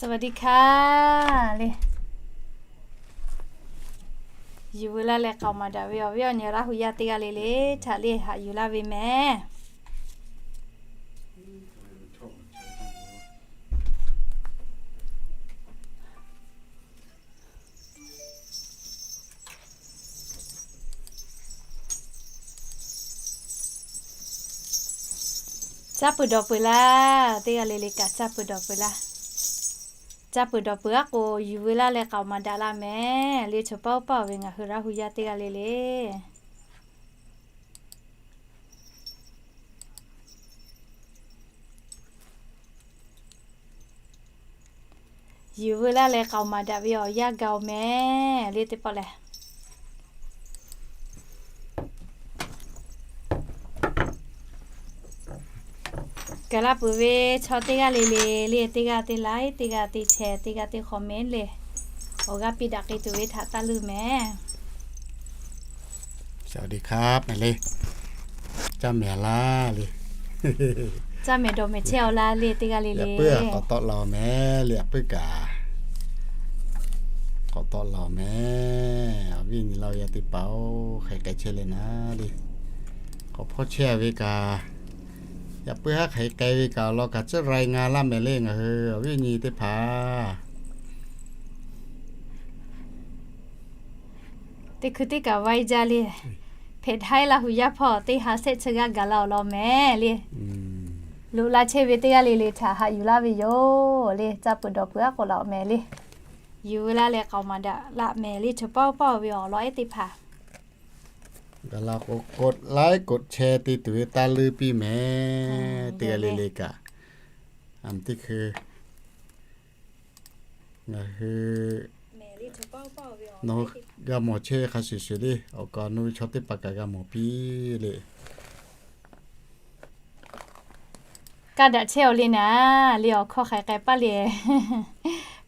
สวัสดีค่ะ le. Yuˬ veu laˇ leh k'aoˍ maˍ daꞈ ve awˬ viˉ awˬ nyi Laˇ hu yaˇ teˇ g'aˇ le le htaꞈ le haꞈ yuˬ laˇ ve mehˍ. Caˇ peuˬ dawˬ peuˬ laˇ, teˇ g'aˇ le le kaꞈ caˇ peuˬ dawˬ peuˬ laˇ. Caˇ peuˬ dawˬ peuˬ aˉ k'o, yuˬ veu laˇ leh k'aoˍ maˍ daꞈ laˇ mehˍ le. Chaw paˇ oˇ paˇ ve ngaˬ hui Laˇ hu yaˇ teˇ g'aˇ le le yuˬ veu laˇ leh k'aoˍ maˍ daꞈ ve awˬ yanˇ gaˬ-oˬ mehˍ le teˇ pawˆ lehˬ. Gaˬ la peuˬ ve chaw teˇ g'aˇ le le le, teˇ g'aˇ teˇ like, teˇ g'aˇ teˇ share, teˇ g'aˇ teˇ comment le, awˬ g'aˇ piˇ daꞈ k'ai tuˬ ve htaꞈ taˇ leuˇ mehˍ. สวัสดีครับ mehˍ le. Caˇ mehˍ laˇ le. Caˇ mehˍ dawˬ mehˍ chehˇ-aw laˇ le teˇ g'aˇ le le. Yaꞈ puiˉ k'awꞈ tawˆ la-oˬ mehˍ le, yaꞈ puiˉ kaꞈ k'awꞈ tawˆ la-oˬ mehˍ. Awˬ viˉ nyi Laˇ hu yaˇ teˇ hpaˍ-oˬ, hk'aˬ hk'e k'ai chehˇ le naˉ le. K'awꞈ hpawˇ chehˇ ve kaꞈ, yaꞈ puiˉ haˉ hk'aˬ hk'e k'ai ve kaꞈ awˬ lawn kaꞈ tcuhˉ รายงาน laˇ mehˍ le ngaˬ hui awˬ viˉ nyi teˇ hpaˍ. Teˇ hkui teˇ kaꞈ vaiˇ jaˇ le. Hpehꞈ haiˉ Laˇ hu yaˇ hpawˇ teˇ ha sehˆ chi g'aˇ gaˬ la awˬ lawn mehˍ le. Loꞈ la chehˇ ve teˇ g'aˇ le le htaꞈ haꞈ yuˬ laˇ ve yoˬ le. Caˇ peuˬ dawˬ peuˬ aˉ k'o laꞈ-oˬ mehˍ le. Yuˬ veu laˇ leh k'aoˍ maˍ daꞈ laˇ mehˍ le. Chaw paˇ oˇ paˇ ve awˬ lawn ehˉ teˇ hpaˍ gaˬ la k'o กดไลค์ กดแชร์ te tuˬ ve taˇ leuˇ piˇ mehˍ. Teˇ g'aˇ le le kaꞈ, teˇ hkui ngaˬ hui nawˬ hui g'a mawˬ chehˇ ve hk'a shuˍ shuˍ le, awˬ kaˍ awˬ nu ve chaw teˇ hpaˍ kaꞈ g'a mawˬ piˇ le. Kaˇ daꞈ chehˇ-aw le naˉ le, awˬ hkawˇ hk'aˬ hk'e k'ai paˇ le.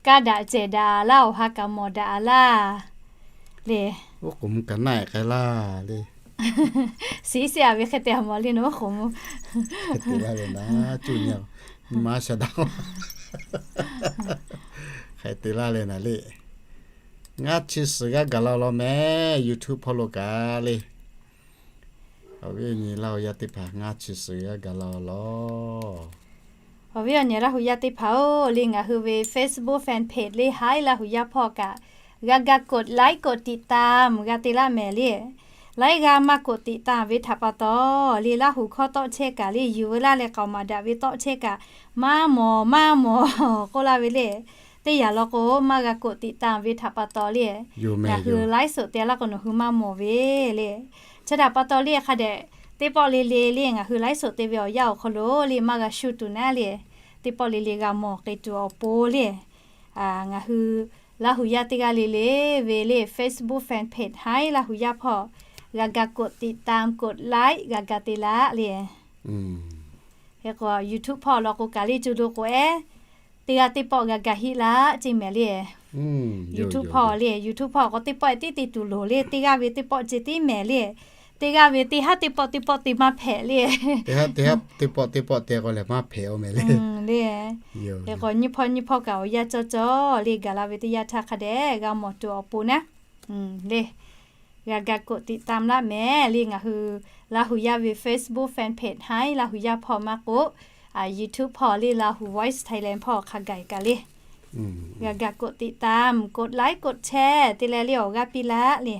Kaˇ daꞈ cehˬ daꞈ laˇ, awˬ ha kaꞈ mawˬ daꞈ laˇ le. Oˉ k'oˍ mvuh kaꞈ naˆ-ehˍ k'ai laˇ le. Shiˍ shiˍ-a ve hk'e te-a mawˬ le, nawˬ oˉ k'oˍ mvuh. Hk'e te laˇ le naˉ, cuˇ nyi-a, nyi ma shaˍ daꞈ. Hk'e te laˇ le naˉ le. Ngaˇ chi suhˍ g'a gaˬ la law mehˍ, YouTube hpawˇ lo kaꞈ le. Awˬ viˉ awˬ nyi Laˇ hu yaˇ teˇ hpaˍ ngaˇ chi suhˍ g'a gaˬ la law. Awˬ viˉ awˬ nyi Laˇ hu yaˇ teˇ hpaˍ-oˬ le, ngaˬ hui ve Facebook fan page le haiˉ Laˇ hu yaˇ hpawˇ kaꞈ g'a ga กดไลค์ กดติดตาม g'a te laˇ mehˍ le. Laiˉ g'aˇ maˇ กดติดตาม ve htaꞈ pa taw le, Laˇ hu hkawˇ tawˆ chehˇ kaꞈ le, yuˬ veu laˇ leh k'aoˍ maˍ daꞈ ve tawˆ chehˇ kaꞈ maˇ mawˬ maˇ mawˬ k'oˆ laˇ ve le. Teˇ yanˇ law k'o maˇ g'a กดติดตาม ve htaꞈ pa taw le, ngaˬ hui laiˉ suhˍ te laˇ k'o nawˬ hui maˇ mawˬ ve le. Chi htaꞈ pa taw le hk'a dehꞈ teˇ pawˆ le le le ngaˬ hui laiˉ suhˍ te ve awˬ yanˇ awˬ hk'aw lo le maˇ g'a shu tuˬ naˉ le, teˇ pawˆ le le g'a mawˬ k'ai tuˬ awˬ pon le, ngaˬ hui Laˇ hu yaˇ teˇ g'aˇ le le ve le Facebook fan page haiˉ Laˇ hu yaˇ hpawˇ g'a ga กดติดตาม กดไลค์ g'a ga te laˇ le. Hk'e k'o YouTube hpawˇ law k'o kaꞈ le co do k'o ehˉ, teˇ g'aˇ teˇ pawˆ g'a ga hiˆ laˇ ceˇ mehˍ le. YouTube hpawˇ le, YouTube hpawˇ k'o teˇ pawˆ tiˉ te tuˬ loˍ le, teˇ g'aˇ ve teˇ pawˆ ceh tiˉ mehˍ le. Teˇ g'aˇ ve teˇ haˉ teˇ pawˆ teˇ pawˆ te maˇ hpehꞈ le. Teˇ haˉ teˇ pawˆ teˇ pawˆ te k'o lehˬ maˇ hpehꞈ-oˬ mehˍ le. Hk'e k'o nyiˇ hpawˇ nyiˇ hpawˇ kaꞈ awˬ yanˇ cawˇ cawˇ le gaˬ la ve teˇ yanˇ htaˇ hk'a dehꞈ g'a mawˬ tuˬ awˬ pon naˉ le, g'a ga กดติดตาม laˇ mehˍ le. Ngaˬ hui Laˇ hu yaˇ ve Facebook fan page haiˉ Laˇ hu yaˇ hpawˇ maˇ k'oˆ, YouTube hpawˇ le Laˇ hu Voice Thailand hpawˇ hk'a gaˬ kaꞈ le, g'a ga กดติดตาม กดไลค์ กดแชร์ te leh le awˬ g'aˇ piˇ laˇ le.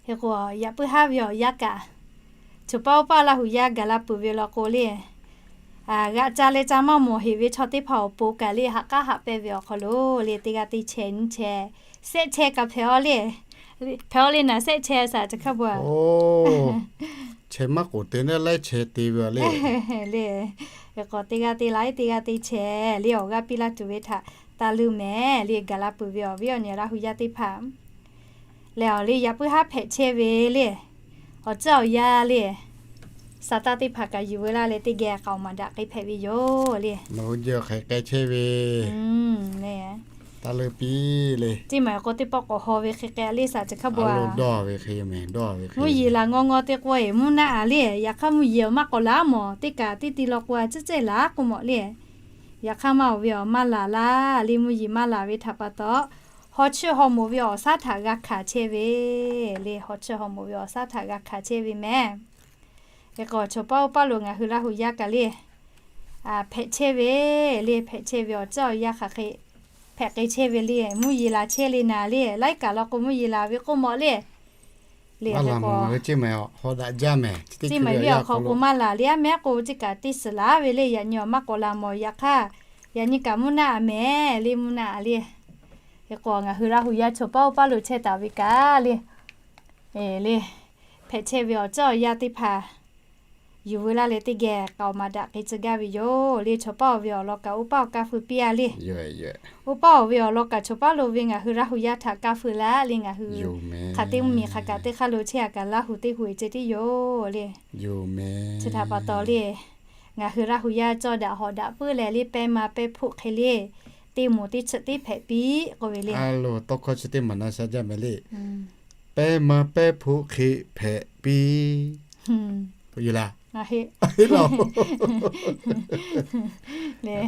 Hk'e k'o yaꞈ puiˉ haˉ ve awˬ yanˇ kaꞈ, chaw paˇ oˇ paˇ Laˇ hu yaˇ gaˬ la peuˬ ve law k'o le, g'aꞈ ca leh ca maˇ mawˬ heꞈ ve chaw teˇ hpaˍ awˬ pon kaꞈ le haꞈ k'aˉ haꞈ pehnˇ ve awˬ hk'aw lo le teˇ g'aˇ teˇ chehˇ nyiˇ chehˇ, sehˆ chehˇ kaꞈ hpehꞈ-aw le. Hpehꞈ-aw le naˉ, sehˆ chehˇ shaˍ ca hkaˇ bo-a. Chehˇ maˇ k'oˍ te naˉ laiˉ chehˇ te ve le. Le, hk'e k'o teˇ g'aˇ teˇ like, teˇ g'aˇ teˇ share le awˬ g'aˇ piˇ laˇ tuˬ ve htaꞈ taˇ leuˇ mehˍ le. Gaˬ la peuˬ ve awˬ viˉ awˬ nyi Laˇ hu yaˇ teˇ hpaˍ lehˬ, awˬ le yaꞈ puiˉ haˉ hpehꞈ chehˇ ve le, awˬ tcuhˉ awˬ yanˇ le, sa taˇ teˇ hpaˍ kaꞈ yuˬ veu laˇ leh teˇ geh k'aoˍ maˍ daꞈ k'ai hpehꞈ ve yoˬ le. Nawˬ hui jehˬ hk'aˬ hk'e k'ai chehˇ ve, taˇ leuˇ piˇ le. Teˇ maˬ k'o teˇ pawˆ k'awꞈ haw ve hk'e k'ai le shaˍ ca hkaˇ bo-a. Dawˇ ve hk'e mehˍ, dawˇ ve hk'e. Mvuhˇ yeˬ laˬ ngaw ngaw te k'o-e mvuhˇ naˆ-a le. Yaꞈ hk'aˇ mvuhˇ yeˬ maˇ k'awꞈ laˬ mawˬ, teˇ kaꞈ teˇ ti law k'o-a cehˇ cehˇ laˬ k'oˆ mawˬ le. Yaꞈ hk'aˇ maˇ oˍ ve awˬ maˇ laˬ laˇ le, mvuhˇ yeˬ maˇ laˬ ve htaꞈ pa taw, haw chiˇ haw moˍ ve awˬ shaˉ htaꞈ g'a hkanˍ chehˇ ve le. Haw chiˇ haw moˍ ve awˬ shaˉ htaꞈ g'a hkanˍ chehˇ ve mehˍ. Hk'e k'o, chaw paˉ oˇ paˉ lo ngaˬ hui Laˇ huˍ yaˇ kaꞈ le, hpehꞈ chehˇ ve le, hpehꞈ chehˇ ve awˬ ceuˬ awˬ yanˇ hk'aˬ hk'e hpehꞈ k'ai chehˇ ve le, mvuhˇ yeˬ laˬ chehˇ le naˍ le, laiˉ kaꞈ law k'o mvuhˇ yeˬ laˬ ve k'oˆ mawꞈ le. Le hk'e k'o, ceˇ maˬ ve awˬ hk'aw k'o maˇ laˬ le, aˉ mehˉ k'o ceˇ kaꞈ teˇ suhˍ laˬ ve le, yaꞈ nyi awˬ maˇ k'awꞈ la mawˬ, yaꞈ hk'aˇ yaꞈ nyi kaꞈ mvuhˇ naˆ a mehˍ le, mvuhˇ naˆ a le. Hk'e k'o, ngaˬ hui Laˇ huˍ yaˇ chaw paˉ oˇ paˉ lo chehˇ taˍ ve kaꞈ le, le, hpehꞈ chehˇ ve awˬ ceuˬ awˬ yanˇ teˇ hpaˍ yuˬ veu laˇ leh teˇ geh k'aoˍ maˍ daꞈ k'ai tcuh gaˇ ve yoˬ le. Chaw paˉ oˬ ve awˬ lawn kaꞈ oˇ paˉ awˬ kaˇ feu piˇ a le. Oˇ paˉ oˬ ve awˬ lawn kaꞈ chaw paˉ lo ve ngaˬ hui Laˇ huˍ yaˇ htaꞈ kaˇ feu laˇ le. Ngaˬ hui hk'aˬ teˇ mvuhˇ miˬ hk'aˬ kaꞈ teˇ hk'aˇ lo chehˇ a kaꞈ Laˇ huˍ teˇ huˍ e ceh tiˉ yoˬ le. Chi htaꞈ pa taw le, ngaˬ hui Laˇ huˍ yaˇ cawˇ daꞈ hawˍ daꞈ puiˉ leh le, pehˇ ma pehˇ hpoˆ hk'e le, teˇ moˍ teˇ chi teˇ hpehꞈ piˇ k'oˆ ve le. Tawˇ hkawˇ chi teˇ maˬ na sha jaˇ mehˍ le. Pehˇ ma pehˇ hpoˆ hk'e hpehꞈ piˇ yoˬ laˇ.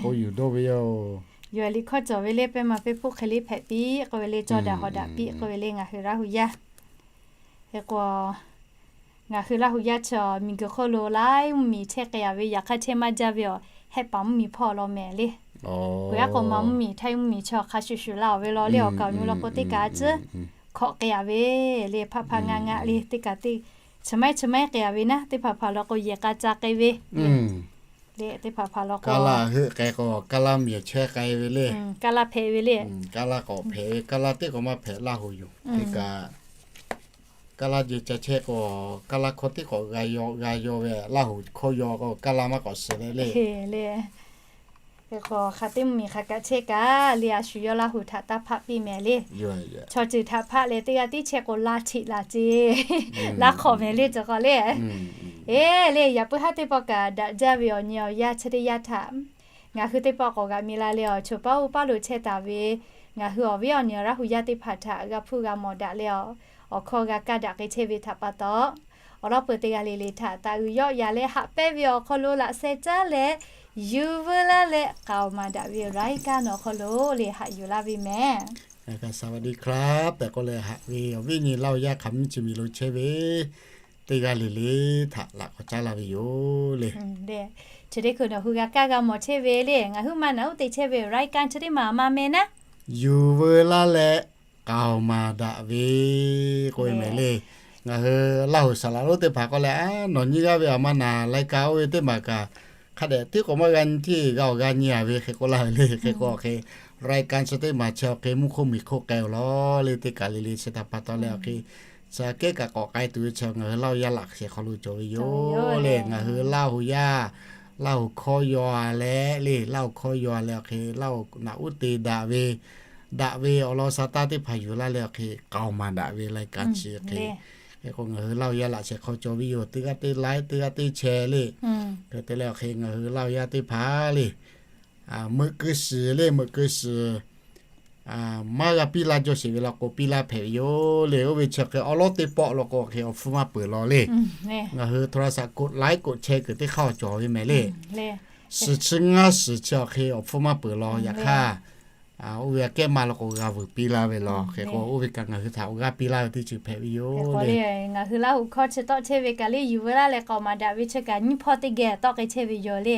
K'o yuˬ dawˇ ve yoˬ. Yawˇ liꞈ hkawˇ cawˬ ve le, pehˇ ma pehˇ hpoˆ hk'e le hpehꞈ piˇ k'oˆ ve le, cawˇ daꞈ hawˍ daꞈ piˇ k'oˆ ve le ngaˬ hui Laˇ huˍ yaˇ. Hk'e k'o, ngaˬ hui Laˇ huˍ yaˇ chi miˬ guiˬ hk'oˆ lo laiˉ mvuhˇ miˬ chehˇ k'ai a ve, yaꞈ hk'aˇ chehˇ maˇ jaˇ ve awˬ hehˆ paˍ mvuhˇ miˬ hpawˇ law mehˍ le. Peuˬ aˉ k'o ma mvuhˇ miˬ htaiˇ mvuhˇ miˬ chi awˬ hk'a shuˍ shuˍ la awˬ ve law le, awˬ kaˍ awˬ nu law k'o teˇ kaꞈ a ciˉ hkawꞈ k'ai a ve le, hpaˆ hpaˆ ngaˆ ngaˆ le, teˇ kaꞈ teˇ chi maˇ heˆ chi maˇ heˆ k'ai a ve naˉ, teˇ hpaˍ hpaˍ law k'o yehˬ k'a ca k'ai ve le, teˇ hpaˍ hpaˍ law k'o kaˇ laˇ heuˆ k'ai k'o kaˇ laˇ mvuhˇ miˬ chehˇ k'ai ve le. Kaˇ laˇ hpehꞈ ve le. Kaˇ laˇ k'awꞈ hpehꞈ ve, kaˇ laˇ teˇ k'awꞈ maˇ hpehꞈ Laˇ huˍ yoˬ. Teˇ kaꞈ kaˇ laˇ jeh ca chehˇ k'o, kaˇ laˇ hkawˇ teˇ k'awꞈ g'a yaw g'a yaw ve, Laˇ huˍ hkawˇ yaw k'o kaˇ laˇ maˇ k'awꞈ suh leh le. Hk'e k'o hk'aˬ teˇ mvuhˇ miˬ hk'aˬ kaꞈ chehˇ kaꞈ le, a shu yawˇ Laˇ huˍ htaꞈ taˇ hpaˆ piˇ mehˍ le. Chaw ceuˬ htaꞈ hpaˆ leh teˇ g'aˇ tiˉ chehˇ k'o laˇ cheꞈ laˬ ce, laˇ hk'awꞈ mehˍ le cawˬ k'o le. Eˬ le, yaꞈ puiˉ haˉ teˇ pawˆ kaꞈ daꞈ jaˇ ve awˬ nyi awˬ yaˇ chi teˇ yanˇ htaꞈ ngaˬ hui teˇ pawˆ k'awꞈ g'aꞈ mi la leh, awˬ chaw paˉ oˇ paˉ lo chehˇ taˍ ve ngaˬ hui awˬ viˉ awˬ nyi Laˇ huˍ yaˇ teˇ hpaˍ htaꞈ g'a hpuˇ g'a mawˬ daꞈ leh, awˬ hkawˇ g'a kaˇ daꞈ k'ai chehˇ ve htaꞈ pa taw, awˬ lawn peuˬ teˇ g'aˇ le le htaꞈ taˍ uiˍ yawˆ yan leh haꞈ pehnˇ ve awˬ hk'aw lo laꞈ sheh caˉ leh yuˬ veu laˇ leh k'aoˍ maˍ daꞈ ve รายการ awˬ hk'aw lo le haꞈ yuˬ laˇ ve mehˍ. สวัสดีครับ tehꞈ k'oˆ leh haꞈ ve awˬ viˉ nyi Laˇ huˍ yaˇ hk'aˬ miˇ chi miˬ lo chehˇ ve teˇ g'aˇ le le htaꞈ laꞈ k'awꞈ caˉ laˇ ve yoˬ le. Chi teˇ hkui nawˬ hui g'a kaˇ g'a mawˬ chehˇ ve le, ngaˬ hui ma naˬ uˉ te chehˇ ve รายการ chi teˇ maˬ ma meh naˉ, yuˬ veu laˇ leh k'aoˍ maˍ daꞈ ve k'oˆ ve mehˍ le. Ngaˬ hui Laˇ huˍ saˍ laꞈ lonˉ teˇ hpaˍ k'oˆ leh, a, nawˬ nyi g'aˇ ve aˬ ma naˬ รายการ oˇ ve teˇ maˬ kaꞈ hk'a dehꞈ tiˉ k'awꞈ maˇ g'a nyi tiˉ g'a awˬ g'a nyi a ve hk'e k'oˆ laˇ ve le. Hk'e k'o hk'e รายการ chi teˇ maˬ chi awˬ hk'e mvuhˇ hk'oˆ miˬ hk'oˆ k'ai awˬ law le, teˇ kaˬ le le chi htaꞈ pa taw leh awˬ hk'e chi aꞈ kehˉ kaꞈ k'awꞈ k'ai tuˬ ve chi ngaˬ hui Laˇ huˍ yaˇ laꞈ sheh hk'aw lo cawˬ ve yoˬ le. Ngaˬ hui Laˇ huˍ yaˇ, Laˇ huˍ hkawˇ yaw a leh le, Laˇ huˍ hkawˇ yaw a leh awˬ hk'e Laˇ huˍ naˬ uˉ te daꞈ ve, daꞈ ve awˬ lawn sa taˇ teˇ hpaˍ yuˬ laˇ leh awˬ hk'e k'aoˍ maˍ daꞈ ve รายการ chi hk'e. Hk'e k'o ngaˬ hui Laˇ huˍ yaˇ laꞈ sheh hk'aw cawˬ ve yoˬ. Teˇ g'aˇ teˇ laiˉ teˇ g'aˇ teˇ chehˇ le. Hk'e te leh awˬ hk'e ngaˬ hui Laˇ huˍ yaˇ teˇ hpaˍ le meuꞈ keu shiˍ le, meuꞈ keu shiˍ maˇ g'a piˇ laˇ jawˇ sheˍ ve law k'o piˇ laˇ hpehꞈ ve yoˬ le. Oˇ ve chi hk'e awˉ lawˉ teˇ pawˆ law k'o hk'e awˬ hpfuhˇ maˇ peuˬ law le. Ngaˬ hui โทรศัพท์ กดไลค์ กดแชร์ kuiˬ teˇ hk'aˇ awˬ cawˬ ve mehˍ le. Suhˍ chi ngaˇ suhˍ chi awˬ hk'e awˬ hpfuhˇ maˇ peuˬ law. Yaꞈ hk'aˇ oˇ ve aꞈ kehˉ maˇ law k'o g'a vuiˬ piˇ laˇ ve law. Hk'e k'o oˇ ve kaꞈ ngaˬ hui htaꞈ awˬ g'aˇ piˇ laˇ ve teˇ ceuˬ hpehꞈ ve yoˬ le. Ngaˬ hui Laˇ huˍ hkawˇ chi tawˆ chehˇ ve kaꞈ le yuˬ veu laˇ leh k'aoˍ maˍ daꞈ ve chi kaꞈ nyiˇ hpawˇ teˇ geh tawˆ k'ai chehˇ ve yoˬ le.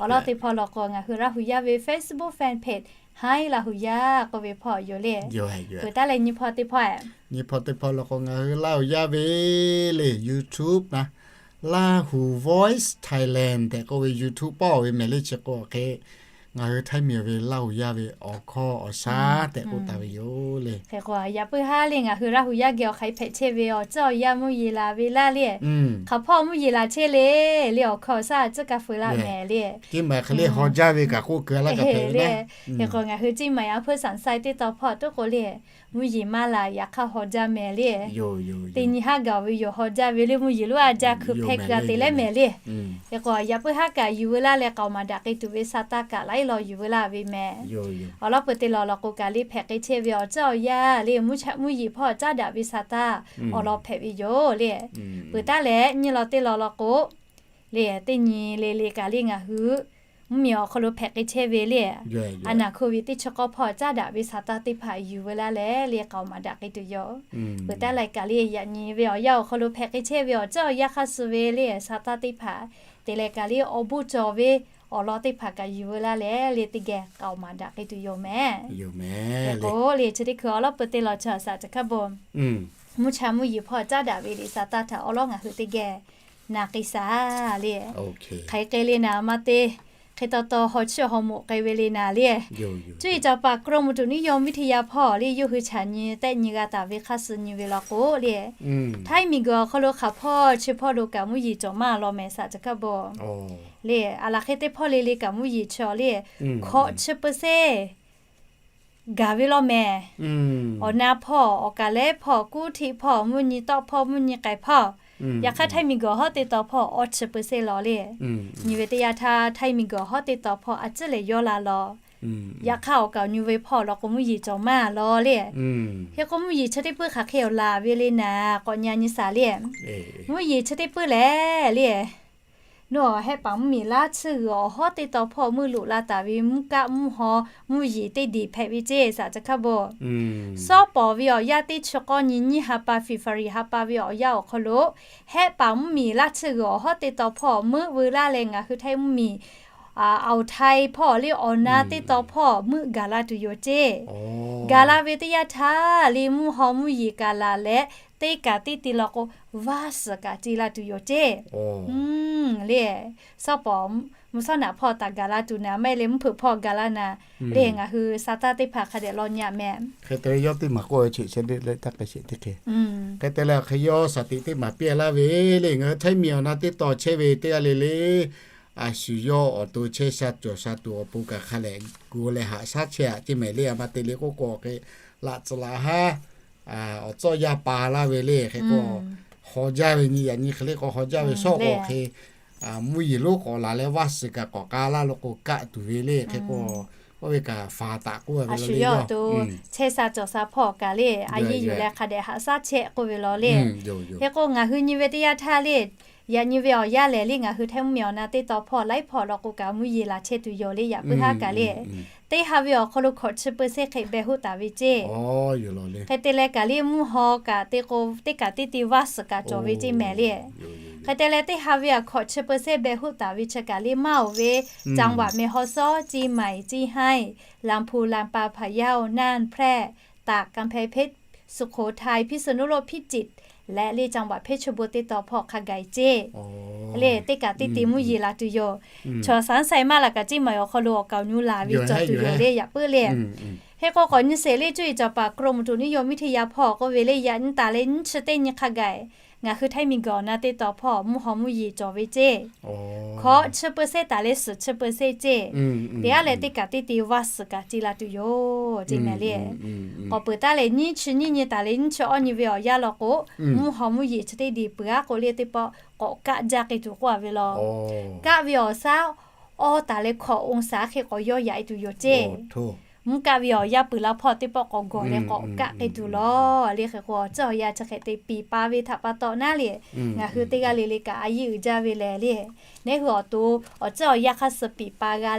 Awˬ lawn teˇ hpawˇ law k'o ngaˬ hui Laˇ huˍ yaˇ ve Facebook fan page Hi Laˇ huˍ yaˇ k'oˆ ve hpawˇ yoˬ le. Peuˬ taˉ leh nyiˇ hpawˇ teˇ hpawˇ, nyiˇ hpawˇ teˇ hpawˇ law k'o ngaˬ hui Laˇ huˍ yaˇ ve le YouTube na, Lahu Voice Thailand tehꞈ k'oˆ ve YouTube pawˆ ve mehˍ le. Chi k'o hk'e ngaˬ hui Htaiˇ miˬ ve Laˇ huˍ yaˇ ve awˬ hkawˇ awˬ shaˉ tehꞈ k'oˆ taˍ ve yoˬ le. Hk'e k'o yaꞈ puiˉ haˉ le ngaˬ hui Laˇ huˍ yaˇ geh awˬ hk'aˬ hk'e hpehꞈ chehˇ ve awˬ ceuˬ awˬ yanˇ mvuhˇ yeˬ laˬ ve laˇ le. Hk'aˬ hpawˇ mvuhˇ yeˬ laˬ chehˇ le, le awˬ hkawˇ awˬ shaˉ tcuhˉ kaˇ feu laˇ mehˍ le. Teˇ maˬ hk'e le haw jaˇ ve kaꞈ k'oˆ keu laˇ kaꞈ hpehꞈ ve le. Hk'e k'o ngaˬ hui Ceˇ maˬ yaˇ hpuiˇ shaˍ saiˇ teˇ taw hpawˇ tuˉ k'o le mvuhˇ yeˬ maˇ laˬ, yaꞈ hk'aˇ haw jaˇ mehˍ le. Teˇ nyi haˉ gaˬ ve yoˬ, haw jaˇ ve le mvuhˇ yeˬ lonˉ a jaˇ hkui hpehˇ g'a te leh mehˍ le. Hk'e k'o yaꞈ puiˉ haˉ kaꞈ yuˬ veu laˇ leh k'aoˍ maˍ daꞈ k'ai tuˬ ve sa taˇ kaꞈ laiˉ law yuˬ veu laˇ ve mehˍ. Awˬ lawn peuˬ teˇ law law k'o kaꞈ le hpehꞈ k'ai chehˇ ve awˬ ceuˬ awˬ yanˇ le mvuhˇ yeˬ hpawˇ caˉ daꞈ ve sa taˇ awˬ lawn hpehꞈ ve yoˬ le. Peuˬ taˉ leh nyiˇ law teˇ law law k'o le teˇ nyi le le kaꞈ le ngaˬ hui mvuhˇmiˬ awˬ hk'aw lo hpehꞈ k'ai chehˇ ve le. A naˍ hko ve teˇ chi k'awˇ hpawˇ caˉ daꞈ ve saˍtanˍ teˇ hpaˍ yuˬ veu laˇ leh le k'aoˍ maˍ daꞈ k'ai tuˬ yoˬ. Peuˬ taˉ leh kaꞈ le yaꞈ nyi ve awˬ yanˇ awˬ hk'aw lo hpehꞈ k'ai chehˇ ve awˬ ceuˬ awˬ yanˇ hk'aˇ suh ve le saˍtanˍ teˇ hpaˍ te leh kaꞈ le awˬ bon cawˬ ve awˬ lawn teˇ hpaˍ kaꞈ yuˬ veu laˇ leh le teˇ geh k'aoˍ maˍ daꞈ k'ai tuˬ yoˬ mehˍ. Hk'e k'o le chi teˇ hkui awˬ lawˉ peu te lawˬ chi a saˍ caˬ hkaˇ bon mvuhˇ cha mvuhˇ yeˬ hpawˇ caˉ daꞈ ve le saˍtanˍ htaꞈ awˬ lawˉ ngaˬ hui teˇ geh na k'ai shaˍ le. Hk'aˬ hk'e le naˍ ma te hk'e taw taw haw chiˇ haw moꞈ k'ai ve le naˍ le. Cuˇ yiˍ caˍ paˍ กรมอุตุนิยมวิทยา hpawˇ le yawˇ hui chaꞈ nyi tehˆ nyi g'a taˍ ve hk'aˇ suh nyi ve law k'o le, Htaiˇ miˬguiˬ awˬ hk'aw lo hk'aˬ hpawˇ chi hpawˇ lo kaꞈ mvuhˇ yeˬ cawˬ maˇ law mehˍ saˍ caˬ hkaˇ bon le. A laˬ hk'e teˇ hpawˇ le le kaꞈ mvuhˇ yeˬ chi le hkawꞈ chi peu se gaˬ ve law mehˍ. Awˬ na hpawˇ, awˬ kaˍ lehˉ hpawˇ, kuˉ htiˆ hpawˇ, mvuhˇ nyi tawˆ hpawˇ, mvuhˇ nyi k'ai hpawˇ, yaꞈ hk'aˇ Htaiˇ miˬguiˬ awˬ hawˉ teˇ taw hpawˇ awˇ chi peu se law le. Nyi ve teˇ yanˇ htaˇ Htaiˇ miˬguiˬ awˬ hawˉ teˇ taw hpawˇ a ciˉ lehˬ yawˇ la law. Yaꞈ hk'aˇ awˬ kaˍ awˬ nyu ve hpawˇ law k'o mvuhˇ yeˬ cawˬ maˇ law le. Hk'e k'o mvuhˇ yeˬ chi teˇ puiˉ hk'aˬ hk'e awˬ laˬ ve le naˍ k'awꞈ nyi nyi shaˍ le. Mvuhˇ yeˬ chi teˇ puiˉ lehˬ le, nawˬ hehˆ paˍ mvuhˇmiˬ laˇ tsuhˇ g'uiˬ awˬ hawˉ teˇ taw hpawˇ meuˇ loꞈ la taˍ ve mvuhˇ kaˆ mvuhˇ haw mvuhˇ yeˬ teˇ diˬ hpehꞈ ve ceˇ saˍ caˬ hkaˇ bon. Sawˉ pawˍ ve awˬ yanˇ teˇ chi k'awˇ nyi nyiˇ ha pa February ha pa ve awˬ yanˇ awˬ hk'aw lo hehˆ paˍ mvuhˇmiˬ laˇ tsuhˇ g'uiˬ awˬ hawˉ teˇ taw hpawˇ meuˇ veu laˇ leh ngaˬ hui Htaiˇ mvuhˇmiˬ Awˬ Htaiˇ hpawˇ le awˬ na teˇ taw hpawˇ meuˆ gaˬ la tuˬ yoˬ ceˇ. Gaˬ la ve teˇ yanˇ htaˇ le mvuhˇ haw mvuhˇ yeˬ kaꞈ laˬ leh teˇ kaꞈ teˇ te law k'o, vaˇ suhˍ kaꞈ ce la tuˬ yoˬ ceˇ. Le, sawˉ pawˍ mvuhˇ sawˉ naꞈ hpawˇ taˍ gaˬ la tuˬ naˍ, maˇ heˆ leh mvuhˇ hpeuꞈ hpawˇ gaˬ la naˍ le, ngaˬ hui saˍtanˍ teˇ hpaˍ hk'a dehꞈ law nyi a mehˍ. Hk'e te leh yawˇ teˇ maˬ k'oˆ ve chi sheh le le taˇ k'ai shehˍ teˇ hk'e. Hk'e te leh hk'e yawˇ shaˍ tiꞈ teˇ maˬ piˇ laˇ ve le, ngaˬ hui Htaiˇ miˬ awˬ na teˇ taw chehˇ ve teˇ g'aˇ le le, a shu yawˇ awˬ to chehˇ sha cawˬ sha tuˬ awˬ pon kaꞈ hk'a lehꞈ gu leh haꞈ shaˉ chehˇ a ceˇ mehˍ le. A ma te le k'oˆ k'o hk'e laꞈ tcuhˍ laꞈ haˉ awˬ tcuhˇ yaˇ pa laˇ ve le. Hk'e k'o haw jaˇ ve nyi yaꞈ nyi hk'e le k'o haw jaˇ ve shawˉ k'o hk'e mvuhˇ yeˬ lonˉ k'awꞈ laˬ leh vaˇ suhˍ kaꞈ k'awꞈ k'a laˇ lo k'o kaˆ tuˬ ve le. Hk'e k'o oˇ ve kaꞈ faˍ taˍ k'oˆ ve le, yawˇ chehˇ sha cawˬ sha hpawˇ kaꞈ le a yeˇ yuˬ leh hk'a dehꞈ haꞈ shaˉ chehˇ k'oˆ ve law le. Hk'e k'o ngaˬ hui nyi ve teˇ yanˇ htaˇ le, yaꞈ nyi ve awˬ yanˇ lehˬ le ngaˬ hui Htaiˇ mvuhˇmiˬ awˬ na teˇ taw hpawˇ laiˉ hpawˇ law k'o kaꞈ mvuhˇ yeˬ laˬ chehˇ tuˬ yoˬ le. Yaꞈ puiˉ haˉ kaꞈ le teˇ ha ve awˬ hk'aw lo hkawꞈ chi peu se hk'e beh hoˆ taˍ ve ceˇ. Hk'e te leh kaꞈ le mvuhˇ haw kaꞈ te k'o teˇ kaꞈ teˇ te vaˇ suhˍ kaꞈ cawˬ ve ceˇ mehˍ le. Hk'e te leh teˇ ha ve awˬ hkawꞈ chi peu se beh hoˆ taˍ ve chi kaꞈ le maˇ oˬ ve จังหวัดแม่ฮ่องสอน Chiang Mai, Chiang Rai, Lamphu, Lampa, Phayao, Nan, Phrae, Tagh, Kanphaiˇ Hpeˉ, Sukhothai, Phiˇsuˍnuˉloˆ, Hpiˇjiˍ leh le จังหวัดเพชรบูรณ์ teˇ taw hpawˇ hk'a gaˬ ceˇ. Le teˇ kaꞈ teˇ te mvuhˇ yeˬ laˬ tuˬ yoˬ. Chaw saˉ sai maˇ laˬ kaꞈ ceˇ maˬ awˬ hk'aw lo awˬ kaˍ awˬ nyu laˬ ve cawˬ tuˬ yoˬ le. Yaꞈ puiˉ le. Hk'e k'o k'awꞈ nyi sheˍ le cuˇ yiˍ caˍ paˍ กรมอุตุนิยมวิทยา hpawˇ k'oˆ ve le yaꞈ nyi taˍ leh nyiˇ chi teˇ nyi hk'a gaˬ ngaˬ hui Htaiˇ miˬguiˬ awˬ na teˇ taw hpawˇ mvuhˇ haw mvuhˇ yeˬ cawˬ ve ceˇ. Hkawꞈ chi peu se taˍ leh suhˍ chi peu se ceˇ. Teˇ g'aˇ leh teˇ kaꞈ teˇ te vaˇ suhˍ kaꞈ ce la tuˬ yoˬ ceˇ mehˍ le. K'awꞈ peuˬ taˉ leh nyiˇ chi nyiˇ nyi taˍ leh nyiˇ chi awˇ nyi ve awˬ yanˇ law k'o, mvuhˇ haw mvuhˇ yeˬ chi teˇ te peuˬ aˉ k'o le teˇ pawˆ k'awꞈ kaˆ jaˇ k'ai tuˬ k'oˆ a ve law. Kaˆ ve awˬ shaˉ awˇ taˍ leh hkawꞈ องศา hk'e k'awꞈ yawˇ yaꞈ e tuˬ yoˬ ceˇ. Mvuhˇ kaˆ ve awˬ yanˇ peuˬ la hpawˇ teˇ pawˆ k'awꞈ gawˬ leh k'awꞈ kaˆ k'ai tuˬ law le. Hk'e k'o awˬ ceuˬ awˬ yanˇ chi hk'e te piˍ pa ve htaꞈ pa taw naˉ le, ngaˬ hui teˇ g'aˇ le le kaꞈ a yeˇ uiˍ jaˇ ve lehˬ le. Neˉ hui awˬ to awˬ ceuˬ awˬ yanˇ hk'aˇ suh piˍ pa g'a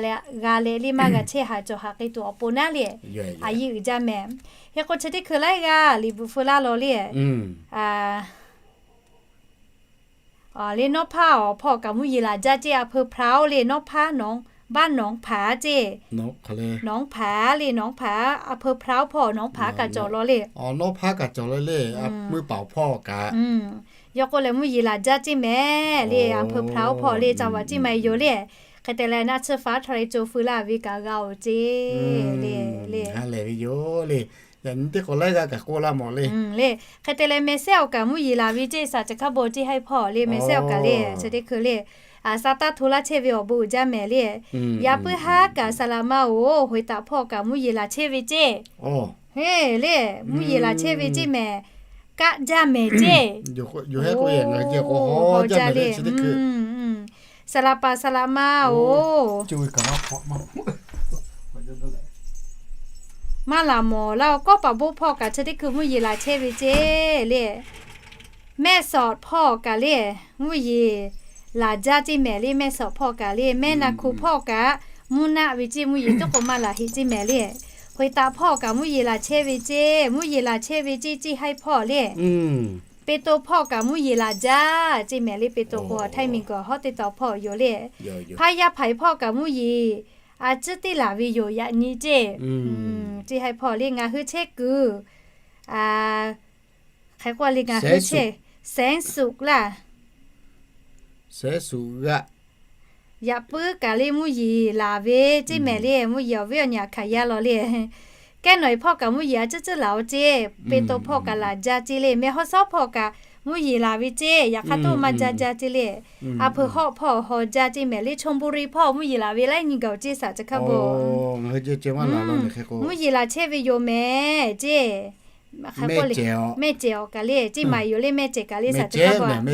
leh le maˇ g'a chehˇ haˍ cawˬ haˍ k'ai tuˬ awˬ pon naˉ le, a yeˇ uiˍ jaˇ mehˍ. Hk'e k'o chi teˇ hkui laiˉ g'aˇ liꞈ bvuhꞈ feu laˇ law le. Le Nawˉ hpaˇ awˬ hpawˇ kaꞈ mvuhˇ yeˬ laˬ jaˇ ceˇ. A peu พร้าว le, Nawˉ hpaˇ, บ้านหนองผา ceˇ. หนองผา le, หนองผา a peu พร้าว hpawˇ หนองผา kaꞈ cawˬ law le. Nawˉ hpaˇ kaꞈ cawˬ law le, mvuhˇ paˍ awˬ hpawˇ kaꞈ. Yawˇ k'oˆ leh mvuhˇ yeˬ laˬ jaˇ ceˇ mehˍ le. A peu พร้าว hpawˇ le จังหวัดเชียงใหม่ yoˬ le. Hk'e te leh naˆ tsuhˇ faˉ htaw leh co feu laˇ ve kaꞈ g'a oˬ ceˇ le. Haˉ lehˬ ve yoˬ le. Yaꞈ nyi teˇ k'awꞈ laiˉ g'aˇ kaꞈ k'oˆ laˇ mawˬ le. Le, hk'e te leh meh sehˉ awˬ kaꞈ mvuhˇ yeˬ laˬ ve ceˇ saˍ caˬ hkaˉ bon ceˇ haiˉ hpawˇ le. Meh sehˉ awˬ kaꞈ le chi teˇ hkui le, a sa taˇ hto laˇ chehˇ ve awˬ bon uiˍ jaˇ mehˍ le. Yaꞈ puiˉ haˉ kaꞈ saˍ laˍ ma oˬ hoꞈ e taˍ hpawˇ kaꞈ mvuhˇ yeˬ laˬ chehˇ ve ceˇ. He le, mvuhˇ yeˬ laˬ chehˇ ve ceˇ mehˍ. Kaˆ jaˇ mehˍ ceˇ. Haw jaˇ le. Saˍ laˍ paˍ saˍ laˍ ma oˬ, maˇ laˬ mawˬ laˇ oˬ. Kawˉ paˍ bon hpawˇ kaꞈ chi teˇ hkui mvuhˇ yeˬ laˬ chehˇ ve ceˇ le. Mehˆ sawꞈ hpawˇ kaꞈ le, mvuhˇ yeˬ laˬ jaˇ ceˇ mehˍ le. Mehˇ shawˍ hpawˇ kaꞈ le, mehˇ naˍ hkuˍ hpawˇ kaꞈ, mvuhˇ naˆ ve ceˇ mvuhˇ yeˬ tuˉ k'o maˇ laˬ heꞈ ceˇ mehˍ le. Hk'e taꞈ hpawˇ kaꞈ mvuhˇ yeˬ laˬ chehˇ ve ceˇ, mvuhˇ yeˬ laˬ chehˇ ve ceˇ, ceˇ haiˇ hpawˇ le. Peˇ to hpawˇ kaꞈ mvuhˇ yeˬ laˬ jaˇ ceˇ mehˍ le. Peˇ to k'o, htaiˇ miˬ guiˬ hawˉ teˇ taw hpawˇ yoˬ le. Hpaˇ yaˇ hpaiˍ hpawˇ kaꞈ mvuhˇ yeˬ a ciˉ teˇ laˬ ve yoˬ yaꞈ nyi ceˇ. Ceˇ haiˇ hpawˇ le. Ngaˬ hui chehˇ kuiˬ, hk'e k'oˆ le, ngaˬ hui chehˇ, sehˉ suꞈ laˇ, sehˉ suꞈ g'aˆ, yaꞈ puiˉ kaꞈ le mvuhˇ yeˬ laˬ ve ceˇ mehˍ le. Mvuhˇ yeˬ awˬ viˉ awˬ nyi aꞈ hkanˍ yaˇ law le. Kehˉ nawˬ e hpawˇ kaꞈ mvuhˇ yeˬ a ciˉ ciˉ laˬ oˬ ceˇ. Peˇ to hpawˇ kaꞈ laˬ jaˇ ceˇ le. Mehˇ hawˉ sawˉ hpawˇ kaꞈ mvuhˇ yeˬ laˬ ve ceˇ. Yaꞈ hk'aˇ toˇ maˇ jaˇ jaˇ ceˇ le. A hpeuꞈ hawˆ hpawˇ haw jaˇ ceˇ mehˍ le. Chonburi hpawˇ mvuhˇ yeˬ laˬ ve laiˉ nyi gaˬ oˬ ceˇ, saꞈ ca hkaˇ bon. Mvuhˇ yeˬ laˬ chehˇ ve yoˬ mehˍ ceˇ. Mehˇ cehˬ awˬ kaꞈ le, ceˇ maˍ yoˬ le, mehˇ cehˬ kaꞈ le, saꞈ ca hkaˇ bon.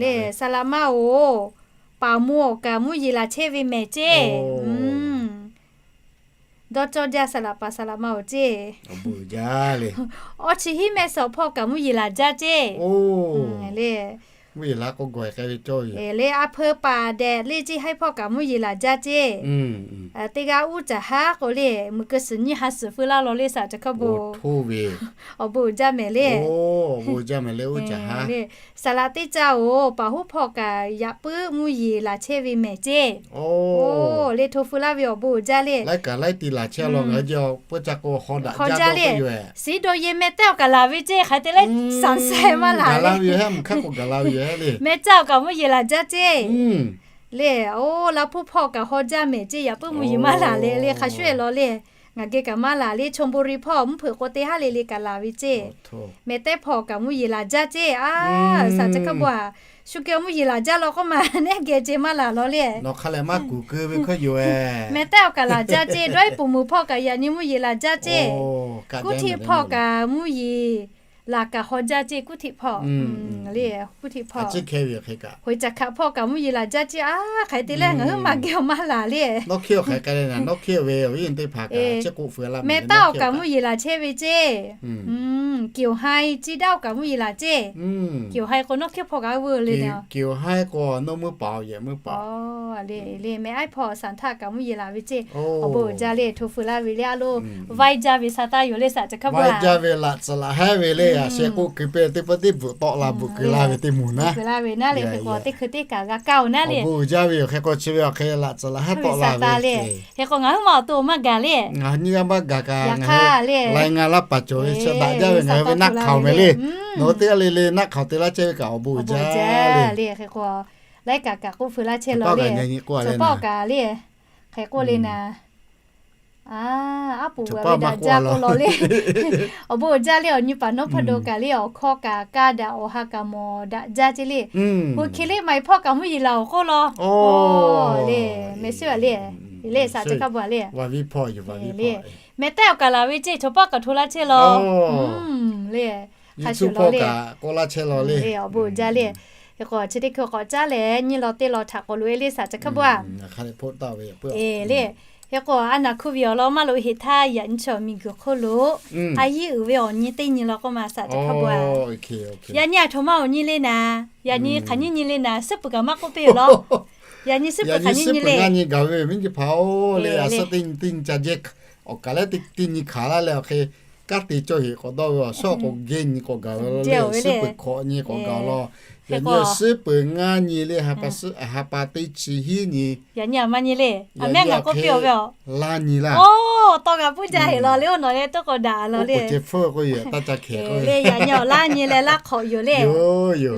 Le, saˍ laꞈ ma oˬ, paˍ mvuh awˬ kaꞈ mvuhˇ yeˬ laˬ chehˇ ve mehˍ ceˇ. Dawˇ cawˇ jaˇ, saˍ laꞈ paˍ saˍ laꞈ ma oˬ ceˇ. Awˬ chi hiˉ mehˇ shawˍ hpawˇ kaꞈ mvuhˇ yeˬ laˬ jaˇ ceˇ. Le, a hpeuꞈ paˍ dehꞈ le ceˇ haiˇ hpawˇ kaꞈ mvuhˇ yeˬ laˬ jaˇ ceˇ. Teˇ g'aˇ uˉ caˬ haˉ k'o le, meuꞈ keu suhˍ nyiˇ ha suhˍ feu laˇ law le, saꞈ ca hkaˇ bon. Awˬ bon uiˍ jaˇ mehˍ le. Saˍ laꞈ teˇ caˇ oˬ, paˍ huˉ hpawˇ kaꞈ yaꞈ puiˉ mvuhˇ yeˬ laˬ chehˇ ve mehˍ ceˇ. Le, hto feu laˇ ve awˬ bon uiˍ jaˇ le. Laiˉ kaꞈ laiˉ ti laˬ chehˇ law ngaˬ hui ji, puiˉ ca k'o hawˉ daꞈ jaˇ le. Siˉ dawˇ yehˬ meh tehˉ awˬ kaꞈ laˬ ve ceˇ, hk'aˬ hk'e te leh saˍ sehˍ maˇ laˬ le. Meh caˇ awˬ kaꞈ mvuhˇ yeˬ laˬ jaˇ ceˇ. Le, oˬ, laꞈ hpuˇ hpawˇ kaꞈ haw jaˇ mehˍ ceˇ, yaꞈ puiˉ mvuhˇ yeˬ maˇ laˬ le le, hk'a shuˍ e law le. Ngaˬ geh kaꞈ maˇ laˬ le, Chonburi hpawˇ mvuhˇ hpeuꞈ k'o teˇ haˉ le le kaꞈ laˬ ve ceˇ. Meh tehˉ hpawˇ kaꞈ mvuhˇ yeˬ laˬ jaˇ ceˇ. A, saˍ ca hkaˇ bon a, shu keu mvuhˇ yeˬ laˬ jaˇ law k'oˆ ma, neˉ geh ceˇ maˇ laˬ law le. Meh tehˉ awˬ kaꞈ laˬ jaˇ ceˇ, dawˇ iˉ puˍ muiˬ hpawˇ kaꞈ yaꞈ nyi mvuhˇ yeˬ laˬ jaˇ ceˇ. Kuˉ htiˆ hpawˇ kaꞈ mvuhˇ yeˬ laˬ kaꞈ haw jaˇ ceˇ, kuˉ htiˆ hpawˇ. Kuˉ htiˆ hpawˇ, hoꞈ caˬ hkaꞈ hpawˇ kaꞈ mvuhˇ yeˬ laˬ jaˇ ceˇ. A, hk'aˬ hk'e te leh ngaˬ huiˉ ma geh maˇ laˬ le. Meh tehˉ awˬ kaꞈ mvuhˇ yeˬ laˬ chehˇ ve ceˇ. Kiˬ hai ciˇ daꞈ awˬ kaꞈ mvuhˇ yeˬ laˬ ceˇ. Kiˬ hai k'o nawˇ hkiˇ hpawˇ kaꞈ veu le. Kiˬ hai k'o nawˇ meuˇ paˍ awˬ yehˬ meuˇ paˍ. Le, meh aiˉ hpawˇ saˍ htaˇ kaꞈ mvuhˇ yeˬ laˬ ve ceˇ. Awˬ bon uiˍ jaˇ le, hto feu laˇ ve le a lo. Vaiˇ jaˇ ve sa taˇ yoˬ le, saˍ ca hkaˇ bon. Vaiˇ jaˇ ve laꞈ tcuhˍ laꞈ hehˉ ve le, a sheh k'oˆ keu pehˇ teˇ pawˆ teˇ bvuhꞈ tawˆ la bvuhꞈ keu la ve teˇ moˍ naˉ. Veuꞈ la ve naˉ le, hk'e k'o teˇ hkui teˇ kaꞈ g'a kaˇ oˬ naˉ le. Awˬ bon uiˍ jaˇ ve yoˬ, hk'e k'o chi ve awˬ hk'e laꞈ tcuhˍ laꞈ hehˉ tawˆ la ve le. Hk'e k'o ngaˬ huiˉ ma awˬ to maˇ gaˬ le. Ngaˬ hui nyiˇ g'aˇ maˇ gaˬ kaꞈ, ngaˬ hui lai nga laˇ paˍ cawˬ ve chi daꞈ jaˇ ve ngaˬ hui ve naˆ hk'aoˍ mehˍ le. Nawˬ hui teˇ g'aˇ le le naˆ hk'aoˍ te laˇ chehˇ ve kaꞈ awˬ bon uiˍ jaˇ le. Hk'e k'o laiˉ kaꞈ kaꞈ k'oˆ feu laˇ chehˇ law le. Chaw paˆ kaꞈ le, hk'e k'oˆ le naˍ. A, aˉ poꞈ ve daꞈ jaˇ k'oˆ law le. Awˬ bon uiˍ jaˇ le, awˬ nyi paˍ nawˉ hpawˇ do kaꞈ le, awˬ hkawˇ kaꞈ kaˇ daꞈ, awˬ ha kaꞈ mawˬ daꞈ jaˇ ceˇ le. Hui hk'e le maˍ e hpawˇ kaꞈ mvuhˇ yeˬ laˬ awˬ k'oˆ law. Le, meh suˉ a le. Le, saˍ ca hkaˇ bon a le. Meh tehˉ awˬ kaꞈ laˬ ve ceˇ, chaw paˆ kaꞈ hto laˇ chehˇ law. Le, hk'a shuˍ law le. Awˬ bon uiˍ jaˇ le. Hk'e k'o chi teˇ hkui k'awꞈ caˉ leh nyiˇ law teˇ law htaꞈ k'awꞈ loꞈ e le, saˍ ca hkaˇ bon a. Le, hk'e k'o a naˍ hkuˇ ve awˬ lawn maˇ loꞈ e heˍ htaˇ, yaꞈ nyi chaw miˬ guiˬ hk'oˆ lo a yiˉ uiˍ ve awˬ nyi teˇ nyi law k'oˆ ma, saˍ ca hkaˇ bon a. Yaꞈ nyi aˬ htoꞈ ma awˬ nyi le naˍ. Yaꞈ nyi hk'aˬ nyiˇ nyi le naˍ, suhˉ peuˬ kaꞈ maˇ k'oˆ piˇ law. Yaꞈ nyi suhˉ peuˬ hk'aˬ nyiˇ nyi le. Nyi gaˬ ve miˉ nyi hpaˍ-oˬ le, a suhˉ teˇ nyi teˇ nyi ca jehˇ awˬ kaˬ leh teˇ nyi hkanˍ laˇ leh awˬ hk'e kanˉ te cawˇ heˍ k'awꞈ dawˇ ve awˬ suhˉ k'o geh nyi k'awꞈ gaˬ ve le, suhˉ peuˬ hk'awꞈ nyi k'awꞈ gaˬ law. Yaꞈ nyi suhˉ peuˬ ngaˇ nyi le, ha pa teˇ chi hiˉ nyi. Yaꞈ nyi aˬ ma nyi le. Aˬ mehˉ ngaˬ k'oˆ piˇ-oˬ ve a, laˇ nyi laˇ. Oˬ, tawˇ g'a puiˉ jaˇ heˍ law le, oˇ nawˬ leh tawˇ k'awꞈ daꞈ law le. Le, yaꞈ nyi awˬ laˇ nyi leh laˇ hk'awꞈ yoˬ le.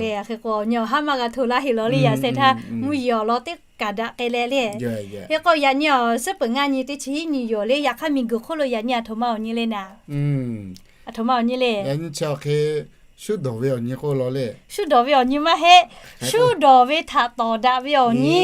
Le, hk'e k'o awˬ nyi awˬ haˉ maˇ g'a hto laˇ heˍ law le, yaꞈ sheh htaˇ mvuhˇ yeˬ awˬ lawn teˇ kaꞈ daꞈ k'ai leh le. Hk'e k'o yaꞈ nyi awˬ suhˉ peuˬ ngaˇ nyi teˇ chi hiˉ nyi yoˬ le, yaꞈ hk'aˇ miˬ guiˬ hk'oˆ lo yaꞈ nyi aˬ htoꞈ ma awˬ nyi le naˍ. Aˬ htoꞈ ma awˬ nyi le. Shu dawˬ ve awˬ nyi k'oˆ law le. Shu dawˬ ve awˬ nyi maˇ heˆ. Shu dawˬ ve htaꞈ tawˍ daꞈ ve awˬ nyi.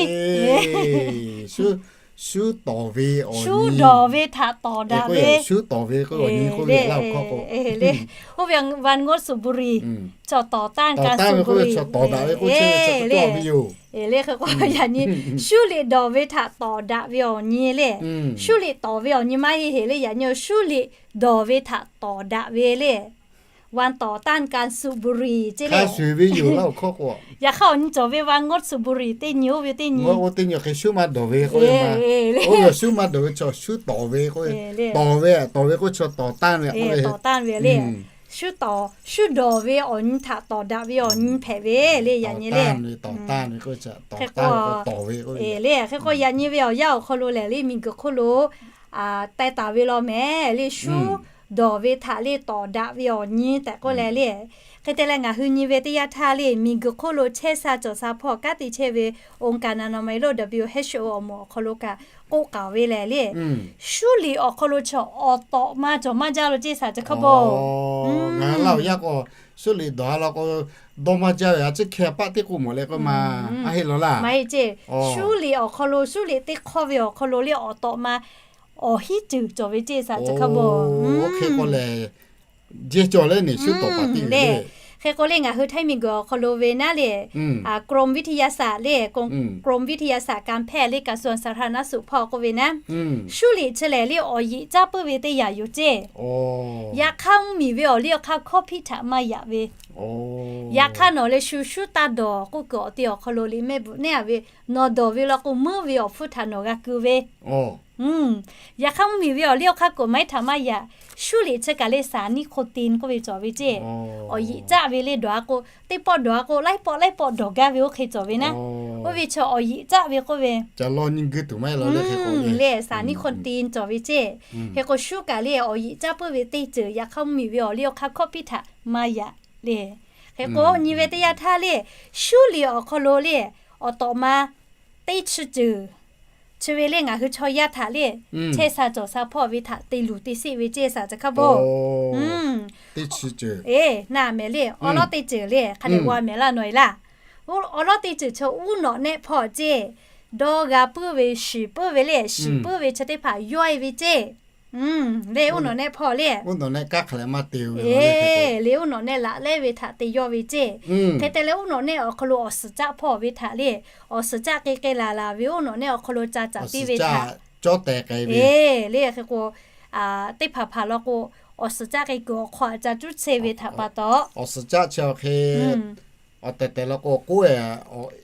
Shu dawˬ ve awˬ nyi. Shu dawˬ ve htaꞈ tawˍ daꞈ ve. Shu dawˬ ve k'o awˬ nyi k'oˆ ve laˇ awˬ hkawˇ k'o le. Oˇ ve van ngoˇ suˍ bu riˍ, chaw tawˍ tanˇ ka suˍ bu riˍ, chaw tawˍ daꞈ ve k'oˆ chehˇ ve chi ve yoˬ. Le, hk'e k'o yaꞈ nyi shu liꞈ dawˬ ve htaꞈ tawˍ daꞈ ve awˬ nyi le. Shu liꞈ tawˍ ve awˬ nyi maˇ heˆ heˍ le, yaꞈ nyi shu liꞈ dawˬ ve htaꞈ tawˍ daꞈ ve le. วันต่อต้านการสูบบุหรี่ ceˇ le. Yaꞈ hk'aˇ awˬ nyi cawˬ ve วันงดสูบบุหรี่ teˇ nyi, oˇ ve teˇ nyi, oˇ ve teˇ nyi hk'e shuˉ maˇ dawˬ ve k'oˆ ve ma. Oˇ ve shuˉ maˇ dawˬ ve chaw shuˉ tawˍ ve k'oˆ ve. Tawˍ ve, tawˍ ve k'oˆ ve chaw ต่อต้าน ve k'oˆ ve. ต่อต้าน ve le. Shuˉ tawˍ, shuˉ dawˬ ve awˬ nyi htaꞈ tawˍ daꞈ ve awˬ nyi hpehꞈ ve le, yaꞈ nyi le. Hk'e k'o, le, hk'e k'o yaꞈ nyi ve awˬ yanˇ awˬ hk'aw lo lehˬ le, miˬguiˬ hk'oˆ lo teh taˍ ve law mehˍ le, shuˉ dawˬ ve htaꞈ le tawˍ daꞈ ve awˬ nyi tehꞈ k'oˆ leh le. Hk'e te leh ngaˬ hui nyi ve teˇ yanˇ htaˇ le, miˬguiˬ hk'oˆ lo chehˇ sha cawˬ sha hpawˇ kanˉ te chehˇ ve องค์การอนามัยโลก WHO awˬ moˍ awˬ hk'aw lo kaꞈ k'oˆ k'aoˍ ve lehˬ le, shuˉ liꞈ awˬ hk'aw lo chaw awˬ tawꞈ ma cawˬ maˇ jaˇ lo ceˇ shaˍ chi hk'a bawˬ. Ngaˬ hui laˇ awˬ yanˇ k'o, shuˉ liꞈ dawˬ a law k'o, dawˇ maˇ jaˇ ve a ciˉ hkeh paˆ teˇ k'oˆ mawˬ leh k'o ma, a heˆ law laˇ. Shuˉ liꞈ awˬ hk'aw lo, shuˉ liꞈ teˇ hk'awˇ ve awˬ hk'aw lo le awˬ tawꞈ ma awˬ hiˉ ceuˬ cawˬ ve ceˇ shaˍ chi hk'a bawˬ. Hk'e k'o lehˬ, jehˇ cawˬ leh neˬ shuˉ tawˍ paˍ tiˉ ve le. Hk'e k'o le ngaˬ hui Htaiˇ miˬguiˬ awˬ hk'aw lo ve naˉ le, กรมวิทยาศาสตร์ le, กรมวิทยาศาสตร์การแพทย์ le กระทรวงสาธารณสุข hpawˇ k'oˆ ve naˉ, shuˉ liꞈ chi lehˬ le awˬ yiꞈ caˉ puiˉ ve teˇ yanˇ yoˬ ceˇ. Yaꞈ hk'aˇ mvuhˇmiˬ ve awˬ liˇ awˬ hk'aˇ hkawˇ hpiˆ htaꞈ maˇ yaꞈ ve. Yaꞈ hk'aˇ nawˬ leh shu shuˉ taˇ dawˬ k'oˆ kuiˬ awˬ te awˬ hk'aw lo liꞈ mehˆ bvuhꞈ neˉ a ve, nawˬ dawˬ ve law k'o meuˉ ve awˬ hpfuhˇ htaꞈ nawˬ g'a keu ve. Yaꞈ hk'aˇ mvuhˇmiˬ ve awˬ liˇ awˬ hk'aˇ kuiˬ maˇ heˆ htaꞈ maˇ yaꞈ. Shuˉ liꞈ chi kaꞈ le สารนิโคติน k'oˆ ve cawˬ ve ceˇ. Awˬ yiꞈ caˆ ve le dawˬ a k'o, teˇ pawˆ dawˬ a k'o laiˉ pawˆ laiˉ pawˆ dawˬ gaˇ ve oˇ hk'e cawˬ ve naˉ. Oˇ ve chi awˬ yiꞈ caˆ ve k'oˆ ve. Leh สารนิโคติน cawˬ ve ceˇ. Hk'e k'o shuˉ kaꞈ le awˬ yiꞈ caˇ puiˉ ve teˇ ceuˬ, yaꞈ hk'aˇ mvuhˇmiˬ ve awˬ liˇ awˬ hk'aˇ hkawˇ hpiˆ htaꞈ maˇ yaꞈ le. Hk'e k'o nyi ve teˇ yanˇ htaˇ le, shuˉ liꞈ awˬ hk'aw lo le awˬ tawꞈ ma teˇ chi ceuˬ, chi ve le ngaˬ hui chaw yaˇ htaꞈ le chehˇ sha cawˬ sha hpawˇ ve htaꞈ te luˬ te sheˆ ve ceˇ shaˍ chi hk'a bawˬ. Eˬ, na mehˍ le, awˉ lawˉ teˇ ceuˬ le hk'a dehꞈ g'a mehˍ laˇ nawˬ e laˇ. Awˉ lawˉ teˇ ceuˬ chi uˉ nawꞈ nehˆ hpawˇ ceˇ, dawˇ g'a puiˉ ve, shiˍ puiˉ ve le, shiˍ puiˉ ve chi teˇ hpaˍ yawˇ e ve ceˇ. Le uˉ nawꞈ nehˆ hpawˇ le, uˉ nawꞈ nehˆ kaꞈ hk'a leh maˇ te ve le, uˉ nawꞈ nehˆ laꞈ lehˉ ve htaꞈ te yawˇ ve ceˇ. Hk'e te leh uˉ nawꞈ nehˆ awˬ hk'aw lo awˬ suhˍ caˆ hpawˇ ve htaꞈ le, awˬ suhˍ caˆ k'e k'e laˬ laˬ ve uˉ nawꞈ nehˆ awˬ hk'aw lo ca caˍ piˇ ve htaꞈ cawˇ teh k'ai ve le. Hk'e k'o, teˇ hpaˍ hpaˍ law k'o, awˬ suhˍ caˆ k'e kuiˬ awˬ hk'aw a ca cuˉ chehˇ ve htaꞈ pa taw, awˬ suhˍ caˆ chi awˬ hk'e awˬ tehˬ tehˬ law k'o k'oˆ e,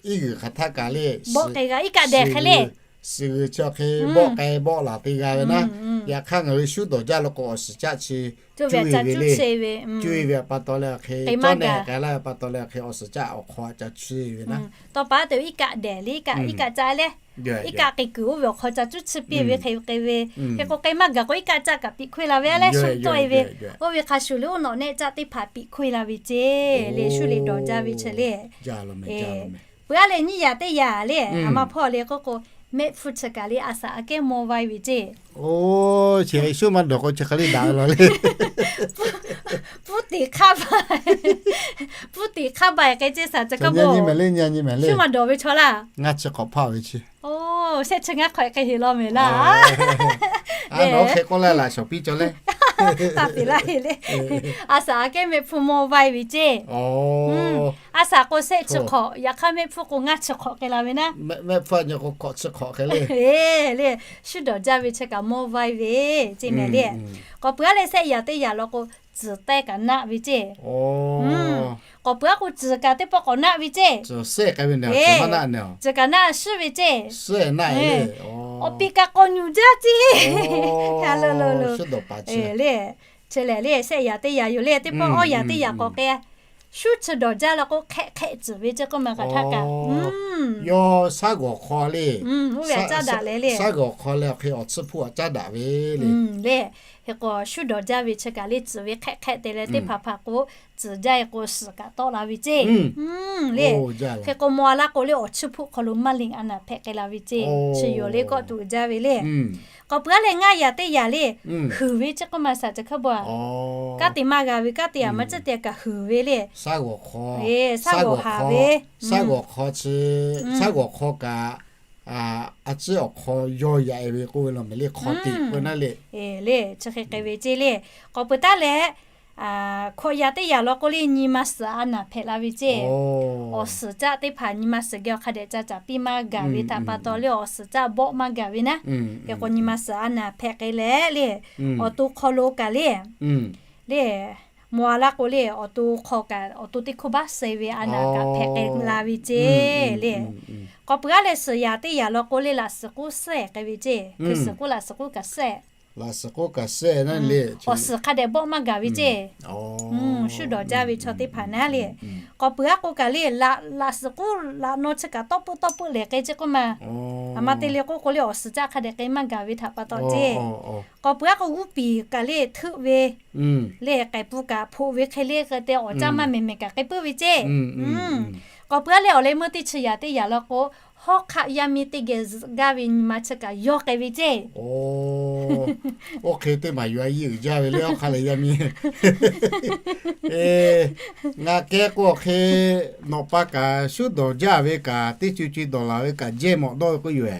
iˉ g'uiˬ hk'aˬ htaˆ kaꞈ le, bawˆ k'ai g'a iˉ kaˆ dehꞈ hk'e le, suhˍ g'uiˬ chi awˬ hk'e bawˆ k'ai bawˆ laˬ te g'a ve naˉ. Yaꞈ hk'aˇ ngaˬ hui shuˉ dawˬ jaˇ law k'o awˬ suhˍ caˆ chi cuˇ ve a ca cuˉ chehˇ ve, cuˇ e ve pa taw leh awˬ hk'e cawˇ nehˆ k'ai laˇ ve pa taw leh awˬ hk'e awˬ suhˍ caˆ awˬ hk'aw a ca cuˇ e ve naˉ. Tawˇ pa te iˉ kaˆ dehꞈ le, iˉ kaˆ caˆ leh, iˉ kaˆ k'e kuiˬ oˇ ve awˬ hk'aw ca cuˉ chi piˇ ve hk'e k'e ve. Hk'e k'o k'e maˇ gaˬ k'o iˉ kaˆ caˆ kaꞈ piꞈ hkoˇ e la ve a leh shu tawˆ e ve. Oˇ ve hk'a shuˍ le uˉ nawꞈ nehˆ caˆ teˇ hpaˍ piꞈ hkoˇ e la ve ceˇ le, shuˉ liꞈ dawˬ jaˇ ve chi le. Peuˬ a leh nyiˇ yaꞈ teˇ yaꞈ le, a ma hpawˇ le k'oˆ k'o, mehˆ hpfuhˇ chi kaꞈ le a saˍ aꞈ kehˉ mawˇ vaiˇ ve ceˇ. Oˇ, chi shuˉ maˇ dawˬ k'o chi hk'e le daꞈ ve law le. Puˉ tiˍ hk'aˇ ba, puˉ tiˍ hk'aˇ ba e k'e ceˇ shaˍ chi hk'a bawˬ. Shuˉ maˇ dawˬ ve chaw laˇ. Ngaˇ chi hk'awꞈ hpaˇ ve chi. Oˇ, shehˆ chi ngaˇ hk'awꞈ e k'e heˍ law mehˍ laˇ. Aˉ, nawˬ hk'e k'oˆ laˇ laꞈ shawˍ piˇ cawˬ le. Taˇ peꞈ laˇ heˍ le. A saˍ aꞈ kehˉ mehˆ hpfuhˇ mawˇ vaiˇ ve ceˇ. A saˍ k'o shehˆ chi hk'awꞈ, yaꞈ hk'aˇ mehˆ hpfuhˇ k'o ngaˇ chi hk'awꞈ k'e la ve naˉ. Mehˆ hpfuhˇ a nyi k'o hk'awꞈ chi hk'awꞈ hk'e le. Le, shuˉ dawˬ jaˇ ve chi kaꞈ mawˇ vaiˇ ve ceˇ mehˍ le. K'awꞈ peuˬ a leh shehˆ yaꞈ teˇ yaꞈ law k'o, tcuhˍ teh kaꞈ naˆ ve ceˇ. K'awꞈ peuˬ a k'o tcuhˍ kaꞈ teˇ pawˆ k'awꞈ naˆ ve ceˇ. Tcuhˍ kaꞈ naˆ shiˉ ve ceˇ. Awˬ piˍ kaꞈ k'awꞈ nyuˬ jaˇ ceˇ. Le, chi lehˬ le, shehˆ yaꞈ teˇ yaꞈ yoˬ le, teˇ pawˆ awˇ yaꞈ teˇ yaꞈ k'awꞈ k'e, shuˉ chi dawˬ jaˇ law k'o hk'ehˆ hk'ehˆ tcuhˍ ve ceˇ k'oˆ ma hk'aˬ htaˇ kaꞈ. Yawˇ shaˉ g'awˬ hk'aw le, oˇ ve caˉ daꞈ leh le, shaˉ g'awˬ hk'aw leh awˬ hk'e awˬ tsuhˇ hpuˇ aꞈ caˉ daꞈ ve le. Le, hk'e k'o shuˉ dawˬ jaˇ ve chi kaꞈ le tcuhˍ ve hk'ehˆ hk'ehˆ te leh teˇ hpaˍ hpaˍ k'o tcuhˍ jaˇ e k'o suhˍ kaꞈ tawˆ la ve ceˇ. Le, hk'e k'o maw a laˇ k'o le awˬ tsuhˇ hpuˇ hk'aw lo maˇ liꞈ a naˍ hpehꞈ k'ai la ve ceˇ. Chi yoˬ le kawˆ tuˬ jaˇ ve le. K'awꞈ peuˬ a leh ngaˇ yaꞈ teˇ yaꞈ le, huiˍ ve ceˇ k'oˆ ma shaˍ chi hk'a bawˬ a. Kanˉ te maˇ g'a ve, kanˉ te yaꞈ maˇ ceuˇ te kaꞈ huiˍ ve le. Shaˉ g'awˬ hk'aw, shaˉ g'awˬ haˍ ve, shaˉ g'awˬ hk'aw chi, shaˉ g'awˬ hk'aw kaꞈ a ciˉ awˬ hk'aw yawˇ yaꞈ e ve k'oˆ ve law mehˍ le, hk'aw tiꞈ k'oˆ ve naˉ le. Le, chi hk'e k'ai ve ceˇ le. K'awꞈ peuˬ taˉ leh, hkawꞈ yaꞈ teˇ yaꞈ law k'o le nyi ma suhˍ a naˍ hpehꞈ la ve ceˇ. Awˬ suhˍ caˆ teˇ hpaˍ nyi ma suhˍ geh awˬ hk'a dehꞈ ca caˍ piˇ maˇ gaˬ ve htaꞈ pa taw le awˬ suhˍ caˆ bawˆ maˇ gaˬ ve naˉ. Hk'e k'o nyi ma suhˍ a naˍ hpehꞈ k'ai leh le, awˬ to hk'aw lo kaꞈ le, le Mawˬ a laˇ k'o le, awˬ to hk'aw kaꞈ awˬ to teˇ hkawˇ baˆ suh ve a naˍ kaꞈ hpehꞈ k'ai la ve ceˇ le. K'awꞈ peuˬ aˉ leh suhˍ yaˍ teˇ yaˍ law k'o le, laꞈ suhˍ k'oˆ suhˍ k'ai ve ceˇ. Hkui suhˍ k'oˆ laꞈ suhˍ k'oˆ kaꞈ suhˍ awˬ suhˍ hk'a dehꞈ bawˆ maˇ gaˬ ve ceˇ. Shuˉ dawˬ jaˇ ve chaw teˇ hpaˍ naˉ le. K'awꞈ peuˬ aˉ k'o kaꞈ le, laꞈ, laꞈ suhˍ k'oˆ laꞈ naw chi kaꞈ tawˆ peuˆ tawˆ peuˆ lehˬ k'ai ceˇ k'oˆ ma. A ma te le k'oˆ k'o le, awˬ suhˍ caˆ hk'a dehꞈ k'ai maˇ gaˬ ve htaꞈ pa taw ceˇ. K'awꞈ peuˬ aˉ k'o g'uˇ piˍ kaꞈ le hteuˆ ve le, k'ehˬ pu kaꞈ hpoꞈ ve hk'e le k'ai te awˬ caˇ maˇ mehˍ mehˍ kaꞈ k'ai puiˉ ve ceˇ. K'awꞈ peuˬ aˉ leh awˬ leh meuˇ teˇ chi yaꞈ teˇ yaꞈ law k'o, hawˉ hk'aˆ yaˇ miˇ teˇ geh zuhꞈ gaˇ ve nyi ma chi kaꞈ yawˇ k'ai ve ceˇ. Oˇ hk'e teˇ maˬ yuˬ a yiˇ uiˍ jaˇ ve le, hawˉ hk'aˆ leh yaˇ miˇ. Ngaˬ kehˉ k'o awˬ hk'e, nawˬ pa kaꞈ shuˉ dawˬ jaˇ ve kaꞈ, teˇ co co dawˬ laˬ ve kaꞈ jehˇ mawꞈ dawˇ ve k'oˆ yoˬ.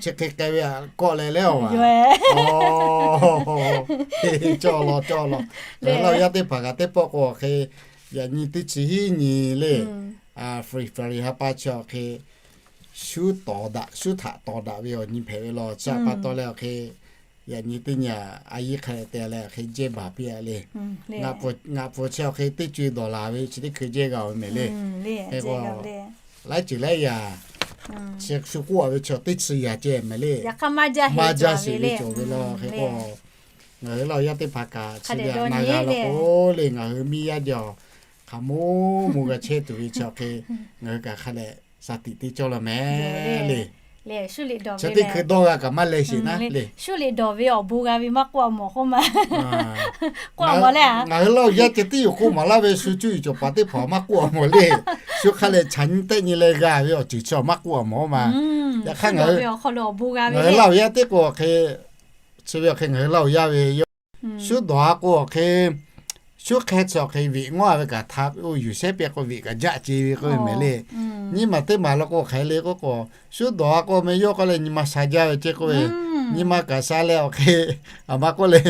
Chi hk'e k'ai ve aꞈ kawˆ leh leh a, cawˇ law cawˇ law. Ngaˬ hui Laˇ huˍ yaˇ teˇ hpaˍ kaꞈ teˇ pawˆ k'o awˬ hk'e, yaꞈ nyi teˇ chi hiˉ nyi le, February ha pa chi awˬ hk'e, shuˉ tawˍ daꞈ, shuˉ htaꞈ tawˍ daꞈ ve awˬ nyi hpehꞈ ve law. Chi pa taw leh awˬ hk'e, yaꞈ nyi teˇ nyi a yiˇ hk'a te leh awˬ hk'e jehˇ baˬ piˇ a le. Ngaˬ pfuhˍ chi awˬ hk'e teˇ co dawˬ laˬ ve chi teˇ hkui jehˇ g'a ve mehˍ le. Hk'e k'o, laiˉ ceuˬ laiˉ yaꞈ, chi shu k'oˆ a ve chi teˇ chi yaꞈ ceh mehˍ le. Maˇ jaˇ sheˍ ve cawˬ ve law. Hk'e k'o, ngaˬ hui Laˇ huˍ yaˇ teˇ hpaˍ kaꞈ chi ve na g'a law k'o le, ngaˬ hui miˇ yaˇ jaˇ hk'aˬ moˇ moˇ g'a chehˇ tuˬ ve chi awˬ hk'e, ngaˬ hui kaꞈ hk'a leh shaˍ tiꞈ te cawˇ law mehˍ le. Chi teˇ hkui dawˇ g'a kaꞈ maˇ leh sheˍ naˉ le. Shu liꞈ dawˬ ve awˬ bon g'a ve maˇ k'oˆ a mawˬ k'oˆ ma. K'oˆ a mawˬ le. Ngaˬ hui Laˇ huˍ yaˇ ceh tiˉ yoˬ k'oˆ maˍ laˇ ve shu cuˇ yiˍ cawˬ paˍ teˇ hpaˍ maˇ k'oˆ a mawˬ le. Shu hk'a leh chaꞈ nyi tehˆ nyi leh g'a ve awˬ ceuˬ chi awˬ maˇ k'oˆ a mawˬ ma. Yaꞈ hk'aˇ ngaˬ hui Laˇ huˍ yaˇ teˇ k'o awˬ hk'e, chi ve awˬ hk'e ngaˬ hui Laˇ huˍ yaˇ ve yoˬ. Shu dawˬ a k'o awˬ hk'e, shu hk'e chi awˬ hk'e veꞈ ngawˇ a ve kaꞈ htaꞈ oˇ yuˬ shehˉ pehˇ k'o veꞈ kaꞈ jaˆ ce ve k'oˆ ve mehˍ le. Nyiˇ maˬ teˇ maˬ law k'o hk'e le k'oˆ k'o, shu dawˬ a k'o meh yawˇ k'oˆ leh nyi ma sha jaˇ ve ceˇ k'oˆ ve, nyi ma kaꞈ sha leh awˬ hk'e, a ma k'oˆ le,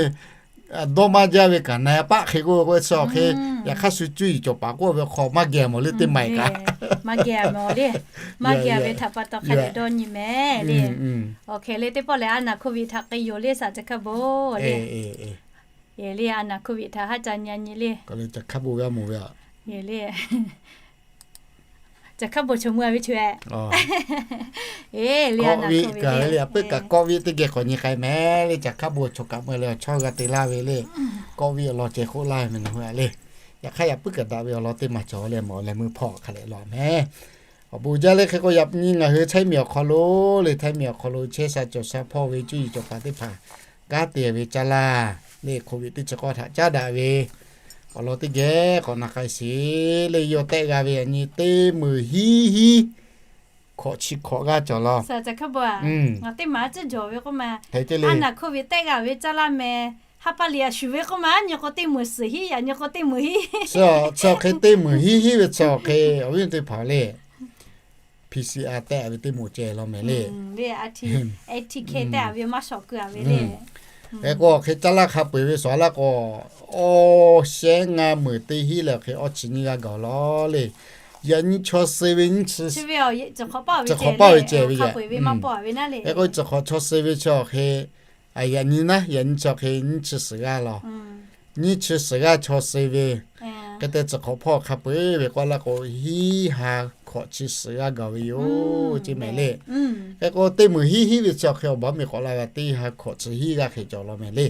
dawˇ maˇ jaˇ ve kaꞈ na paˆ hk'e k'oˆ ve k'o chi awˬ hk'e, yaꞈ hk'aˇ shu cuˇ yiˍ cawˬ paˍ k'oˆ ve hk'aw maˇ geh mawˬ le teˇ maˬ kaꞈ. Maˇ geh a mawˬ le. Maˇ geh a ve htaꞈ pa taw hk'a dehꞈ dawˇ nyi mehˍ le. Awˬ hk'e le teˇ pawˆ lehˬ a naˍ hk'oˆ ve htaꞈ k'ai yoˬ le saˍ ca hkaˇ bon le. Eˬ le, a naˍ hk'oˆ ve htaꞈ haˉ ca nyi a nyi le. Ca hkaˇ bon ve a moˍ ve a. Eˬ le, ca hkaˇ bon chaw mui a ve chaw e. Eˬ le, a naˍ hk'oˆ ve kaꞈ le, a puiˉ kaꞈ kawˆ ve teˇ geh k'awꞈ nyi k'ai mehˍ le. Ca hkaˇ bon chaw kaꞈ mui leh awˬ chawˇ g'a te laˇ ve le. Kawˆ ve awˬ lawn ceh k'oˆ laˇ ve meh na hui a le. Yaꞈ hk'aˇ yaꞈ puiˉ kaꞈ daꞈ ve awˬ lawn teˇ maˬ cawˬ leh mawˬ leh mui hpawˇ hk'a leh law mehˍ. Awˬ bon jaˇ le. Hk'e k'o yaꞈ nyi ngaˬ hui Htaiˇ miˬ awˬ hk'aw lo le, Htaiˇ miˬ awˬ hk'aw lo chehˇ sha cawˬ sha hpawˇ ve cuˇ yiˍ cawˬ paˍ teˇ hpaˍ kanˉ te ve caˇ laˇ le, hk'oˆ ve teˇ chi k'awˇ htaꞈ caˉ daꞈ ve awˬ lawn teˇ geh k'awꞈ na k'ai sheˍ le. Yawˇ tehˆ g'a ve yaꞈ nyi teˇ meunˍ hiˉ hiˉ hkawꞈ chi hkawꞈ g'aˇ cawˬ law. Ngaˬ teˇ maˬ a ciˉ jawˬ ve k'oˆ ma, a naˍ hk'oˆ ve tehˆ g'a ve caˇ laˇ meh, ha pa liꞈ a shuˍ ve k'oˆ ma, nyi k'o teˇ meunˍ suhˍ hiˉ yaꞈ nyi k'o teˇ meunˍ hiˉ. Chi awˬ hk'e teˇ meunˍ hiˉ hiˉ ve chi awˬ hk'e awˬ viˉ teˇ hpaˍ le, P C R tehˆ a ve teˇ moˍ ceh law mehˍ le. Hk'e k'o awˬ hk'e caˇ laˇ hk'a peu-eˬ ve shawˍ laˇ k'o, awˇ shehˉ ngaˇ meunˍ teˇ hiˉ leh awˬ hk'e awˇ chi nyiˇ g'aˇ gaˬ law le. Yaꞈ nyi chaw suh ve nyiˇ chi, chi hk'awꞈ paˇ ve ceh ve. Hk'e k'o chi hk'awꞈ chaw suh ve chi awˬ hk'e, yaꞈ nyi naˉ, yaꞈ nyi chi awˬ hk'e nyiˇ chi suhˍ g'aˇ law. Nyiˇ chi suhˍ g'aˇ chaw suh ve, hk'e te chi hk'awꞈ hpawˇ hk'a peu-eˬ ve k'oˆ laˇ k'o hiˉ ha hkawꞈ chi suhˍ g'aˇ gaˬ ve yoˬ ceˇ mehˍ le. Hk'e k'o teˇ meunˍ hiˉ hiˉ ve chi awˬ hk'e awˬ baˬ miˬ k'awꞈ la g'a teˇ ha hkawꞈ chi hiˉ g'aˇ hk'e cawˬ law mehˍ le.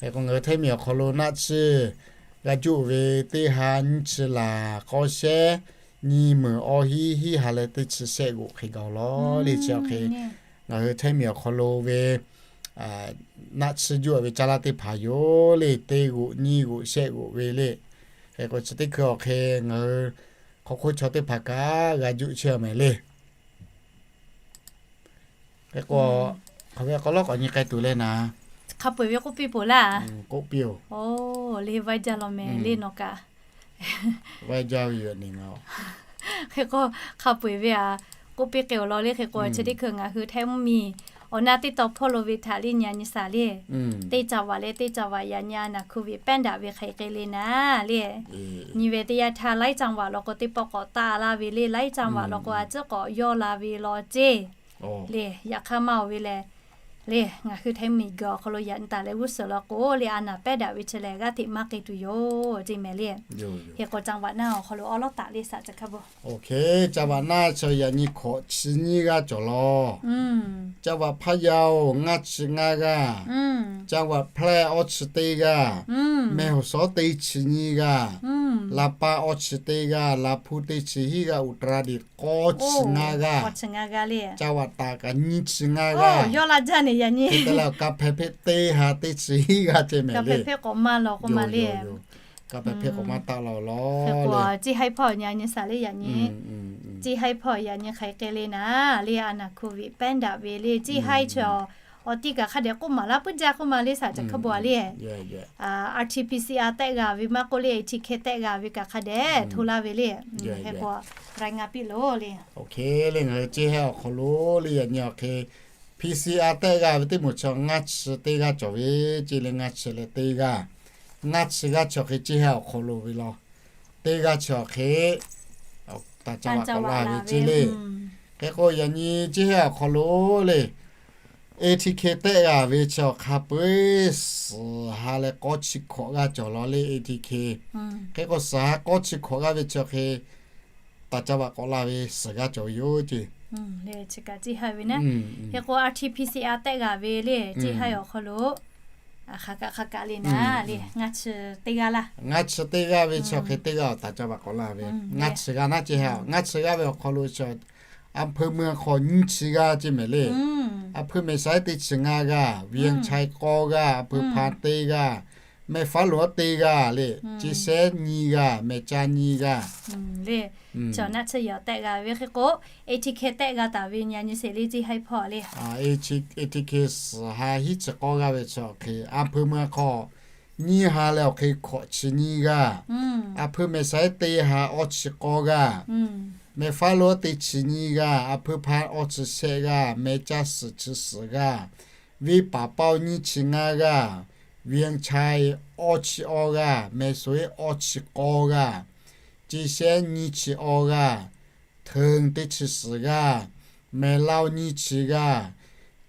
Hk'e k'o ngaˬ hui Htaiˇ miˬ awˬ hk'aw lo naˆ tsuhˇ g'a juˆ ve teˇ ha nyiˇ chi laˬ k'awˇ shehˉ nyi meunˍ awˇ hiˉ hiˉ ha leh teˇ chi shehˆ g'oꞈ hk'e gaˬ law le. Chi awˬ hk'e ngaˬ hui Htaiˇ miˬ awˬ hk'aw lo ve naˆ tsuhˇ juˆ ve caˇ laˇ teˇ hpaˍ yoˬ le. Teˇ g'oꞈ nyiˇ g'oꞈ shehˆ g'oꞈ ve le. Hk'e k'o chi teˇ hkui awˬ hk'e ngaˬ hui hk'aw hk'oˆ chaw teˇ hpaˍ kaꞈ g'a juˆ chehˇ mehˍ le. Hk'e k'o, hk'aˬ ve k'aw lawˉ k'awꞈ nyi k'ai tuˬ leh naˍ, hk'a peu-eˬ ve k'oˆ piˇ poˬ laˇ. K'oˆ piˇ-oˬ. Oˇ, le vaiˇ jaˇ law mehˍ le nawˬ kaꞈ. Vaiˇ jaˇ ve yoˬ nyi ma. Hk'e k'o, hk'a peu-eˬ ve a, k'oˆ piˇ k'ai-oˬ law le. Hk'e k'o chi teˇ hkui ngaˬ hui Htaiˇ mvuhˇ miˬ awˬ na teˇ taw hpawˇ lo ve htaꞈ le nyi a nyi shaˍ le. Teˇ caˇ vaꞈ leh teˇ caˇ vaꞈ yaꞈ nyi a naˍ hk'oˆ ve pehˉ daꞈ ve hk'e k'ai le naˍ le. Nyi ve teˇ yanˇ htaˇ laiˉ caˇ vaꞈ law k'o teˇ pawˆ k'awꞈ taˆ laˇ ve le, laiˉ caˇ vaꞈ law k'o a ciˉ k'awꞈ yawˇ la ve law ceˇ le. Yaꞈ hk'aˇ maˇ-oˬ ve lehˬ, Le, ngaˬ hui hteˇ miˬguiˬ awˬ hk'aw lo yaꞈ nyi taˍ leh g'uˇ suhˍ law k'o le, a naˍ pehˉ daꞈ ve chi lehˬ g'aˇ hteꞈ maˇ k'e tuˬ yoˬ ceˇ mehˍ le. Hk'e k'o จังหวัด naˇ awˬ hk'aw lo awˉ lawˉ taˍ le สมุทรสาคร จังหวัด naˇ chi yaꞈ nyi hkawꞈ chi nyiˇ g'aˇ cawˬ law. จังหวัด พะเยา ngaˇ chi ngaˇ g'aˇ, จังหวัด แพร่ awˇ chi teˇ g'aˇ, แม่ฮ่องสอน teˇ chi nyiˇ g'aˇ, ลำปาง awˇ chi teˇ g'aˇ, ลำพูน teˇ chi hiˉ g'aˇ, อุตรดิตถ์ k'awˇ chi ngaˇ g'aˇ, จังหวัดตาก kaꞈ nyiˇ chi ngaˇ g'aˇ. Hk'e te leh กำแพงเพชร teˇ ha teˇ chi hiˉ g'aˇ ceˇ mehˍ le. Yoˬ, yoˬ. กำแพงเพชร k'awꞈ maˇ taˆ law law le. Ceˇ haiˉ hpawˇ yaꞈ nyi hk'aˬ hk'e k'e le naˍ le, a naˍ โควิด pehˉ daꞈ ve le, ceˇ haiˉ chi awˬ tiˇ kaꞈ hk'a dehꞈ k'oˆ maˍ laˇ puiˉ jaˇ k'oˆ ma le สมุทรสาคร a le. RT PCR tehˆ g'a ve maˇ k'oˆ le, ATK tehˆ g'a ve kaꞈ hk'a dehꞈ hto laˇ ve le. Hk'e k'o รายงาน piˇ loˬ le. Oˇ hk'e le ngaˬ hui ceˇ haiˉ awˬ hk'aw lo le yaꞈ nyi awˬ hk'e PCR tehˆ g'a ve teˇ moˍ chi ngaˇ chi teˇ g'aˇ cawˬ ve ceˇ le, ngaˇ chi leh teˇ g'aˇ. Ngaˇ chi g'aˇ chi awˬ hk'e ceˇ haiˉ awˬ hk'aw lo ve law. Teˇ g'aˇ chi awˬ hk'e taˍ ca vaꞈ k'awꞈ la ve ceˇ le. Hk'e k'o yaꞈ nyi ceˇ haiˉ awˬ hk'aw lo le ATK tehˆ g'a ve chi awˬ hk'a peu-eˬ suhˍ ha leh k'awˇ chi hkawꞈ g'aˇ cawˬ law le ATK. Hk'e k'o suhˍ ha k'awˇ chi hkawꞈ g'aˇ ve chi awˬ hk'e taˍ ca vaꞈ k'awꞈ la ve suhˍ g'aˇ cawˬ ve yoˬ ceˇ. Hk'e k'o RT PCR tehˆ g'a ve le ceˇ haiˉ awˬ hk'aw lo hk'aˬ kaꞈ hk'aˬ kaꞈ le naˍ le, ngaˇ chi teˇ g'aˇ laˇ. Ngaˇ chi teˇ g'aˇ ve chi awˬ hk'e teˇ g'aˇ taˍ ca vaꞈ k'awꞈ la ve ngaˇ chi g'aˇ naˉ ceˇ haiˉ. Ngaˇ chi g'aˇ ve awˬ hk'aw lo chi อำเภอเมือง hk'aw nyiˇ chi g'aˇ ceˇ mehˍ le. อำเภอแม่สาย teˇ chi ngaˇ g'aˇ, เวียงชัย k'awˇ g'aˇ, อำเภอพาน teˇ g'aˇ, แม่ฟ้าหลวง teˇ g'aˇ le, ceˇ sehˉ nyiˇ g'aˇ, แม่จัน nyiˇ g'aˇ le. Chaw naˆ tsuhˇ yaw tehˆ g'a ve hk'e k'o, ATK tehˆ g'a taˍ ve nyi nyi sheˍ le ceˇ haiˉ hpawˇ le. ATK suhˍ ha hiˉ chi k'awˇ g'aˇ ve chi awˬ hk'e อำเภอเมือง hk'aw nyiˇ ha leh awˬ hk'e hkawꞈ chi nyiˇ g'aˇ, อำเภอแม่สาย teˇ ha awˇ chi k'awˇ g'aˇ, แม่ฟ้าหลวง teˇ chi nyiˇ g'aˇ, อำเภอพาน awˇ chi shehˆ g'aˇ, แม่จัน suhˍ chi suhˍ g'aˇ, วังป่าเป้า nyiˇ chi ngaˇ g'aˇ, เวียงชัย awˇ chi awˇ g'aˇ, แม่สวย awˇ chi k'awˇ g'aˇ, ceˇ sehˉ nyiˇ chi awˇ g'aˇ, เทิง teˇ chi suhˍ g'aˇ, แม่เล้า nyiˇ chi g'aˇ,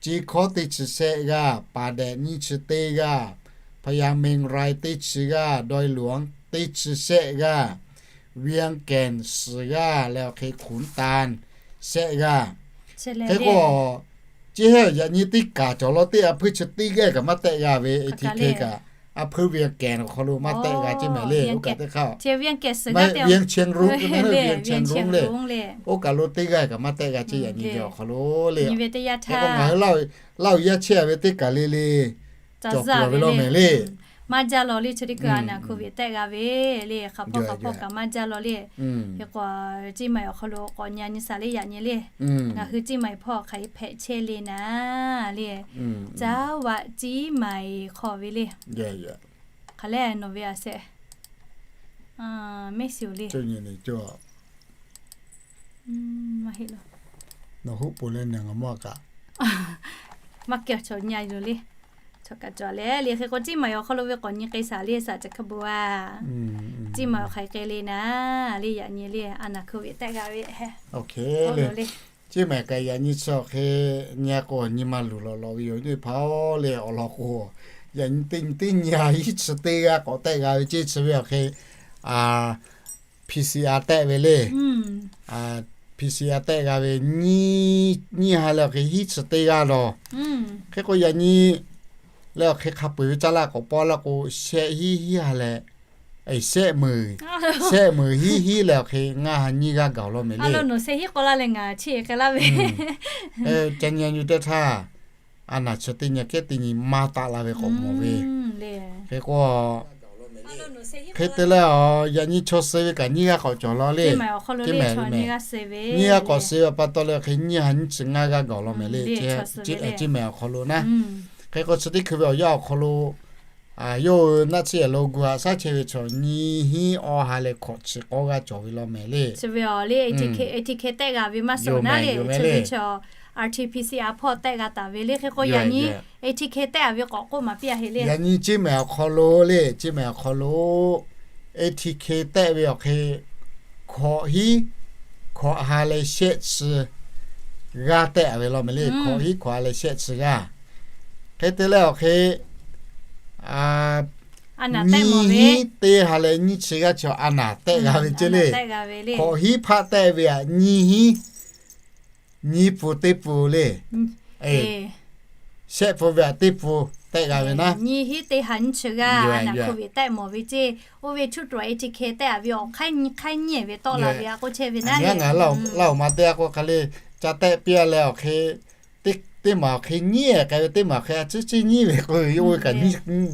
เชียงคาน teˇ chi shehˆ g'aˇ, ป่าแดด nyiˇ chi teˇ g'aˇ, พญาเมงราย teˇ chi g'aˇ, ดอยหลวง teˇ chi shehˆ g'aˇ, เวียงแก่น suhˍ g'aˇ leh awˬ hk'e ขุนตาล shehˆ g'aˇ. Hk'e k'o ceˇ haiˉ yaꞈ nyi teˇ kaˬ cawˬ law teˇ อำเภอ chi teˇ g'aˇ kaꞈ maˇ tehˆ g'a ve ATK kaꞈ, อำเภอ เวียงแก่น awˬ hk'aw lo maˇ tehˆ g'a ceˇ mehˍ le. Oˇ kaꞈ teˇ hk'aˇ เวียงเชียงรุ้ง le, oˇ kaˬ lo teˇ g'aˇ kaꞈ maˇ tehˆ g'a ceˇ yaꞈ nyi ve awˬ hk'aw lo le. Hk'e k'o ngaˬ hui Laˇ huˍ yaˇ chehˇ ve teˇ kaˬ le le cawˬ peuˬ ve law mehˍ le. Maˇ jaˇ law le, chi teˇ hkui a naˍ โควิด tehˆ g'a ve le, hk'aˬ hpawˇ hk'aˬ hpawˇ kaꞈ maˇ jaˇ law le. Hk'e k'o ceˇ maiˬ awˬ hk'aw lo k'awꞈ nyi nyi shaˍ le yaꞈ nyi le. Ngaˬ hui ceˇ maiˬ hpawˇ hk'aˬ hk'e hpehꞈ chehˇ le naˍ le. Caˉ vaꞈ ceˇ maiˬ hk'aw ve le. Hk'aˬ lehˬ nawˬ ve a shehˆ mehˆ shiˍ le. Nawˬ huˆ po leh ngaˬ mawˇ kaꞈ maˇ kehˬ cawˬ nyi yoˬ le. Cawˬ kaꞈ cawˬ leh le, hk'e k'o ceˇ maiˬ awˬ hk'aw lo ve k'awꞈ nyi k'ai shaˍ le สมุทรสาคร a. Ceˇ maiˬ awˬ hk'aˬ hk'e le naˍ le yaꞈ nyi le, a naˍ โควิด tehˆ g'a ve le. Ceˇ maiˬ kaꞈ yaꞈ nyi chi awˬ hk'e nyi k'o nyi ma luˬ lawꞈ lawꞈ ve yoˬ. Nyi hpaˇ le awˬ lawn k'o, yaꞈ nyi teˇ nyi teˇ nyi ha hiˉ chi teˇ g'aˇ k'awꞈ tehˆ g'a ve ceˇ chi ve awˬ hk'e PCR tehˆ ve le. PCR tehˆ g'a ve nyiˇ ha leh awˬ hk'e hiˉ chi teˇ g'aˇ law. Hk'e k'o yaꞈ nyi leh awˬ hk'e hk'a peu-eˬ ve caˇ laˇ k'awꞈ paw laˇ k'o, shehˆ hiˉ hiˉ ha leh, shehˆ meuˍ, shehˆ meuˍ hiˉ hiˉ leh awˬ hk'e ngaˇ ha nyiˇ g'aˇ gaˬ law mehˍ le. Nawˬ shehˆ hiˉ k'aw laˇ leh ngaˬ chi k'ai laˇ ve. Ca nyi nyi teˇ htaˇ, a naˍ chi teˇ nyi kehˉ teˇ nyi maˇ taˆ la ve k'awꞈ mawˬ ve. Hk'e k'o hk'e te leh, yaꞈ nyi chaw suh ve kaꞈ nyiˇ g'aˇ k'awꞈ cawˬ law le. Ceˇ maiˬ nyiˇ g'aˇ k'awꞈ suh ve pa taw leh hk'e nyiˇ ha nyiˇ chi ngaˇ g'aˇ gaˬ law mehˍ le. Ceˇ maiˬ awˬ hk'aw lo naˉ. Hk'e k'o chi teˇ hkui ve awˬ yanˇ awˬ hk'aw lo yawˇ hui naˆ tsuhˇ yehˬ lo gu haꞈ shaˉ chehˇ ve chaw nyiˇ hiˉ awˇ ha leh hkawꞈ chi k'awˇ g'aˇ cawˬ ve law mehˍ le. Chi ve awˬ le ATK tehˆ g'a ve maˇ suh naˉ le. Chi ve chaw RT-PCR hpawˇ tehˆ g'a taˍ ve le. Hk'e k'o yaꞈ nyi ATK tehˆ a ve k'awꞈ k'oˆ maˍ piˇ a heˆ le. Yaꞈ nyi ceˇ maiˬ awˬ hk'aw lo le, ceˇ maiˬ awˬ hk'aw lo ATK tehˆ ve awˬ hk'e hkawꞈ hiˉ hkawꞈ ha leh shehˆ chi g'aˇ tehˆ a ve law mehˍ le. Hkawꞈ hiˉ hkawꞈ ha leh shehˆ chi g'aˇ. Hk'e te leh awˬ hk'e, nyiˇ hinˉ teˇ ha leh nyiˇ chi g'aˇ chi a naˍ tehˆ g'a ve ceˇ le. Hkawꞈ hinˉ hpaˆ tehˆ ve aꞈ, nyiˇ hinˉ, nyiˇ pun teˇ pun le. Shehˆ pun ve aꞈ teˇ pun tehˆ g'a ve naˉ. Nyiˇ hinˉ teˇ ha nyiˇ chi g'aˇ a naˍ hkawꞈ ve tehˆ mawˬ ve ceˇ. Oˇ ve chuˇ tuꞈ a e chi hk'e tehˆ a ve awˬ hk'aˇ nyi hk'aˇ nyi ve tawˆ la ve a k'oˆ chehˇ ve naˉ le. Ngaˬ hui laˇ oˬ ma teˇ g'aˇ k'o hk'a le ca tehˆ piˇ a leh awˬ hk'e, teˇ maˬ awˬ hk'e nyiˉ k'ai ve, teˇ maˬ awˬ hk'e a ciˉ ciˉ nyiˉ ve k'o, oˇ ve kaꞈ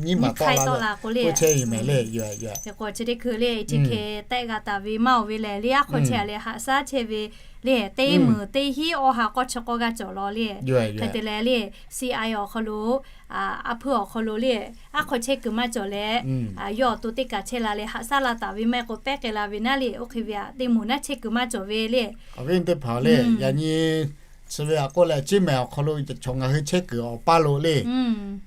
nyiˉ maˬ tawˆ la k'oˆ chehˇ ve mehˍ le. Yoˬ yoˬ. Hk'e k'o chi teˇ hkui le chi hk'e tehˆ g'a taˍ ve maˇ oˬ ve lehˬ, le a hk'awꞈ chehˇ a leh haꞈ shaˉ chehˇ ve le, teˇ muiˬ teˇ hinˉ awˬ ha k'awˇ chi k'awˇ g'aˇ cawˬ law le. Hk'e te leh le, C I awˬ hk'aw lo, a hpui awˬ hk'aw lo le, a hk'awꞈ chehˇ kuiˬ maˇ cawˬ leh, yawˇ awˬ to teˇ kaꞈ chehˇ la leh haꞈ shaˉ la taˍ ve maˇ heˆ k'o pehˉ k'ai la ve naˉ le. Oˇ hk'e ve aꞈ teˇ moˍ naˉ chehˇ kuiˬ maˇ cawˬ ve le. Awˬ viˉ teˇ hpaˍ le, yaꞈ nyi chi ve aꞈ k'oˆ leh, Chiˇ mehˍ awˬ hk'aw lo chaw ngaˬ hui chehˇ kuiˬ awˬ paˇ lo le,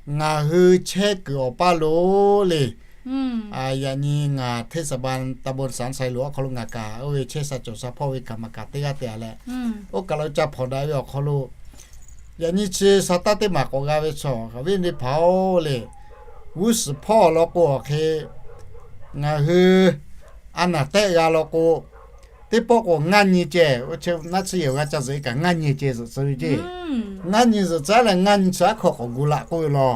ngaˬ hui chehˇ kuiˬ awˬ paˇ lo le, yaꞈ nyi ngaˬ เทศบาลตำบลสันทรายหลวง awˬ hk'aw lo ngaˬ kaꞈ oˇ ve chehˇ sha cawˬ sha hpawˇ ve kaꞈ maˇ kaꞈ teˇ g'aˇ te a leh, oˇ kaˬ lo ca hpawnˬ daꞈ ve awˬ hk'aw lo, yaꞈ nyi chi sha taˇ teˇ maˬ k'awꞈ g'a ve chaw, awˬ viˉ teˇ hpaˍ-oˬ le, g'uˇ suhˍ hpawˇ law k'o awˬ hk'e, ngaˬ hui a naˍ tehˆ g'a law k'o, teˇ pawˆ k'o ngaˇ nyi ceh, oˇ chi naˆ tsuhˇ yehˬ g'a ca zuhꞈ e kaꞈ ngaˇ nyi ceh zuhꞈ tcuh ve ceˇ. Ngaˇ nyi zuhꞈ tcuh leh ngaˇ nyi chi aˉ hkawꞈ k'awꞈ gu laꞈ k'oˆ ve law.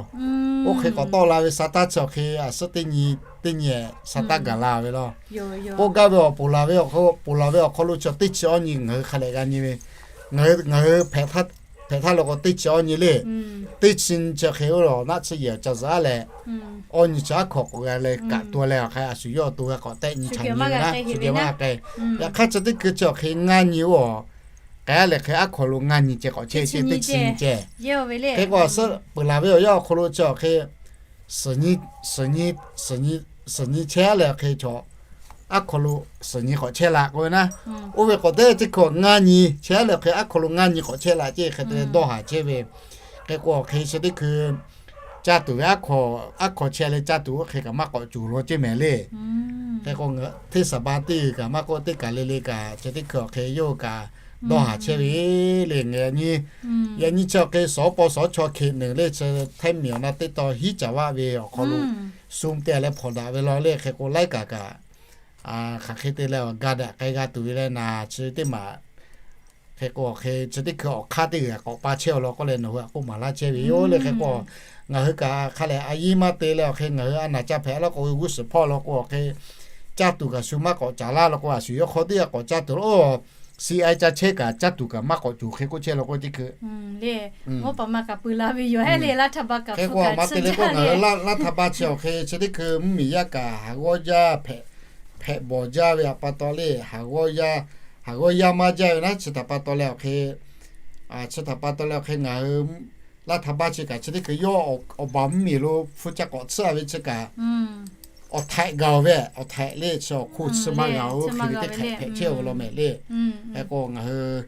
Oˇ hk'e k'awꞈ tawˆ la ve sha taˇ chi awˬ hk'e, a suhˉ teˇ nyi teˇ nyi sha taˇ gaˬ la ve law. K'oˆ gaˇ ve awˬ ponˬ laˬ ve awˬ hk'aw lo, ponˬ laˬ ve awˬ hk'aw lo chi teˇ chi awˇ nyi ngaˬ hui hk'a lehꞈ g'a nyi ve, ngaˬ hui hpehꞈ htaˇ law k'o teˇ chi awˇ nyi le. Teˇ chi nyi chi hk'e oˇ law naˆ tsuhˇ yehˬ ca zuhꞈ a leh, awˇ nyi chi aˉ hkawꞈ k'awꞈ g'a leh kaꞈ tu leh awˬ hk'e a shu yawˇ awˬ to g'a k'awꞈ tehˆ nyi ca nyi ve naˉ, shu geh maˇ k'ai. Yaꞈ hk'aˇ chi teˇ hkui chi awˬ hk'e ngaˇ nyi oˇ, k'ai a leh hk'e aˉ hk'awꞈ lo ngaˇ nyi ceh k'awꞈ chehˇ ve ceˇ, teˇ chi nyi ceh. Hk'e k'o a suhˉ peuˬ laˬ ve awˬ yanˇ awˬ hk'aw lo chi awˬ hk'e suhˍ nyi chehˇ a leh awˬ hk'e chaw aˉ hk'awꞈ lo suhˍ nyi k'awꞈ chehˇ la k'oˆ ve naˉ. Oˇ ve k'awꞈ teˇ chi hkawꞈ ngaˇ nyi chehˇ a leh awˬ hk'e aˉ hk'awꞈ lo ngaˇ nyi k'awꞈ chehˇ la ceˇ, hk'e te leh dawˇ haˍ chehˇ ve. Hk'e k'o awˬ hk'e chi teˇ hkui ca tuˬ ve aˉ hk'awꞈ, aˉ hk'awꞈ chehˇ leh ca tuˬ oˇ hk'e kaꞈ maˇ k'awꞈ cuˬ law ceˇ mehˍ le. Hk'e k'o เทศบาล teˇ g'uiˬ kaꞈ maˇ k'oˆ teˇ kaˬ le le kaꞈ chi teˇ hkui awˬ hk'e yawˇ hui kaꞈ dawˇ haˍ chehˇ ve le. Yaꞈ nyi chi awˬ hk'e สปสช. เขตหนึ่ง le chi htaiˇ miˬ awˬ na teˇ taw hiˉ caˍ vaˆ ve awˬ hk'aw lo sum te leh hpawnˬ daꞈ ve law le. Hk'e k'o laiˉ kaꞈ kaꞈ hk'aˬ hk'e te leh awˬ ga daꞈ k'ai g'a tuˬ ve leh naˍ chi teˇ maˬ hk'e k'o awˬ hk'e chi teˇ hkui awˬ hk'aˇ teˇ g'uiˬ k'awꞈ pa chehˇ awˬ lawn k'oˆ leh nawˬ hui aꞈ k'oˆ maˍ laˇ chehˇ ve yoˬ le. Hk'e k'o ngaˬ hui kaꞈ hk'a lehꞈ a yiˇ maˇ te leh awˬ hk'e ngaˬ hui a naˍ ca hpehꞈ law k'o g'uˇ suhˍ hpawˇ law k'o awˬ hk'e caˇ tuˬ kaꞈ shu maˇ k'awꞈ caˍ laˇ law k'o a shu yawˇ hk'aw teˇ g'aˇ k'awꞈ caˇ tuˬ lo, C I ca chehˇ kaꞈ caˇ tuˬ kaꞈ maˇ k'awꞈ cuˬ hk'e k'oˆ chehˇ law k'o teˇ hkui le, ngaˬ pa maˇ kaꞈ peuˬ la ve yoˬ. Heˉ le laˇ htaˇ ba kaꞈ hk'e k'o a ma te le k'o ngaˬ hui laˇ htaˇ ba chi awˬ hk'e chi teˇ hkui mvuhˇmiˬ yaˇ kaꞈ haˍ g'awˇ jaˇ hpehꞈ bawˬ jaˇ ve aꞈ pa taw le, haˍ g'awˇ yaˇ maˇ jaˇ ve naˉ. Chi htaꞈ pa taw leh awˬ hk'e, chi htaꞈ pa taw leh awˬ hk'e ngaˬ hui laˇ htaˇ ba chi kaꞈ chi teˇ hkui yawˇ awˬ baˬ mvuhˇmiˬ lo hpu ca k'awꞈ tsuhˇ a ve chi kaꞈ awˬ htaiꞈ gaˬ-oˬ ve, awˬ htaiꞈ le chi awˬ hk'oˆ chi maˇ g'a-oˬ hk'e ve teˇ hk'ehꞈ hpehꞈ chehˇ-oˬ ve law mehˍ le. Hk'e k'o ngaˬ hui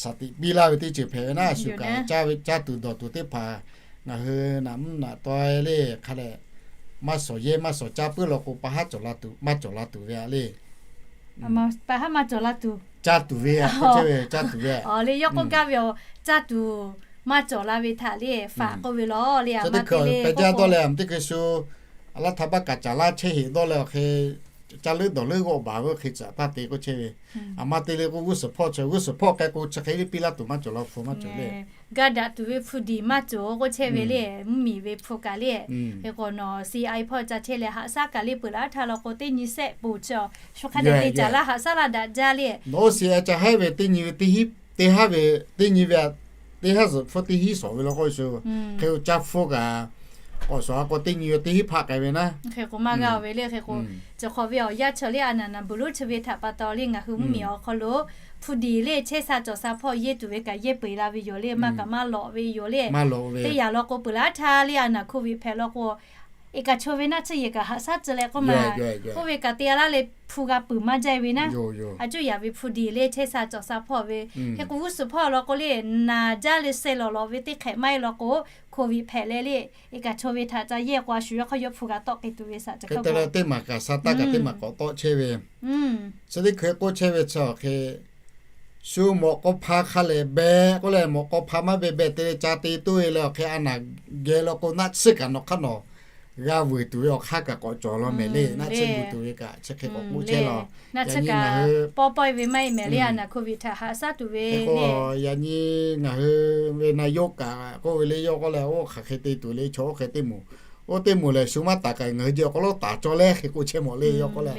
shaˍ tiꞈ piˇ laˇ ve teˇ ceuˬ hpehꞈ ve naˉ, a shu kaꞈ caˇ tuˬ dawˬ tuˬ teˇ hpaˍ ngaˬ hui naꞈ mvuhˇ naꞈ taweh le hk'a lehꞈ maˇ shawˍ yehˇ maˇ shawˍ caˇ puiˉ law k'o pa haˉ cawˬ la tuˬ maˇ cawˬ la tuˬ ve a le. Caˇ tuˬ ve, caˇ tuˬ ve le, yawˇ k'oˆ gaˇ ve, caˇ tuˬ maˇ cawˬ la ve htaꞈ le faꞈ k'oˆ ve law le. A ma te le, pehˬ jaˇ dawˇ leh a ma teˇ hkui shu laˇ htaˇ baˆ kaꞈ caˍ laˇ chehˇ heˆ dawˇ leh awˬ hk'e caˇ leuˉ dawˬ leuˉ g'awˆ baˬ ve hk'e tcuhꞈ taˇ te k'oˆ chehˇ ve. A ma te le k'o g'uˇ suhˍ hpawˇ chi g'uˇ suhˍ hpawˇ k'ai k'o chi hk'e le piˇ laˇ tuˬ maˇ cawˬ la hpu maˇ cawˬ le. Ga daꞈ tuˬ ve hpu diˬ maˇ cawˬ k'oˆ chehˇ ve le, mvuhˇmiˬ ve hpu kaꞈ le. Hk'e k'o nawˬ C I hpawˇ ca chehˇ leh haꞈ shaˉ kaꞈ le peuˬ laˇ htaˇ law k'o teˇ nyi sehˆ poˬ chi shu hk'a dehꞈ le caˍ laˇ haꞈ shaˉ laˇ daꞈ jaˇ le. Nawˬ C I ca hehˉ ve teˇ nyi ve teˇ hinˉ, teˇ haˉ ve teˇ nyi ve teˇ haˉ zuhꞈ hpfuhˇ teˇ hinˉ shawˍ ve law k'o shu hk'e caˇ hpfuhˇ kaꞈ k'awꞈ shawˍ a k'o teˇ nyi ve teˇ hinˉ hpaˆ k'ai ve naˉ. Hk'e k'o maˇ g'a-oˬ ve le. Hk'e k'o chi hk'awꞈ ve awˬ yanˇ chi le a naˍ naˍ buˬ lonˉ chi ve htaꞈ pa taw le ngaˬ hui mvuhˇmiˬ awˬ hk'aw lo hpu diˬ le chehˇ sha cawˬ sha hpawˇ yehˇ tuˬ ve kaꞈ yehˇ peu-eˬ la ve yoˬ le. Maˇ kaꞈ maˇ lawꞈ ve yoˬ le. Teˇ yanˇ law k'o peuˬ laˇ htaˇ le a naˍ โควิด hpehꞈ law k'o, iˉ kaꞈ chaw ve naˆ tsuhˇ yehˬ kaꞈ haꞈ shaˉ tcuh leh k'oˆ ma, oˇ ve kaꞈ te a laˇ leh hpu g'a peuˬ maˇ jaˇ ve naˉ. A cuˇ yaꞈ ve hpu diˬ le chehˇ sha cawˬ sha hpawˇ ve, hk'e k'o g'uˇ suhˍ hpawˇ law k'o le naˍ jaˇ leh seh lawˬ lawꞈ ve teˇ hk'ehꞈ maˇ heˆ law k'o, โควิด hpehꞈ leh le iˉ kaꞈ chaw ve htaꞈ ca yehˇ k'o a shu yawˇ hk'aˇ yawˇ hpu g'a tawˆ k'ai tuˬ ve saꞈ ca hk'e te leh teˇ maˬ kaꞈ sa taˇ kaꞈ teˇ maˬ k'awꞈ tawˆ chehˇ ve, chi teˇ hkui k'oˆ chehˇ ve chi awˬ hk'e Shu mawꞈ k'aw hpa hk'a lehˬ beh k'oˆ leh, mawꞈ k'aw hpa maˇ beh beh te leh ca te tuˬ ve leh awˬ hk'e a naˬ geh law k'o, naˆ tsuhˇ kaꞈ nawˬ hk'aˇ nawˬ g'a vuiˬ tuˬ ve awˬ hk'aˇ kaꞈ k'awꞈ cawˬ law mehˍ le. Naˆ tsuhˇ gu tuˬ ve kaꞈ chi hk'e k'awꞈ k'oˆ chehˇ law. Yaꞈ nyi ngaˬ hui pawˇ pawehˇ ve maˇ heˆ mehˍ le, a naˬ hk'oˆ ve htaꞈ haꞈ shaˉ tuˬ ve le. Yaꞈ nyi ngaˬ hui ve naˬ yoˇ kaꞈ k'oˆ ve le, yawˇ k'oˆ leh, oˇ hk'aˬ hk'e te tuˬ le, chaw oˇ hk'e teˇ moˍ, oˇ teˇ moˍ lehˬ shu maˇ taˍ kaꞈ ngaˬ hui ji awˬ hk'aw lo taˍ cawˇ leh hk'e k'oˆ chehˇ mawˬ le. Yawˇ k'oˆ leh,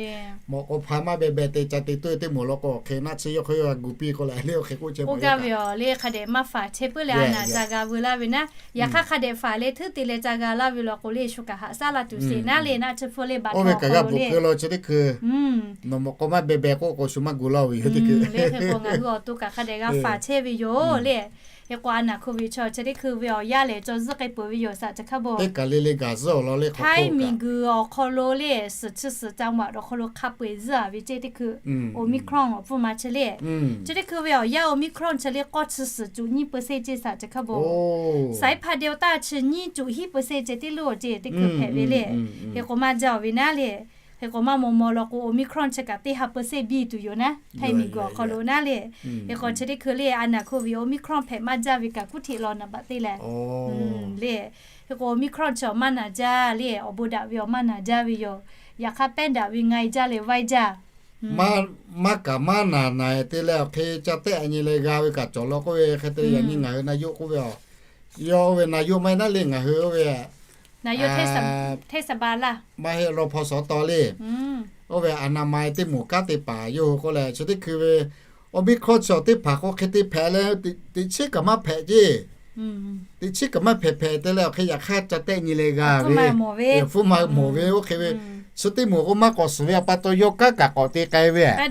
mawꞈ k'aw hpa maˇ beh beh te ca te tuˬ ve teˇ moˍ law k'o, hk'e naˆ tsuhˇ yawˇ hk'e yawˇ g'a gu piˇ k'oˆ leh le, oˇ hk'e k'oˆ chehˇ mawˬ. Oˇ gaˇ ve awˬ le hk'a dehꞈ maˇ faˍ chehˇ puiˉ leh a naˬ ca g'a veu laˇ ve naˉ. Yaꞈ hk'aˇ hk'a dehꞈ faˍ leh htuˉ te leh ca g'a laˇ ve law k'o le, shu kaꞈ haꞈ shaˉ laˇ tuˬ sheˍ naˉ le. Naˆ tsuhˇ hpfuhˇ le ba htawˇ hk'aw lo le, nawˬ mawꞈ k'aw maˇ beh beh k'oˆ k'o shu maˇ gu laˇ ve yoˬ teˇ hkui le. Hk'e k'o ngaˬ hui awˬ to kaꞈ hk'a dehꞈ g'a faˍ chehˇ ve yoˬ le. Hk'e k'o a naˬ hk'oˆ ve chaw chi teˇ hkui ve awˬ yaˇ lehˬ, cawˬ zuhˆ k'ai peuˬ ve yoˬ, saˍ chi hk'a bo. Teˇ kaˬ le le gaˬ zuhˆ awˬ lawn le, Htaiˇ miˬguiˬ awˬ hk'aw lo le, suhˍ chi suhˍ ca maꞈ awˬ hk'aw lo hk'a peu eˬ zuhˆ a ve ceˇ teˇ hkui, Omicron awˬ pfuhˇ ma chi le. Chi teˇ hkui ve awˬ yaˇ Omicron chi le k'awˇ chi suhˍ cuꞈ nyiˇ เปอร์เซ็นต์ ceˇ, saˍ chi hk'a bo. Saiˉ hpaˇ Delta chi nyiˇ cuꞈ hiˉ เปอร์เซ็นต์ ceˇ teˇ luˇ ceˇ teˇ hkui hpehꞈ ve le. Hk'e k'o maˇ jaˇ awˬ ve naˉ le. Hk'e k'o maˇ maw maw law k'o Omicron chi kaꞈ teˇ ha เปอร์เซ็นต์ biˇ tuˬ yoˬ naˉ, Htaiˇ miˬguiˬ awˬ hk'aw lo naˉ le. Hk'e k'o chi teˇ hkui le a naˬ hk'oˆ ve Omicron hpehꞈ maˇ jaˇ ve kaꞈ kuˉ hteꞈ law naˍ baꞈ te leh le. Hk'e k'o Omicron chi awˬ maˇ naˬ jaˇ le, awˬ bon daꞈ ve awˬ maˇ naˬ jaˇ ve yoˬ. Yaꞈ hk'aˇ pehˉ daꞈ ve nga e jaˇ leh vaiˇ jaˇ. Maˇ kaꞈ maˇ naˬ naˬ te leh awˬ hk'e ca tehˆ nyi leh g'a ve kaꞈ cawˬ law k'oˆ ve hk'e te. Yaꞈ nyi ngaˬ hui naˬ yoˇ k'oˆ ve, yawˇ oˇ ve naˬ yoˇ maˇ heˆ naˉ le, ngaˬ hui oˇ ve maˇ heˆ law hpaw sawˍ taw le. Oˇ ve a naˬ ma e teˇ moˍ kanˉ te paˍ yawˇ hui k'oˆ leh chi teˇ hkui ve Omicron chi awˬ teˇ hpaˍ k'o hk'e te hpehꞈ leh, teꞈ chiˉ kaꞈ maˇ hpehꞈ ceˇ. Teꞈ chiˉ kaꞈ maˇ hpehꞈ hpehꞈ te leh awˬ hk'e yaꞈ hk'aˇ ca tehˆ nyi leh g'a ve, awˬ hpfuhˇ ma mawˬ ve oˇ hk'e ve, chi teˇ moˍ k'o maˇ k'awꞈ suhˍ ve a pa taw yawˇ kanˉ kaꞈ k'awꞈ te k'ai ve, hk'e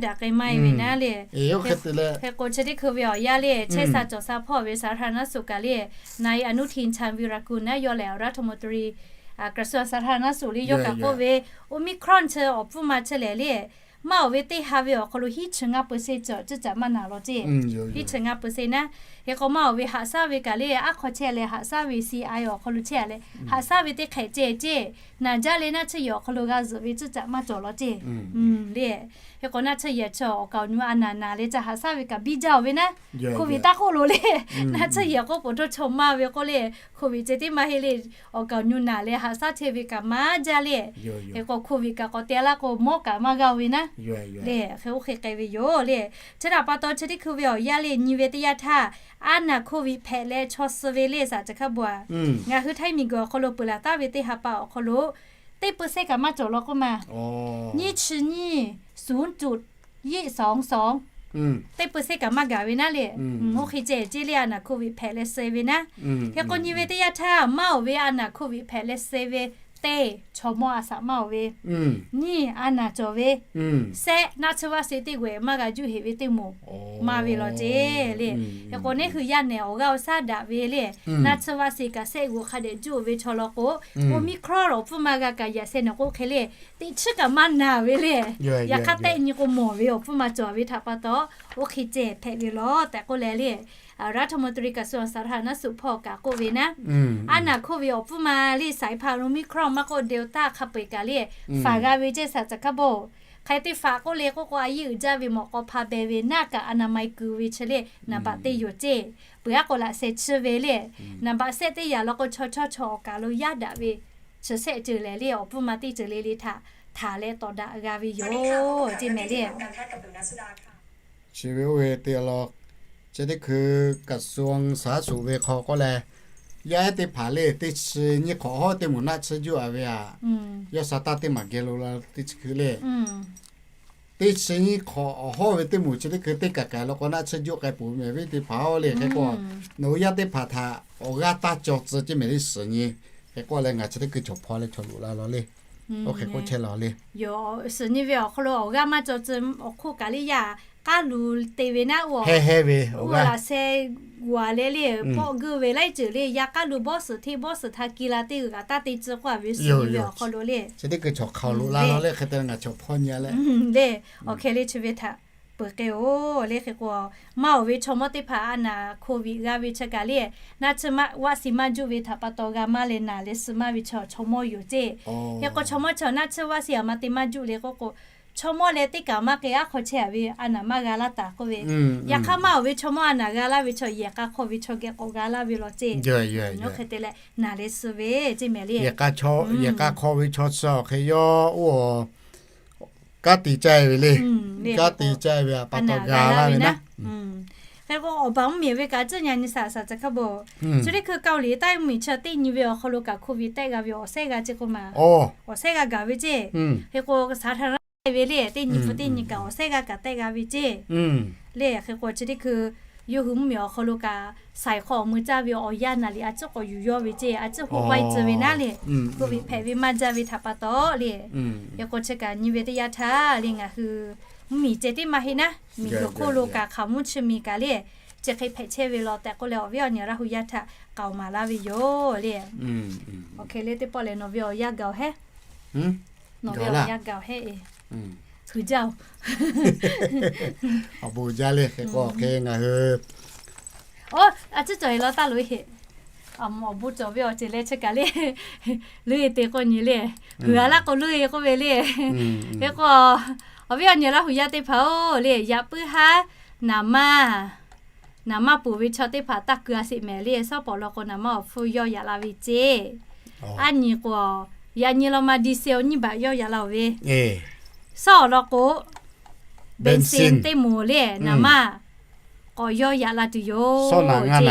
k'o chi teˇ hkui ve awˬ yaˇ le, chehˇ sha cawˬ sha hpawˇ ve สาธารณสุข kaꞈ le, นายอนุทิน ชาญวีรกูล naˉ yawˇ lehˬ รัฐมนตรี กระทรวงสาธารณสุข le yawˇ kaꞈ k'oˆ ve, Omicron chi awˬ pfuhˇ ma chi lehˬ le, maˇ awˬ ve teˇ ha ve awˬ hk'aw lo hiˉ chi ngaˇ เปอร์เซ็นต์ cawˬ, ciˇ caꞈ maˇ naˬ law ceˇ. Hiˉ chi ngaˇ เปอร์เซ็นต์ naˉ. Hk'e k'o maˇ awˬ ve haꞈ shaˉ ve kaꞈ le, aˉ hk'aw chehˇ leh haꞈ shaˉ ve C I awˬ hk'aw lo chehˇ leh haꞈ shaˉ ve teˇ hk'ehꞈ ceh ceˇ, naˬ jaˇ leh naˆ tsuhˇ yehˬ awˬ hk'aw lo g'a zuhꞈ ve ciˇ caꞈ maˇ cawˬ law ceˇ le. Hk'e k'o naˆ tsuhˇ yehˬ chi awˬ kaˍ awˬ nu a naˬ naˬ leh ca haꞈ shaˉ ve kaꞈ biˇ jaˇ awˬ ve naˉ. Hk'oˆ ve taˇ k'oˆ lo le, naˆ tsuhˇ yehˬ k'oˆ pfuhˍ htawˇ chaw maˇ ve k'oˆ le, hk'oˆ ve ceh tiˉ maˇ heˆ le, awˬ kaˍ awˬ nu naˬ leh haꞈ shaˉ chehˇ ve kaꞈ maˇ jaˇ le. Hk'e k'o hk'oˆ ve kaꞈ k'awꞈ te laˇ k'o mawˉ kaꞈ maˇ g'a ve naˉ le. Hk'e oˇ hk'e k'ai ve yoˬ le. Chi htaꞈ pa taw chi teˇ hkui ve awˬ yaˇ le nyi ve teˇ yanˇ htaˇ, a naˬ hk'oˆ ve hpehꞈ leh chaw suh ve le saˍ chi hk'a bo a, ngaˬ hui Htaiˇ miˬguiˬ awˬ hk'aw lo peuˬ laˬ taˍ ve teˇ ha pa awˬ hk'aw lo teˇ เปอร์เซ็นต์ kaꞈ maˇ cawˬ law k'oˆ ma. Nyiˇ chi nyiˇ, ศูนย์จุดยี่สองสอง teˇ เปอร์เซ็นต์ kaꞈ maˇ gaˬ ve naˉ le. Oˇ hk'e ceh ceˇ le a naˬ hk'oˆ ve hpehꞈ leh suh ve naˉ. Hk'e k'o nyi ve teˇ yanˇ htaˇ maˇ awˬ ve a naˬ hk'oˆ ve hpehꞈ leh suh ve teˇ, chaw mawˇ a shaꞈ maˇ awˬ ve, nyiˇ a naˬ cawˬ ve, sehˆ naˆ tsuhˇ vaˆ se teˇ g'uˬ maˇ g'a juˇ heꞈ ve teˇ moˍ maˇ ve law ceˇ le. Hk'e k'o neˉ hui yaˇ nehˬ awˬ g'aˇ awˬ shaˉ daꞈ ve le, naˆ tsuhˇ vaˆ se kaꞈ sehˆ g'uˬ hk'a dehꞈ juˇ ve chaw law k'o, Omicron awˬ pfuhˇ ma g'a kaꞈ yaꞈ sheh nawˬ k'oˆ hk'e le, teꞈ chiˉ kaꞈ maˇ naˬ ve le. Yaꞈ hk'aˇ tehˆ nyi k'o mawˬ ve awˬ pfuhˇ ma cawˬ ve htaꞈ pa taw, oˇ hk'e ceh hpehꞈ ve law tehꞈ k'oˆ leh le, รัฐมนตรี กระทรวงสาธารณสุข hpawˇ kaꞈ k'oˆ ve naˉ. A naˬ hk'oˆ ve awˬ pfuhˇ ma le saiˉ hpaˇ Omicron maˇ k'oˆ Delta hk'a peu eˬ kaꞈ le, faˍ g'a ve ceˇ saˍ chi hk'a bo. Hk'e te faˍ k'oˆ le k'oˆ k'o a yeˇ uiˍ jaˇ ve mawꞈ k'aw hpa beh ve naˆ kaꞈ a naˬ ma e kuˬ ve chi le, naˍ baꞈ te yoˬ ceˇ. Peuˬ aˉ k'o laꞈ sheh chiˇ ve le, naˍ baꞈ sehˆ teˇ yanˇ law k'o chaw chawˇ chaw awˬ kaˍ lo yaˇ daꞈ ve chi sehˆ ceuˬ lehˬ le awˬ pfuhˇ ma teˇ ceuˬ le le htaꞈ htaˍ leh tawˍ daꞈ g'a ve yoˬ ceˇ mehˍ le. Chi ve oˇ ve te law, chi teˇ hkui กระทรวงสาธารณสุข ve hk'aw k'oˆ leh, yaˇ ehˉ teˇ hpaˍ le teˇ chi nyiˇ hk'awꞈ hawˉ teˇ moˍ naˆ tsuhˇ juˇ a ve aꞈ, yawˇ sha taˇ teˇ maˬ geh lo la teˇ chi hkui le. Teˇ chi nyiˇ hk'awꞈ awˬ hawˉ ve teˇ moˍ chi teˇ hkui teˇ kaˬ kaˬ law k'o naˆ tsuhˇ juˇ k'ai peuˬ mehˍ ve teˇ hpaˍ oˇ le. Hk'e k'o nawˬ hui yaˇ teˇ hpaˍ htaꞈ awˬ g'aˇ taˇ cawˬ tcuh ceˇ mehˍ le suhˍ nyi. Hk'e k'oˆ leh ngaˬ chi teˇ hkui chaw hpaw leh chaw loꞈ la law le. Oˇ hk'e k'oˆ chehˇ law le. Suhˍ nyi ve awˬ hk'aw lo awˬ g'aˇ maˇ cawˬ tcuh awˬ hk'oˆ kaꞈ le yaˇ k'aˉ lu te ve naˉ, oˇ heh heh ve awˬ g'aˇ laꞈ sheh g'uˬ a leh le pawˆ geuˆ ve laiˉ ceuˬ le yaˇ k'aˉ lu bawˇ suhˍ hteˇ bawˇ suhˍ htaꞈ ki la teˇ g'uiˬ kaꞈ taˇ te tcuh k'oˆ a ve suhˍ nyi ve awˬ hk'aw lo le. Chi teˇ hkui chaw hk'aw loꞈ la law le hk'e te ngaˬ chaw hpaw nyi a le. Le, awˬ hkeh le chi ve htaꞈ peuˬ k'ai-oˬ le. Hk'e k'o maˇ awˬ ve chaw mawˇ teˇ hpaˍ a naˬ โควิด g'a ve chi kaꞈ le, naˆ tsuhˇ vaˆ se maˇ juˇ ve htaꞈ pa taw g'a maˇ leh naˬ leh suh maˇ ve chaw chaw mawˇ yoˬ ceˇ. Hk'e k'o chaw mawˇ chaw naˆ tsuhˇ vaˆ se aˬ ma te maˇ juˇ le k'oˆ k'o, chaw mawˇ leh teˇ kaꞈ maˇ k'ai, aˉ hk'aw chehˇ a ve a naˍ maˇ g'a laˇ taˍ k'oˆ ve. Yaꞈ hk'aˇ maˇ oˬ ve chaw mawˇ a naˍ g'a laˇ ve chaw yehˬ k'a hk'aw ve chaw geh k'awꞈ g'a laˇ ve law ceˇ. Oˇ hk'e te leh naˍ leh suh ve ceˇ mehˍ le. Yehˬ k'a hk'aw ve chaw chi awˬ hk'e yawˇ oˇ kanˉ te caˇ ve le. Kanˉ te caˇ ve a pa taw g'a laˇ ve naˉ. Hk'e k'o awˬ baˬ mvuhˇmiˬ ve kaꞈ tcuhˉ nyi nyi saˍ saˍ ca hk'a beuˬ. Chi teˇ hkui Kaoˍliˍ taˆ mvuhˇmiˬ chi teˇ nyi ve awˬ hk'aw lo kaꞈ hk'oˆ ve tehˆ g'a ve awˬ sehˉ g'a ceˇ k'oˆ ma. Awˬ sehˉ g'a gaˬ ve ceˇ. Hk'e k'o saˍ htaꞈ g'a ve le, teˇ nyi hpu teˇ nyi kaꞈ awˬ sehˉ g'a kaꞈ tehˆ g'a ve ceˇ. Le hk'e k'o chi teˇ hkui yawˇ hui mvuhˇmiˬ awˬ hk'aw lo kaꞈ saiˍ hk'aw awˬ mui caˇ ve awˬ yanˇ naˍ riˍ a ciˉ k'awꞈ yuˬ yawˇ ve ceˇ, a ciˉ hoˆ paiˇ tcuh ve naˉ le. Hk'oˆ ve hpehꞈ ve maˇ jaˇ ve htaꞈ pa taw le. Hk'e k'o chi kaꞈ nyi ve teˇ yanˇ htaˇ le ngaˬ hui mvuhˇmiˬ ceh tiˉ maˇ heˆ naˉ, miˬguiˬ hk'oˆ lo kaꞈ hk'aˬ mvuhˇ chi miˬ kaꞈ le chi hk'e hpehꞈ chehˇ ve law tehꞈ k'oˆ leh awˬ viˉ awˬ nyi Laˇ hu yaˇ htaꞈ k'aoˍ maˍ laˇ ve yoˬ le. Oˇ hk'e le teˇ pawˆ lehˬ nawˬ ve awˬ yanˇ gaˬ awˬ hehˉ. Nawˬ ve awˬ yanˇ gaˬ awˬ hehˉ e. Huiˍ jaˇ oˬ. Awˬ bon jaˇ le hk'e k'o hk'e ngaˬ hui. Oˇ, a ciˉ cawˬ e law taˇ loꞈ e heꞈ. Awˬ bon cawˬ ve awˬ ceuˬ leh chi kaꞈ le. Loꞈ e te k'o nyi le. Huiˍ a laˇ k'o loꞈ e k'oˆ ve le. Hk'e k'o awˬ viˉ awˬ nyi Laˇ hu yaˇ teˇ hpaˍ oˬ le, yaꞈ puiˉ haˉ naˍ maˇ naˍ maˇ poˬ ve chaw teˇ hpaˍ taˇ keu a sheˍ mehˍ le. Shawˉ pawˍ law k'o naˍ maˇ awˬ hpfuhˇ yawˇ yaꞈ la ve ceˇ. Aˉ nyi k'o, yaꞈ nyi law ma diesel nyiˇ baꞈ yawˇ yaꞈ la oˬ ve. Shawˉ awˬ law k'o, bensin teˇ moˍ le naˍ maˇ k'awꞈ yawˇ yaꞈ la tuˬ yoˬ.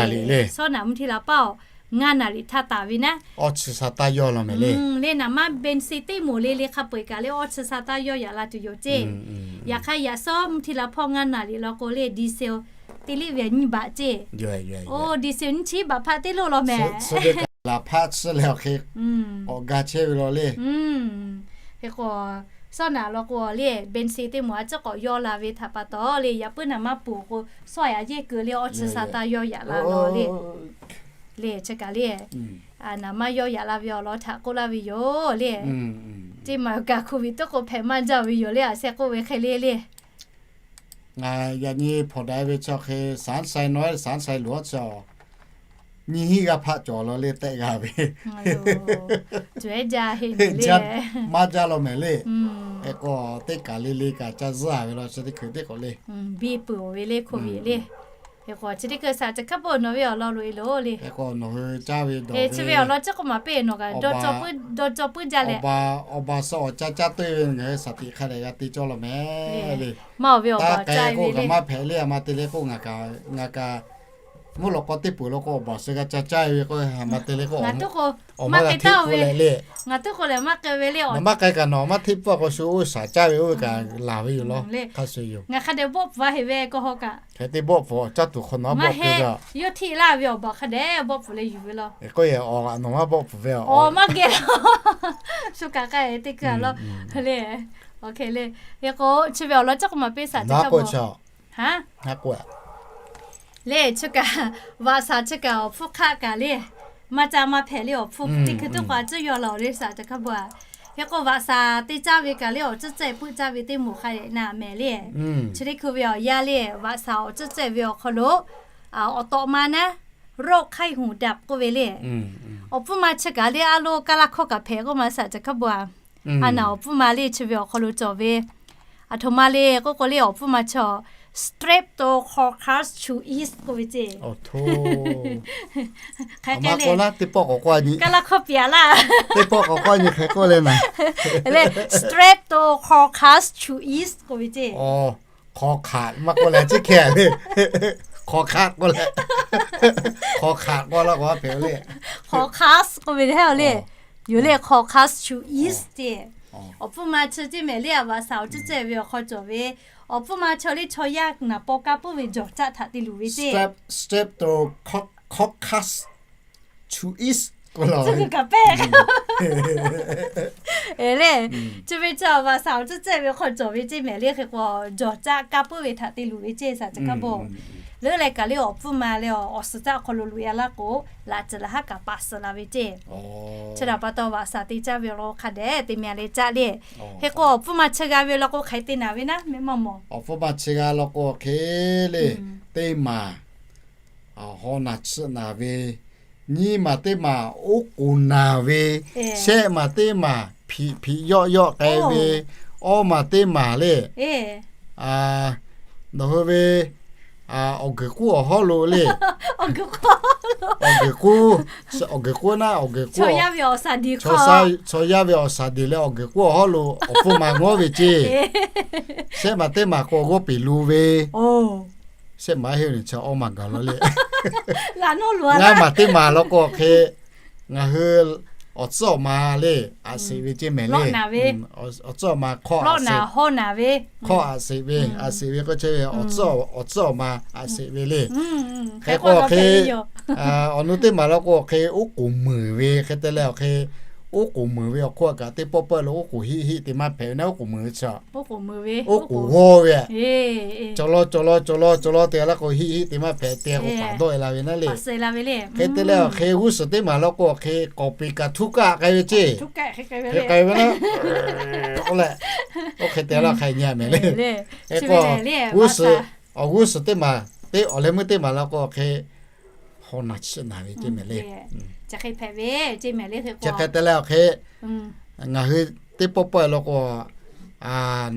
Shawˉ naꞈ mvuhˇ hteˇ la paˇ awˬ ngaˇ naˍ riˍ htaˇ taˍ ve naˉ. Awˇ chi sa taˇ yawˇ la mehˍ le. Le naˍ maˇ bensin teˇ moˍ le le hk'a peu eˬ kaꞈ le awˇ chi sa taˇ yawˇ yaꞈ la tuˬ yoˬ ceˇ. Yaꞈ hk'aˇ yaꞈ shawˉ mvuhˇ hteˇ la hpawˇ ngaˇ naˍ riˍ law k'o le diesel teˇ liˇ ve nyiˇ baꞈ ceˇ. Oˇ diesel nyiˇ chi baꞈ hpaˆ teˇ loˇ law mehˍ. Laˬ hpaˆ tsuhˇ leh awˬ hk'e k'awꞈ ga chehˇ ve law le. Hk'e k'o, shawˉ naꞈ law k'o le bensin teˇ moˍ a ciˉ k'awꞈ yawˇ la ve htaꞈ pa taw le, yaꞈ puiˉ naˍ maˇ poˬ k'o, shawˉ yaꞈ yeˇ keu le awˇ chi sa taˇ yawˇ yaꞈ la law le. Le chi kaꞈ le, naˍ maˇ yawˇ yaꞈ la ve awˬ lawn htaꞈ k'oˆ laˇ ve yoˬ le. Teˇ maˬ kaꞈ โควิด tuˉ k'o hpehꞈ maˇ jaˇ ve yoˬ le, a sheh k'oˆ ve hk'e le le. Ngaˬ yaꞈ nyi hpawnˬ daꞈ ve chaw hk'e saˍ sai nawˉ saˍ sai loˬ awˉ chi awˬ nyi hiˉ g'aˇ hpaˆ cawˬ law le tehˆ g'a ve. Maˇ jaˇ law mehˍ le. Hk'e k'o teˇ kaˬ le le kaꞈ ca zuhˇ a ve law chi teˇ hkui teˇ k'awꞈ le. Biˇ peuˬ ve le โควิด le. Hk'e k'o chi teˇ hkui saˍ ca hk'a peuˬ nawˬ ve awˬ lawn loꞈ e loˬ le. Hk'e k'o nawˬ hui caˇ ve dawˬ ve chi ve awˬ lawn ciˉ k'oˆ maˍ piˇ nawˬ kaꞈ dawˇ cawˬ puiˉ jaˇ leh. Awˬ baˬ suh awˬ ca caˇ teˇ ve ngaˬ hui shaˍ tiꞈ hk'a dehꞈ g'a te cawˇ law mehˍ le. Maˇ awˬ ve awˬ baˬ caˇ ve le k'o kaꞈ maˇ hpehꞈ le, a ma te le k'o ngaˬ kaꞈ ngaˬ kaꞈ mvuhˇ lawꞈ k'aw teˇ peuˬ law k'o awˬ baˬ suh g'a ca caˇ ve k'o a ma te le k'o awˬ maˇ k'ai taˇ ve le. Ngaˬ tuˉ k'o lehˬ maˇ k'ai ve le, awˬ maˇ k'ai kaꞈ nawˬ maˇ hteˇ pfuhˇ k'o shu oˇ shaˍ caˇ ve oˇ ve kaꞈ laˬ ve yoˬ law. Hk'a shuˍ yoˬ. Ngaˬ hk'a dehꞈ bawˆ pfuhˍ a heꞈ ve k'o haw kaꞈ. Hk'e te bawˆ pfuhˍ caˇ tuˬ hk'aw nawˬ maˇ heˆ. Yawˇ hteˇ laˇ ve awˬ baˬ hk'a dehꞈ bawˆ pfuhˍ leh yuˬ ve law. K'oˆ yehˬ awˬ nawˬ maˇ bawˆ pfuhˍ ve a. Awˬ maˇ geh. Shu kaꞈ k'ai teˇ keu a law. Le, awˬ hk'e le. Hk'e k'o chi ve awˬ lawn ciˉ k'oˆ maˍ piˇ saˍ ca k'oˆ le chi kaꞈ, vaꞈ shaˍ chi kaꞈ awˬ hpfuhˇ hk'aˆ kaꞈ le, maˇ caˇ maˇ hpehꞈ le awˬ hpfuhˇ teˇ hkui tuˉ k'o a ciˉ yaw la awˬ le saˍ ca hk'a bvuhꞈ a. Hk'e k'o vaꞈ shaˍ te caˇ ve kaꞈ le awˬ ciˉ cehˇ puiˉ caˇ ve teˇ moˍ hk'a dehꞈ na mehˍ le. Chi teˇ hkui ve awˬ yanˇ le vaꞈ shaˍ awˬ ciˉ cehˇ ve awˬ hk'aw lo awˬ tawꞈ ma naˉ โรคไข้หูดับ k'oˆ ve le. Awˬ hpfuhˇ ma chi kaꞈ le a lo kaˇ laˇ hkawˇ kaꞈ hpehꞈ k'oˆ ma saˍ ca hk'a bvuhꞈ a. A naˬ awˬ hpfuhˇ ma le chi ve awˬ hk'aw lo cawˬ ve, a htoꞈ ma le k'oˆ k'o le awˬ hpfuhˇ ma chi streptococcus k'oˆ ve ceˇ. Hk'e k'o le teˇ pawˆ k'awꞈ k'oˆ a nyi, kaˇ laˇ hkawˇ piˍ a laˇ. Teˇ pawˆ k'awꞈ k'oˆ a nyi hk'e k'oˆ le naˍ. Le streptococcus k'oˆ ve ceˇ. Hk'aw hk'aꞈ maˇ k'oˆ leh ciˉ hkeh le. Hk'aw hk'aꞈ k'oˆ leh, hk'aw hk'aꞈ k'oˆ laˇ k'o a hpehꞈ le. Hk'aw hk'aꞈ k'oˆ ve le. Yoˬ le hk'aw hk'aꞈ shu iˉ ceˇ. Awˬ hpfuhˇ ma chi teˇ mehˍ le a vaꞈ shaˍ awˬ ciˉ cehˇ ve awˬ hk'aw cawˬ ve, awˬ hpfuhˇ ma chi le chaw yaˇ naˍ paw kaˇ puiˉ ve jawˬ caˆ htaꞈ te luˬ ve ceˇ. Streptococcus suis k'oˆ law. Kaꞈ pehˇ le. Chi ve chi a vaꞈ shaˍ awˬ ciˉ cehˇ ve hk'aw cawˬ ve ceˇ mehˍ le hk'e k'o, jawˬ caˆ kaˇ puiˉ ve htaꞈ te luˬ ve ceˇ saˍ ca kaˇ bon. Leuˉ leh kaꞈ le awˬ hpfuhˇ ma leh awˬ suhˍ caˆ hk'aw lo loꞈ e a laˇ k'o, laꞈ ceuˬ laꞈ haˉ kaꞈ paˍ suh la ve ceˇ. Chi htaꞈ pa taw vaꞈ shaˍ te caˇ ve law k'o hk'a dehꞈ te meh le caˆ le. Hk'e k'o awˬ hpfuhˇ ma chi g'a ve law k'o hk'aˬ hk'e te naˍ ve naˉ mehˆ maˇ mawˬ. Awˬ hpfuhˇ ma chi g'a law k'o hk'e le, teˇ maˬ haw naˬ chiˆ naˬ ve, nyiˇ maˬ teˇ maˬ oˉ k'oˍ naˬ ve, shehˆ maˬ teˇ maˬ hpiꞈ hpiꞈ yawˆ yawˆ k'ai ve, Awˇ maˬ teˇ maˬ le. Nawˬ hui ve awˬ guiˬ k'uˉ awˬ hawˉ lo le. Awˬ guiˬ k'uˉ, awˬ guiˬ k'uˉ naˆ, awˬ guiˬ k'uˉ, chaw yaˇ ve awˬ shaˍ deˍ leh awˬ guiˬ k'uˉ awˬ hawˉ lo awˬ pfuhˇ ma ngawˉ ve ceˇ. Shehˆ maˬ teˇ maˬ k'o g'awˇ peˬ lu ve. Shehˆ maˬ heˆ ve nyi chi awˇ maˬ gaˬ la le. Ngaˇ maˬ teˇ maˬ law k'o hk'e, ngaˬ hui awˬ tcuhˉ awˬ ma le, aꞈ sheˍ ve ceˇ mehˍ le. Awˬ tcuhˉ awˬ ma hk'awˇ aꞈ sheˍ ve, aꞈ sheˍ ve k'oˆ chehˇ ve, awˬ tcuhˉ awˬ ma aꞈ sheˍ ve le. Hk'e k'o hk'e, awˬ nu teˇ maˬ law k'o hk'e, oˉ k'oˍ muiˬ ve hk'e te leh awˬ hk'e, oˉ k'oˍ muiˬ ve awˬ hk'oˆ kaꞈ teˇ pawˆ pawˆ lo oˉ k'oˍ hiˆ hiˆ te maˇ hpehꞈ ve naˆ, oˉ k'oˍ muiˬ ve chi oˉ k'oˍ g'awˇ ve, cawˬ law cawˬ law cawˬ law cawˬ law te laˇ k'o hiˆ hiˆ te maˇ hpehꞈ te k'o paˍ dawˆ e la ve naˆ le. Hk'e te leh awˬ hk'e g'uˇ suhˍ teˇ maˬ law k'o hk'e k'awˍ peˍ kaꞈ htuˇ kaˆ k'ai ve ceˇ. Hk'e k'ai ve naˆ, k'oˆ leh, oˇ hk'e te laˇ hk'a nyi mehˍ le. Hk'e k'o, g'uˇ suhˍ, awˬ g'uˇ suhˍ teˇ maˬ, teˇ awˬ leh meuˇ teˇ maˬ law k'o hk'e, haw naˬ chiˆ naˬ ve ceˇ mehˍ le. Chi hk'e te leh awˬ hk'e, ngaˬ hui teˇ pawˆ pawˆ e law k'o,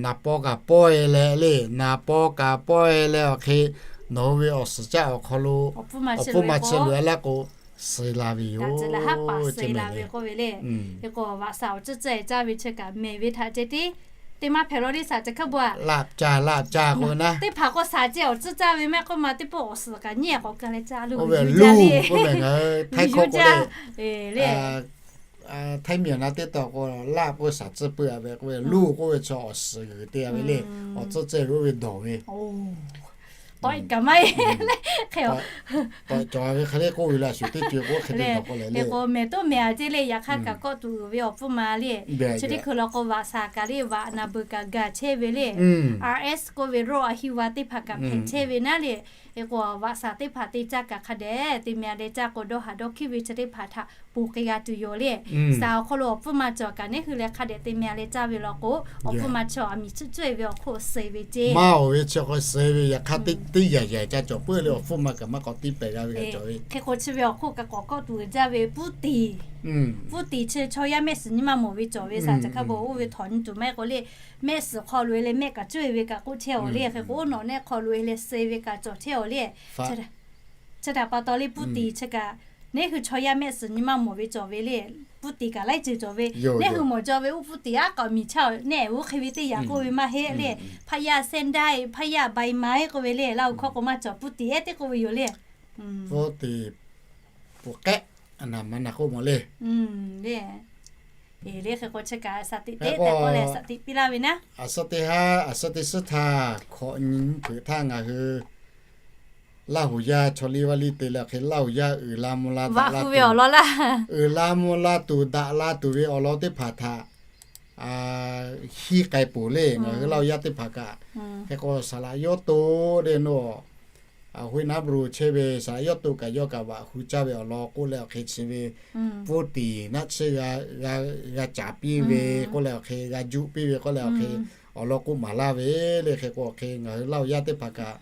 naˍ paw kaꞈ pawˆ e leh le, naˍ paw kaꞈ pawˆ e leh awˬ hk'e, nawˬ hui ve awˬ suhˍ caˆ awˬ hk'aw lo awˬ pfuhˇ ma chi loꞈ e laˇ k'o, suh la ve yoˬ. K'o vaꞈ shaˍ awˬ tcuhˉ tcuhˉ e caˇ ve chi kaꞈ mehˍ ve htaꞈ ceh tiˉ, teˇ maˇ hpehꞈ law le shaˍ ca hkaˇ bo a. Laꞈ ca laꞈ ca k'o naˆ, teˇ hpaˍ k'o shaˍ ceh awˬ tcuhˉ caˇ ve mehˆ k'oˆ ma teˇ pawˆ awˬ suhˍ kaꞈ nyi k'awꞈ ka leh caˇ lo ve yoˬ. Htaiˇ hkawˇ k'o le, Htaiˇ miˬ awˬ na teˇ taw k'o, laˆ k'oˆ shaˍ tcuhˉ peuˬ a ve k'oˆ ve, luˇ k'oˆ ve chaw awˬ suhˍ g'uiˬ te a ve le. Awˬ tcuhˉ tcuhˉ ve oˇ ve dawˬ ve tawˆ e kaꞈ maˇ heˆ le. Hk'e a, tawˆ cawˬ ve hk'e le k'oˆ ve la shuˍ teˇ co k'o hk'e te dawˬ k'o leh le. K'o mehˍ toˉ mehˍ a ceˇ le, yaꞈ hk'aˇ kaꞈ kawˆ tuˬ uiˍ ve awˬ pfuhˇ ma le. Chi teˇ hkui law k'o vaꞈ shaˍ kaꞈ le, vaꞈ naˬ beuˬ kaꞈ gaˬ chehˇ ve le. R S k'oˆ ve โรคอหิวา teˇ hpaˍ kaꞈ hpehꞈ chehˇ ve naˆ le. K'o vaꞈ shaˍ teˇ hpaˍ te caˇ kaꞈ hk'a dehꞈ te meh a leh caˇ k'o dawˇ haˍ dawˇ hkiˇ ve chi teˇ hpaˍ htaꞈ ponˬ k'ai g'a tuˬ yoˬ le. Shaˍ awˬ hk'aw lo awˬ pfuhˇ ma cawˬ kaꞈ neˇ hui leh hk'a dehꞈ te meh a leh caˇ ve law k'o, awˬ pfuhˇ ma chi a miˬ tcuhˉ tcuhˉ e ve awˬ hk'oˆ suh ve ceˇ. Maˇ oˬ ve chi hk'e suh ve yaꞈ hk'aˇ teˇ yaꞈ yaꞈ ca cawˬ peuˬ le, awˬ pfuhˇ ma kaꞈ maˇ k'awꞈ tiˇ pehˍ g'a ve cawˬ ve. Hk'e k'o chi ve awˬ hk'oˆ kaꞈ k'awꞈ kawˆ tuˬ uiˍ jaˇ ve ผู้ติด, ผู้ติด chi chaw yaˇ mehˆ suhˍ nyi ma mawˬ ve cawˬ ve shaˍ ca hkaˇ bo oˇ ve htawnˍ nyi tuˬ maˇ heˆ k'o le, mehˆ suhˍ hk'aw loꞈ e leh mehˆ kaꞈ cawˬ e ve kaꞈ k'oˆ chehˇ awˬ le. Hk'e k'o oˇ nawˬ nehˆ hk'aw loꞈ e leh suh ve kaꞈ cawˬ chehˇ awˬ le. Chi htaꞈ pa taw le ผู้ติด chi kaꞈ neˇ hui chaw yaˇ mehˆ suhˍ nyi ma mawˬ ve cawˬ ve le. ผู้ติด kaꞈ laiˉ ceuˬ cawˬ ve, neˇ hui mawˬ jaw ve oˇ ผู้ติด aˉ k'aꞈ miˬ chaˇ neˇ oˇ hk'e ve teˇ yaꞈ k'oˆ ve maˇ heˆ le. พยาธิเส้นได้ พยาธิใบไม้ k'oˆ ve le, laˇ hui hkawˇ k'o maˇ cawˬ ผู้ติด ehˉ teˇ k'oˆ ve yoˬ le. ผู้ติด pfuhˍ k'ehˆ, a naˬ ma naˬ k'oˆ mawˬ le. Le, hk'e k'o chi kaꞈ shaˍ tiꞈ teˇ tehꞈ k'oˆ leh shaˍ tiꞈ piˇ laˇ ve naˆ. A suhˉ teˇ haˉ, a suhˉ teˇ suhˉ htaˇ hkawꞈ nyi peuˬ htaˇ ngaˬ hui Laˇ huˍ yaˇ chaw liˇ vaˇ liˇ te leh awˬ hk'e Laˇ huˍ yaˇ uiˍ la mvuh la daꞈ la tuˬ ve awˬ lawn laˇ, uiˍ la mvuh la tuˬ daꞈ la tuˬ ve awˬ lawn teˇ hpaˍ htaꞈ hiˇ k'ai peuˬ le. Ngaˬ hui Laˇ huˍ yaˇ teˇ hpaˍ kaꞈ hk'e k'o saˍ laꞈ yawˇ to le no Huiˉ naˉ bru chehˇ ve saˍ laꞈ yawˇ to kaꞈ yawˇ kaꞈ vaꞈ hu caˇ ve awˬ lawn k'oˆ leh awˬ hk'e chi ve ผู้ติด naˆ tsuhˇ g'a caˍ piˇ ve k'oˆ leh awˬ hk'e g'a juˆ piˇ ve k'oˆ leh awˬ hk'e awˬ lawn k'oˆ maˍ laˇ ve le. Hk'e k'o awˬ hk'e ngaˬ hui Laˇ huˍ yaˇ teˇ hpaˍ kaꞈ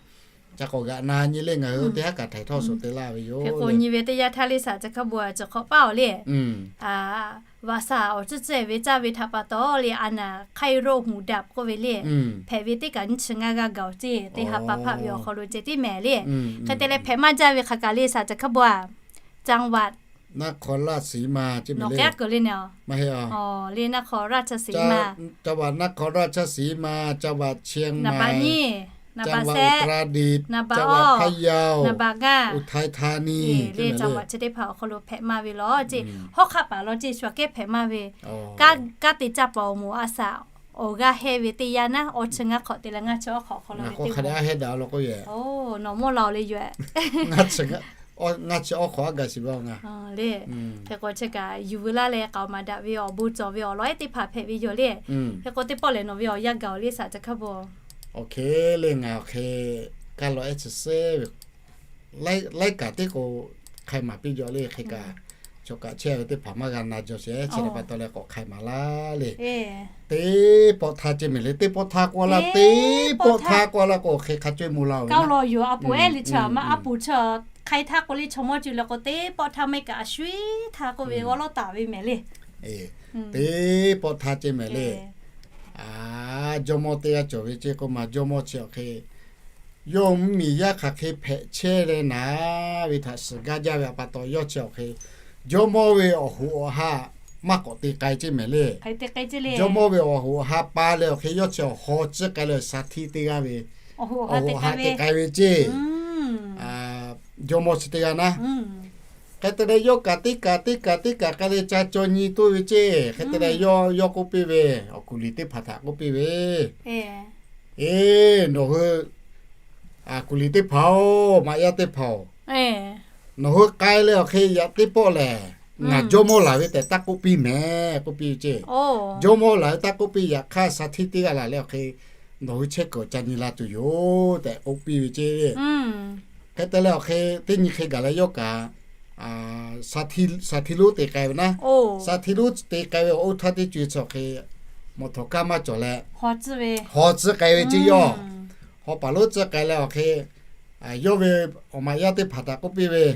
ca k'awꞈ g'aꞈ na nyi le ngaˬ hui teˇ haˉ kaꞈ htaiˍ htawˇ suhˍ te laˇ ve yoˬ. Hk'e k'o nyi ve teˇ yanˇ htaˇ le saˍ ca hk'a bu a cawˬ hk'awꞈ paˉ awˬ le. Vaꞈ shaˍ awˬ tcuhˇ tcuhˇ ve caˇ ve htaꞈ pa taw le a naˍ ไข้โรคหูดับ k'oˆ ve le, hpehꞈ ve teˇ kaꞈ nyiˇ chi ngaˇ g'aˇ gaˬ awˬ ceˇ teˇ ha pa hpaˆ ve awˬ hk'aw lo ceh tiˉ mehˍ le. Hk'e te leh hpehꞈ maˇ jaˇ ve hk'aˬ kaꞈ le saˍ ca hk'a bu a, จังหวัด นครราชสีมา nawˬ k'ehˉ keu le ne a, le นครราชสีมา จังหวัดนครราชสีมา จังหวัดเชียงใหม่ จังหวัดอุตรดิตถ์ จังหวัดพะเยา จังหวัดพะเยา ngaˇ อุทัยธานี le จังหวัด chi teˇ hpaˍ awˬ hk'aw lo hpehꞈ maˇ ve law ceˇ. Hawˉ hk'aˆ paˍ law ceˇ shu aꞈ kehˉ hpehꞈ maˇ ve, kanˉ te caˇ paˍ awˬ moˍ a shaˍ awˬ g'aˇ hehˇ ve teˇ yanˇ naˆ awˬ chi ngaˇ hk'awꞈ te leh ngaˇ chi awˬ hk'awꞈ hk'aw lo ve teˇ nawˬ mawˇ la awˬ le yoˬ. Ngaˇ chi awˬ hk'awꞈ a gaˬ shiˍ ve a ngaˬ le. Hk'e k'o chi kaꞈ yuˬ veu laˇ leh k'aoˍ maˍ daꞈ ve awˬ bon cawˬ ve awˬ lawn ehˉ teˇ hpaˍ hpehꞈ ve yoˬ le. Hk'e k'o teˇ pawˆ lehˬ nawˬ ve awˬ yanˇ gaˬ awˬ le saˍ ca hk'a bu. Awˬ hk'e le ngaˬ awˬ hk'e kaˇ law ehˉ chi seˉ ve laiˉ kaꞈ teˇ k'o hk'ai maˍ piˇ jaw le. Hk'e kaꞈ chaw kaꞈ chehˇ ve teˇ hpaˍ maˇ g'a na jaw sheˍ. Chi hk'e pa taw leh k'awꞈ hk'ai maˍ laˇ le. Teˇ pawˆ htaˇ ceh mehˍ le, teˇ pawˆ htaˇ k'oˆ laˇ, teˇ pawˆ htaˇ k'oˆ laˇ k'o hk'e hk'a cawˇ e mvuh laˇ ve. Kaˇ law yoˬ a poˍ ehˉ le chi a ma a poˍ chi hk'ai htaˇ k'oˆ le chaw mawˇ ceuˬ le k'o teˇ pawˆ htaˇ maˇ heˆ kaꞈ a shu iˉ htaˇ k'oˆ ve awˉ lawˉ taˍ ve mehˍ le. Teˇ pawˆ htaˇ ceh mehˍ le. jawˇmawˇ teˇ g'aˇ cawˬ ve ceˇ k'oˆ ma, jawˇmawˇ chi awˬ hk'e yawˇ mvuhˇmiˬ yaˇ hk'aˬ hk'e hpehꞈ chehˇ leh naˍ ve htaꞈ shiˍ gaˇ jaˇ ve a pa taw, yawˇ chi awˬ hk'e jawˇmawˇ ve awˬ hoꞈ awˬ ha maˇ k'awꞈ te k'ai ceˇ mehˍ le. Jawˇmawˇ ve awˬ hoꞈ awˬ ha pa leh awˬ hk'e yawˇ chi awˬ haw tcuhˉ k'ai leh shaˍ htiˆ teˇ g'aˇ ve awˬ hoꞈ awˬ ha te k'ai ve ceˇ. Jawˇmawˇ chi teˇ g'aˇ naˉ. Hk'e te leh yawˇ kaꞈ teˇ kaꞈ teˇ kaꞈ teˇ kaꞈ k'ai leh ca caw nyi toˇ ve ceˇ. Hk'e te leh yawˇ, yawˇ k'oˆ piˇ ve, awˬ kuˬ liꞈ teˇ hpaˍ htaꞈ k'oˆ piˇ ve, Eˬ, nawˬ hui kuˬ liꞈ teˇ hpaˍ-oˬ, maꞈ yaˇ teˇ hpaˍ-oˬ, nawˬ hui k'ai leh awˬ hk'e yaꞈ teˇ pawˆ lehˬ, ngaˬ jawˇmawˇ laˬ ve tehꞈ taˇ k'oˆ piˇ mehˍ k'oˆ piˇ ve ceˇ. Jawˇmawˇ laˬ ve taˇ k'oˆ piˇ, yaꞈ hk'aˇ shaˍ htiˆ teˇ g'aˇ laˬ leh awˬ hk'e nawˬ hui chehˇ kuiˬ ca nyi la tuˬ yoˬ tehꞈ k'oˆ piˇ ve ceˇ. Hk'e te leh awˬ hk'e teˇ nyi hk'e gaˬ leh yawˇ kaꞈ shaˍ htiˆ lonˉ te k'ai ve naˉ. Shaˍ htiˆ lonˉ te k'ai ve awˬ oˇ htaˇ teˇ co e chi awˬ hk'e mawˬ htawnˍ kaˇ maˇ cawˬ leh haw tcuhˉ k'ai ve ceˇ yawˇ. Haw paˍ lonˉ tcuhˉ k'ai leh awˬ hk'e yawˇ ve awˬ maꞈ yaˇ teˇ hpaˍ htaꞈ k'oˆ piˇ ve,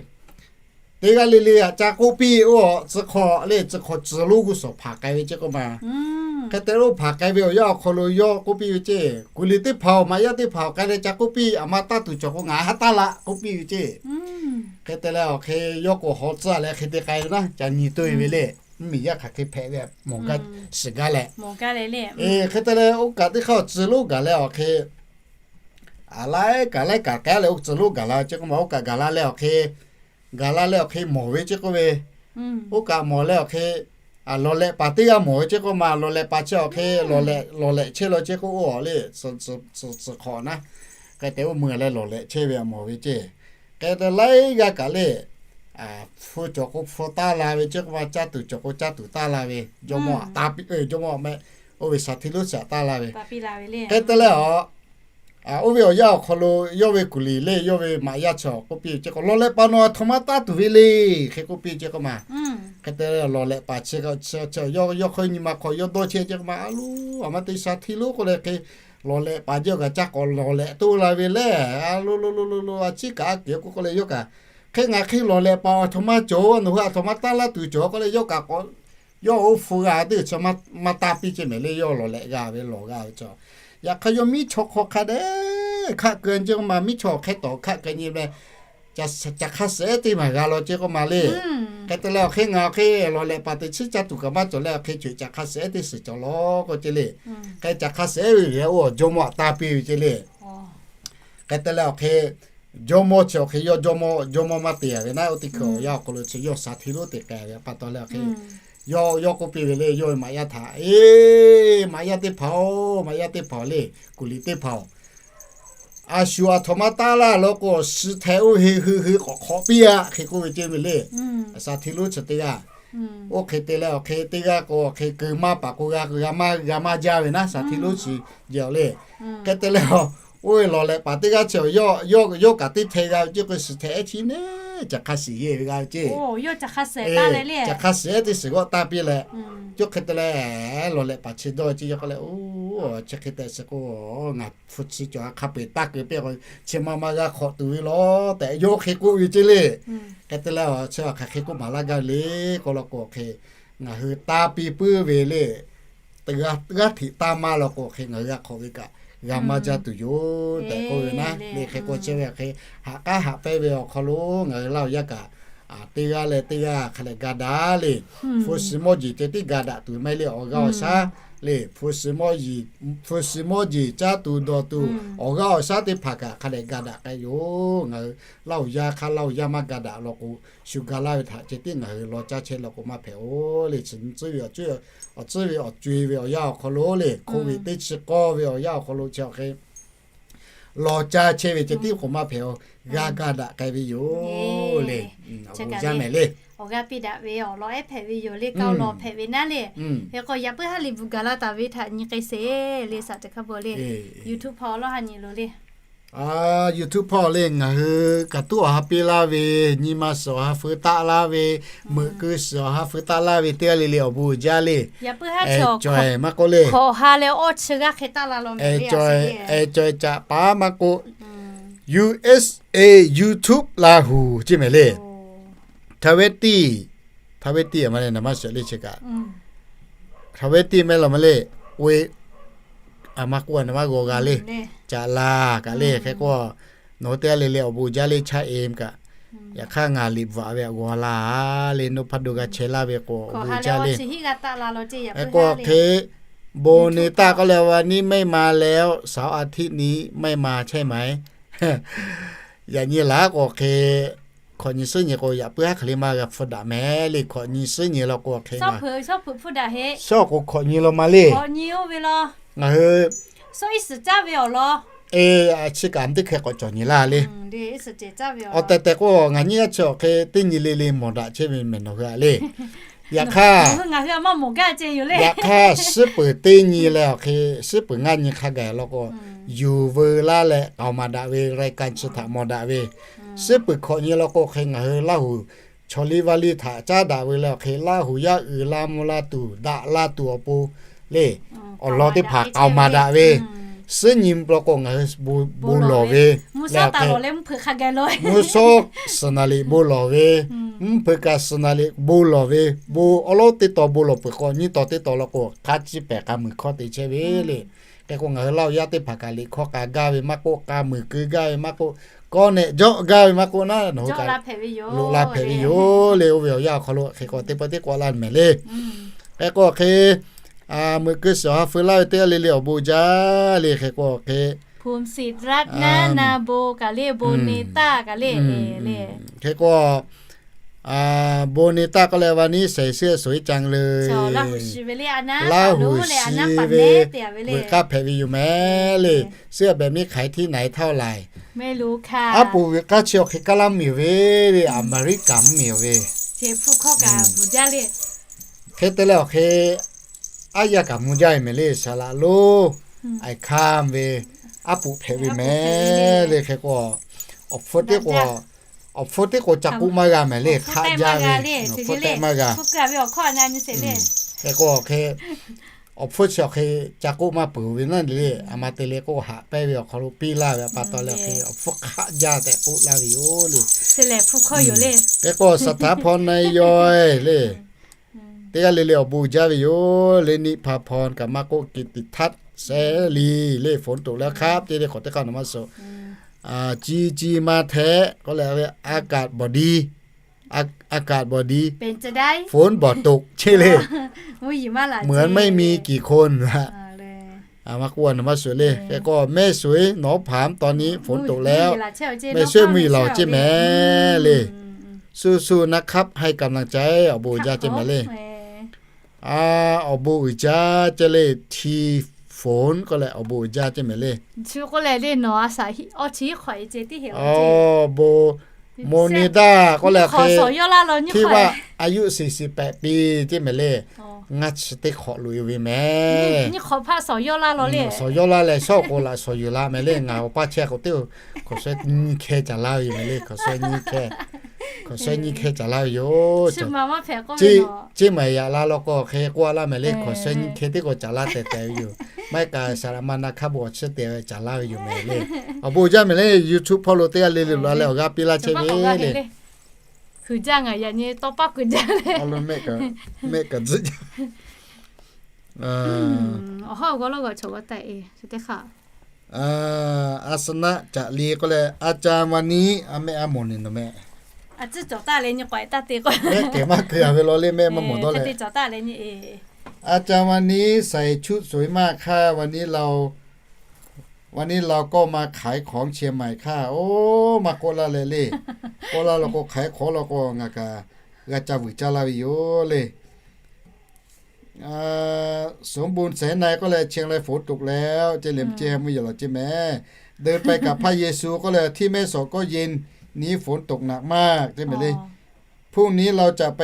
Teˇ g'aˇ le le aꞈ ca k'oˆ piˇ-oˬ, tcuh hk'awꞈ le, tcuh hk'awꞈ tcuh lonˉ g'uˇ suhˍ hpaˍ k'ai ve ceˇ k'oˆ ma. Hk'e te lonˉ hpaˍ k'ai ve awˬ yanˇ awˬ hk'aw lo yawˇ k'oˆ piˇ ve ceˇ, Kuˬ liꞈ teˇ hpaˍ-oˬ, maꞈ yaˇ teˇ hpaˍ-oˬ, k'ai leh ca k'oˆ piˇ, aˬ ma taˇ tuˬ cawˬ k'o ngaˬ haˉ taˇ laꞈ k'oˆ piˇ ve ceˇ. Hk'e te leh awˬ hk'e yawˇ k'o haw tcuhˉ leh hk'e te k'ai ve naˉ, ca nyi toˇ e ve le. Mvuhˇmiˬ yaˇ hk'aˬ hk'e hpehꞈ ve mawˬ gaˇ shiˍ gaˇ leh, hk'e te leh oˇ kaꞈ teˇ hk'aˇ awˬ tcuh lonˉ gaˬ leh awˬ hk'e, a laiˉ kaꞈ laiˉ kaꞈ k'ai leh oˇ tcuh lonˉ gaˬ la ve ceˇ k'oˆ ma, oˇ kaꞈ gaˬ la leh awˬ hk'e gaˬ la leh awˬ hk'e mawˬ ve ceˇ k'oˆ ve, oˇ kaꞈ mawˬ leh awˬ hk'e lawˬ lehꞈ paˍ teˇ g'aˇ mawˬ ve ceˇ k'oˆ ma, lawˬ lehꞈ paˍ chi awˬ hk'e lawˬ lehꞈ chehˇ law ceˇ k'oˆ, oˇ lehˬ tcuh hk'awꞈ naˉ, hk'e te oˇ mui leh lawˬ lehꞈ chehˇ ve mawˬ ve ceˇ. Hk'e te laiˉ g'aˇ kaꞈ le, hpu cawˬ k'o hpu taˇ la ve ceˇ k'oˆ ma, caˇ tuˬ cawˬ k'o caˇ tuˬ taˇ la ve, jawˇmawˇ taˇ piˇ, jawˇmawˇ meh, oˇ ve shaˍ htiˆ lonˉ chi htaꞈ taˇ la ve. Hk'e te leh a, oˇ ve awˬ yanˇ awˬ hk'aw lo yawˇ ve kuˬ liꞈ le, yawˇ ve maꞈ yaˇ chi awˬ k'oˆ piˇ ve ceˇ k'o, Lawˬ lehꞈ paˍ nawˬ aˬ htoꞈ ma taˇ tuˬ ve le, hk'e k'oˆ piˇ ve ceˇ k'oˆ ma. Hk'e te leh lawˬ lehꞈ paˍ chi, yawˇ hk'aw nyi ma hk'aw yawˇ dawˇ chehˇ ceˇ k'oˆ ma, a lo, aˬ ma te shaˍ htiˆ lonˉ k'oˆ leh hk'e lawˬ lehꞈ paˍ jehˇ kaꞈ caˇ k'awꞈ lawˬ lehꞈ toˇ la ve le, a lo lo lo lo lo, a ciˉ kaꞈ a keˍ k'oˆ k'oˆ leh yawˇ kaꞈ, Hk'e ngaˬ hk'e lawˬ lehꞈ paˍ aˬ htoꞈ ma cawˬ, nawˬ hui aˬ htoꞈ ma taˇ laˇ tuˬ cawˬ k'oˆ leh yawˇ kaꞈ k'awꞈ, yawˇ oˇ hpu g'a teˇ ceuˬ maˇ taˇ piˇ ceˇ mehˍ le, yawˇ lawˬ lehꞈ g'a ve lawˬ g'a ve cawˬ. Yaꞈ hk'aˇ yawˇ miˉ chaw hk'aw hk'a dehꞈ hkaˆ keu ceˇ k'oˆ ma, miˉ chaw hk'e tawˍ hkaˆ keu nyi leh, ca hk'a suhˍ ehˉ teˇ maˬ g'a law ceˇ k'oˆ ma le. Hk'e te leh awˬ hk'e ngaˬ awˬ hk'e lawˬ lehꞈ paˍ teꞈ chiˉ caˇ tuˬ kaꞈ maˇ cawˬ leh awˬ hk'e co eˬ ca hk'a suhˍ ehˉ teˇ suhˍ cawˬ law k'oˆ ceˇ le. Hk'e ca hk'a suhˍ ehˉ ve yoˬ leh oˇ jawˇmawˇ taˇ piˇ ve ceˇ le. Hk'e te leh awˬ hk'e jawˇmawˇ chi awˬ hk'e yawˇ jawˇmawˇ, jawˇmawˇ maˇ te a ve naˉ, oˇ teˇ hkui awˬ yanˇ awˬ hk'aw lo chi yawˇ shaˍ htiˆ lonˉ te k'ai ve pa taw leh awˬ hk'e, yawˇ, yawˇ k'oˆ piˇ ve le, yawˇ ve maꞈ yaˇ htaꞈ, Eˬ, maꞈ yaˇ teˇ hpaˍ-oˬ, maꞈ yaˇ teˇ hpaˍ-oˬ le, kuˬ liꞈ teˇ hpaˍ-oˬ, a shu aˬ htoꞈ ma taˇ laˇ law k'o, suh htehꞈ oˇ he hui hui k'awꞈ hk'awꞈ piˇ-a, hk'e k'oˆ ve ceˇ ve le. Shaˍ htiˆ lonˉ chi teˇ g'aˇ, oˇ hk'e te leh awˬ hk'e teˇ g'aˇ k'o awˬ hk'e keu maˇ paˍ k'o g'a, g'a maˇ jaˇ ve naˉ, shaˍ htiˆ lonˉ chi jehˬ awˬ le. Hk'e te leh oˇ ve lawˬ lehꞈ paˍ teˇ g'aˇ chi yawˇ kaꞈ teˇ hpeh g'a ve ceˇ k'o, suh htehꞈ ehˉ chi neˉ ca hk'a shiˍ yehˇ ve g'a ve ceˇ. Ca hk'a shiˍ ehˉ teˇ shiˍ g'awˆ taˇ piˇ leh, co hk'e te leh lawˬ lehꞈ paˍ chi dawˇ ve ceˇ yawˇ k'oˆ leh, Oˇ, chi hk'e te shiˍ k'o, ngaˬ hpu chi cawˬ hk'a peu-eˬ taˇ keu piˇ k'o, chi ma ma g'a hk'awꞈ tuˬ ve law tehꞈ yawˇ hk'e k'oˆ ve ceˇ le. Hk'e te leh chi hk'aˬ hk'e k'oˆ maˍ laˇ gaˇ ve le k'o law k'o hk'e, ngaˬ hui taˇ piˇ puiˉ ve le. G'aˇ hteꞈ taˇ maˇ law k'o hk'e ngaˬ hui g'a hk'awꞈ ve kaꞈ g'a maˇ jaˇ tuˬ yoˬ tehꞈ k'oˆ ve naˉ le. Hk'e k'o chi ve hk'e haꞈ k'aˉ haꞈ pehnˇ ve awˬ hk'aw lo ngaˬ hui Laˇ huˍ yaˇ kaꞈ teˇ g'aˇ leh teˇ g'aˇ hk'a dehꞈ ga daꞈ le. Hpu shi mawˇ jeˬ ceh tiˉ ga daꞈ tuˬ maˇ heˆ le, awˬ g'aˇ awˬ shaˉ le. Hpu shi mawˇ jeˬ caˇ tuˬ dawˬ tuˬ awˬ g'aˇ awˬ shaˉ teˇ hpaˍ kaꞈ hk'a dehꞈ ga daꞈ k'ai yoˬ. Ngaˬ hui Laˇ huˍ yaˇ hk'aˇ Laˇ huˍ yaˇ maˇ ga daꞈ law k'o, shu ga laˇ ve htaꞈ ceh tiˉ ngaˬ hui law caˇ chehˇ law k'o maˇ hpehꞈ-oˬ le. Chi tcuhˉ ve awˬ tcuhˉ ve awˬ co e ve awˬ yanˇ awˬ hk'aw lo le, hk'oˆ ve teˇ chi k'awˇ ve awˬ yanˇ awˬ hk'aw lo chi awˬ hk'e law caˇ chehˇ ve ceh tiˉ k'o maˇ hpehꞈ-oˬ. G'a ga daꞈ k'ai ve yoˬ le. Awˬ g'aˇ piˇ daꞈ ve awˬ lawn ehˉ hpehꞈ ve yoˬ le, kaoˬ lawˬ hpehꞈ ve naˉ le. Hk'e k'o yaꞈ puiˉ haˉ liꞈ bvuhꞈ gaˬ la taˍ ve htaꞈ nyi k'ai sheˍ le, shaˍ teꞈ hk'a bvuhꞈ le. YouTube hpawˇ lawˇ ha nyi loˬ le. YouTube hpawˇ le, ngaˬ hui kaꞈ tuˉ awˬ ha piˇ laˇ ve, nyi ma suhˍ awˬ ha feu taˆ laˇ ve, meuꞈ keu suhˍ awˬ ha feu taˆ laˇ ve teˇ g'aˇ le le awˬ bon uiˍ jaˇ le. Yaꞈ puiˉ haˉ cawˬ hk'awꞈ ha leh awˇ chi g'aˇ hk'e taˆ la law meh le. Aˬ cawˬ e caꞈ paˉ maˇ k'oˆ, USA YouTube Laˇ huˍ ceˇ mehˍ le. Htaˇ ve tiˇ, htaˇ ve tiˇ a ma le, naˍ maˇ shehˍ le chi kaꞈ, htaˇ ve tiˇ mehˍ law ma le, oˇ ve a maˇ k'oˆ a na maˇ g'aw g'a le. Caꞈ la kaꞈ le hk'e k'o, nawˬ hui teˇ g'aˇ le le awˬ bon jaˇ le chaˇ e kaꞈ. Yaꞈ hk'aˇ ngaˬ liꞈ bvuhꞈ ve a g'aw la le, nawˬ hpaˇ do g'a chehˇ laˇ ve k'o awˬ bon jaˇ le. Hk'e k'o hk'e, โบเนต้า k'oˆ leh วันนี้ไม่มาแล้ว เสาร์อาทิตย์นี้ไม่มาใช่ไหม Yaꞈ nyi laˬ k'o hk'e, hkawꞈ nyi suhˉ nyi k'o yaꞈ puiˉ haˉ hk'e le maˇ g'a hpfuhˇ daꞈ mehˍ le. Hkawꞈ nyi suhˉ nyi la k'o hk'e, shawˉ k'o hkawꞈ nyi la ma le. Ngaˬ hui e, a chi kaꞈ teˇ hkeh k'awꞈ cawˬ nyi laˇ le. Awˬ tehˬ tehˬ k'o ngaˬ nyiˇ g'aˇ chi awˬ hk'e teˇ nyi le le mawˬ daꞈ chehˇ ve mehˍ nawˬ hui a le. Yaꞈ hk'aˇ, yaꞈ hk'aˇ, suhˉ peuˬ teˇ nyi leh awˬ hk'e, suhˉ peuˬ ngaˇ nyi hk'a gaˬ law k'o, yuˬ veu laˇ leh k'aoˍ maˍ daꞈ ve รายการ chi htaꞈ mawˬ daꞈ ve, suhˉ peuˬ hkawꞈ nyi law k'o hk'e ngaˬ hui Laˇ huˍ chaw liˇ vaˇ liˇ htaꞈ caˉ daꞈ ve leh awˬ hk'e Laˇ huˍ yaˇ uiˍ la mvuh la tuˬ daꞈ la tuˬ awˬ pon le, awˬ lawn teˇ hpaˍ k'aoˍ maˍ daꞈ ve, suhˉ nyi law k'o ngaˬ hui bon lawˬ ve, mvuhˇ shawˉ suhˍ naˍ liꞈ bon lawˬ ve, mvuhˇ hpeuꞈ kaꞈ suhˍ naˍ liꞈ bon lawˬ ve, bon awˉ lawˉ teˇ taw bon lawˬ peuˬ k'o nyiˇ taw teˇ taw law k'o hk'a ciˇ pehˍ k'a muiˬ hkawˇ te chehˇ ve le. Hk'e k'o ngaˬ hui Laˇ huˍ yaˇ teˇ hpaˍ kaꞈ liꞈ hkawˇ k'a gaˇ ve maˇ k'oˆ, k'a muiˬ keu gaˇ ve maˇ k'oˆ, kawˆ nehˆ jawˆ gaˇ ve maˇ k'oˆ naˉ, nawˬ hui kaꞈ loꞈ la hpehꞈ ve yoˬ le. Oˇ ve awˬ yanˇ awˬ hk'aw lo hk'e k'o teˇ pawˆ teˇ k'awꞈ laˇ mehˍ le. Hk'e k'o hk'e, meuꞈ keu shiˍ awˬ ha feu laˇ ve teˇ g'aˇ le le awˬ bon jaˇ le. Hk'e k'o hk'e, ภูมิสิทธิ์ รัตนนาโบ kaꞈ le โบเนต้า kaꞈ le le. Hk'e k'o โบเนต้า k'oˆ leh วันนี้ใส่เสื้อสวยจังเลย Laˇ huˍ shi ve veuꞈ k'aˇ hpehꞈ ve yoˬ mehˍ le. เสื้อแบบนี้ขายที่ไหนเท่าไหร่ Aˉ poꞈ veuꞈ k'aˇ chi awˬ hk'e kaˇ laˇ mvuhˇ miˬ ve le, Aˍmeˍriˆkaˍ mvuhˇ miˬ ve. Hk'e te leh awˬ hk'e, aˉ yaˇ kaꞈ mvuh jaˇ ve mehˍ le, saˍ laꞈ lonˉ, aiˍ hkanˇ ve, aˉ poꞈ hpehꞈ ve mehˍ le. Hk'e k'o, awˬ hpfuhˇ teˇ k'o, awˬ hpfuhˇ teˇ k'o ca k'oˆ maˇ g'a mehˍ le, hk'aˆ jaˇ ve, awˬ hpfuhˇ tehˆ maˇ g'a. Hk'e k'o hk'e, awˬ hpfuhˇ chi awˬ hk'e ca k'oˆ maˇ peuˬ ve naˉ le, a ma te le k'o haꞈ pehnˇ ve awˬ hk'aw lo piˇ laˇ ve pa taw leh hk'e awˬ hpfuhˇ hk'aˆ jaˇ tehꞈ k'oˆ laˇ ve yoˬ le. Hk'e k'o สถาพร นายยอย le, teˇ g'aˇ le le awˬ bon jaˇ ve yoˬ le. นิพาพร kaꞈ maˇ k'oˆ กิตติทัศน์ แสงลี le ฝนตกแล้วครับ teˇ le k'awꞈ teˇ k'aˇ nawˬ maˇ suh. Ci ci ma htaꞈ k'oˆ leh ve อากาศบ่ดี อากาศบ่ดี ฝนบ่ตก chi le, เหมือนไม่มีกี่คน maˇ k'oˆ a nawˬ maˇ suh le. Hk'e k'o แม่สวย หนองผาม ตอนนี้ฝนตกแล้ว แม่สวย mvuhˇ yeˬ laˬ ceˇ mehˍ le. สู้ๆ นะครับ ให้กำลังใจ awˬ bon uiˍ jaˇ ceˇ mehˍ le. Awˬ bon uiˍ jaˇ ceˇ le. Hti Fon k'oˆ leh awˬ bon uiˍ jaˇ ceˇ mehˍ le. Awˬ bon โมเนต้า k'oˆ leh hk'e, ที่ว่าอายุ สี่สิบแปด ปี ceˇ mehˍ le. Ngaˇ chi teˇ hk'awꞈ loꞈ e ve mehˍ. Shawˉ k'o laꞈ shawˍ yuˬ la mehˍ le. Ngaˬ awˬ paˇ chehˇ k'o teˇ, hk'awꞈ shawˉ nyiˇ hkeh caˍ laˇ ve yoˬ mehˍ le. Hk'awꞈ shawˉ nyiˇ hkeh, hk'awꞈ shawˉ nyiˇ hkeh caˍ laˇ ve yoˬ. Ceˇ maˬ yaꞈ la law k'o hk'e k'oˆ laˇ mehˍ le. Hk'awꞈ shawˉ nyiˇ hkeh teˇ k'o caˍ laˇ tehꞈ tehꞈ ve yoˬ. Maˇ heˆ kaꞈ saˍ laꞈ ma na hk'aˇ bon awˬ chi te ve caˍ laˇ ve yoˬ mehˍ le. Awˬ bon jaˇ mehˍ le. YouTube hpawˇ lo teˇ g'aˇ le le loꞈ la leh awˬ g'aˇ piˇ laˇ chehˇ ve le. Hkui jaˇ ngaˬ yaꞈ nyi tawˇ paˇ keu jaˇ le. Mehˆ kaꞈ tzuhˆ jaˇ. Awˬ hawˉ g'awˇ lawˉ g'awˬ chaw g'awˇ taˆ e teˇ hk'aˇ. A sanaˆ caꞈ le k'oˆ leh อาจารย์ วันนี้ a mehˆ a mawˬ neˬ nawˬ mehˆ. Mehˆ kehˬ maˇ keu a ve law le mehˆ maˇ mawˬ dawˇ leh. อาจารย์ วันนี้ใส่ชุดสวยมากค่ะ วันนี้เรา วันนี้เราก็มาขายของเชียงใหม่ค่ะ Oˇ maˇ k'oˆ laˇ leh le. K'oˆ laˇ law k'o ขายของ law k'o ngaˬ kaꞈ g'a ca vuiˬ caˇ laˇ ve yoˬ le. สมบูรณ์ แสงใน k'oˆ leh เชียงราย ฝนตกแล้ว ceˇ le, mvuhˇ yeˬ laˬ ceˇ mehˍ. เดินไปกับพระเยซู k'oˆ leh ที่แม่สอดก็เย็น นี้ฝนตกหนักมาก ceˇ mehˍ le. พรุ่งนี้เราจะไป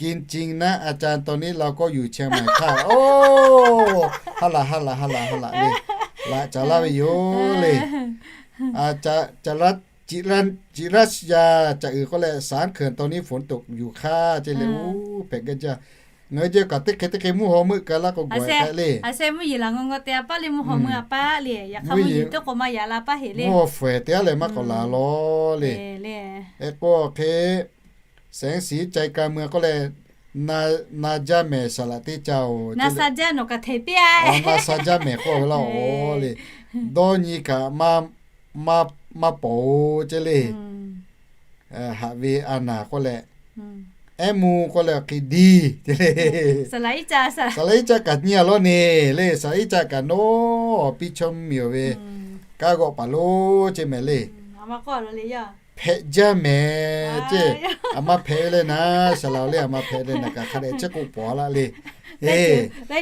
กินจริงนะอาจารย์ ตอนนี้เราก็อยู่เชียงใหม่ค่ะ Oˇ ha laˬ ha laˬ ha laˬ ha laˬ le. Laꞈ caˍ laˇ ve yoˬ le. Ca, ca laˇ, Ciˍ raˆ yaˇ caꞈ uiˍ k'oˆ leh สามเขื่อน ตอนนี้ฝนตกอยู่ค่ะ ceˇ le. Oˇ hpehꞈ gaˇ jaˇ. Ngaˬ hui jehˇ kaꞈ teˇ hk'e teˇ hk'e mvuhˇ haw meuˆ ka laˇ k'o gawˬ k'ai le. Mvuhˇ yeˬ teˇ k'o maˇ yaꞈ la paˇ heˍ le. Mvuhˇ haw fehˬ te a leh maˇ k'awꞈ la law le. Hk'e k'o hk'e, แสงสี ใจกลางเมือง k'oˆ leh Na, na jaˇ mehˍ saˍ laꞈ teˇ ca-oˬ. Na sha jaˇ mehˍ k'oˆ ve laˇ-oˬ le. Dawˇ nyi kaꞈ maˇ pawˍ-oˬ ceˇ le. Haꞈ ve a naˍ k'oˆ leh, ehˉ mvuh k'oˆ leh awˬ hk'e diˇ ceˇ le. Saˍ laꞈ iˉ caˆ kaꞈ nyi-a lawˇ neˬ le. Saˍ laꞈ iˉ caˆ kaꞈ nawˉ piˇ chawˇ miˬ-oˬ ve, kaˇ g'awˆ paˍ lonˉ ceˇ mehˍ le. Hpehꞈ jaˇ mehˍ ceˇ. A ma hpehꞈ ve le naˍ, saˍ laꞈ-oˬ le, a ma hpehꞈ le naˍ kaꞈ hk'a dehꞈ chi k'oˆ pawˍ laˇ le. Eˬ, a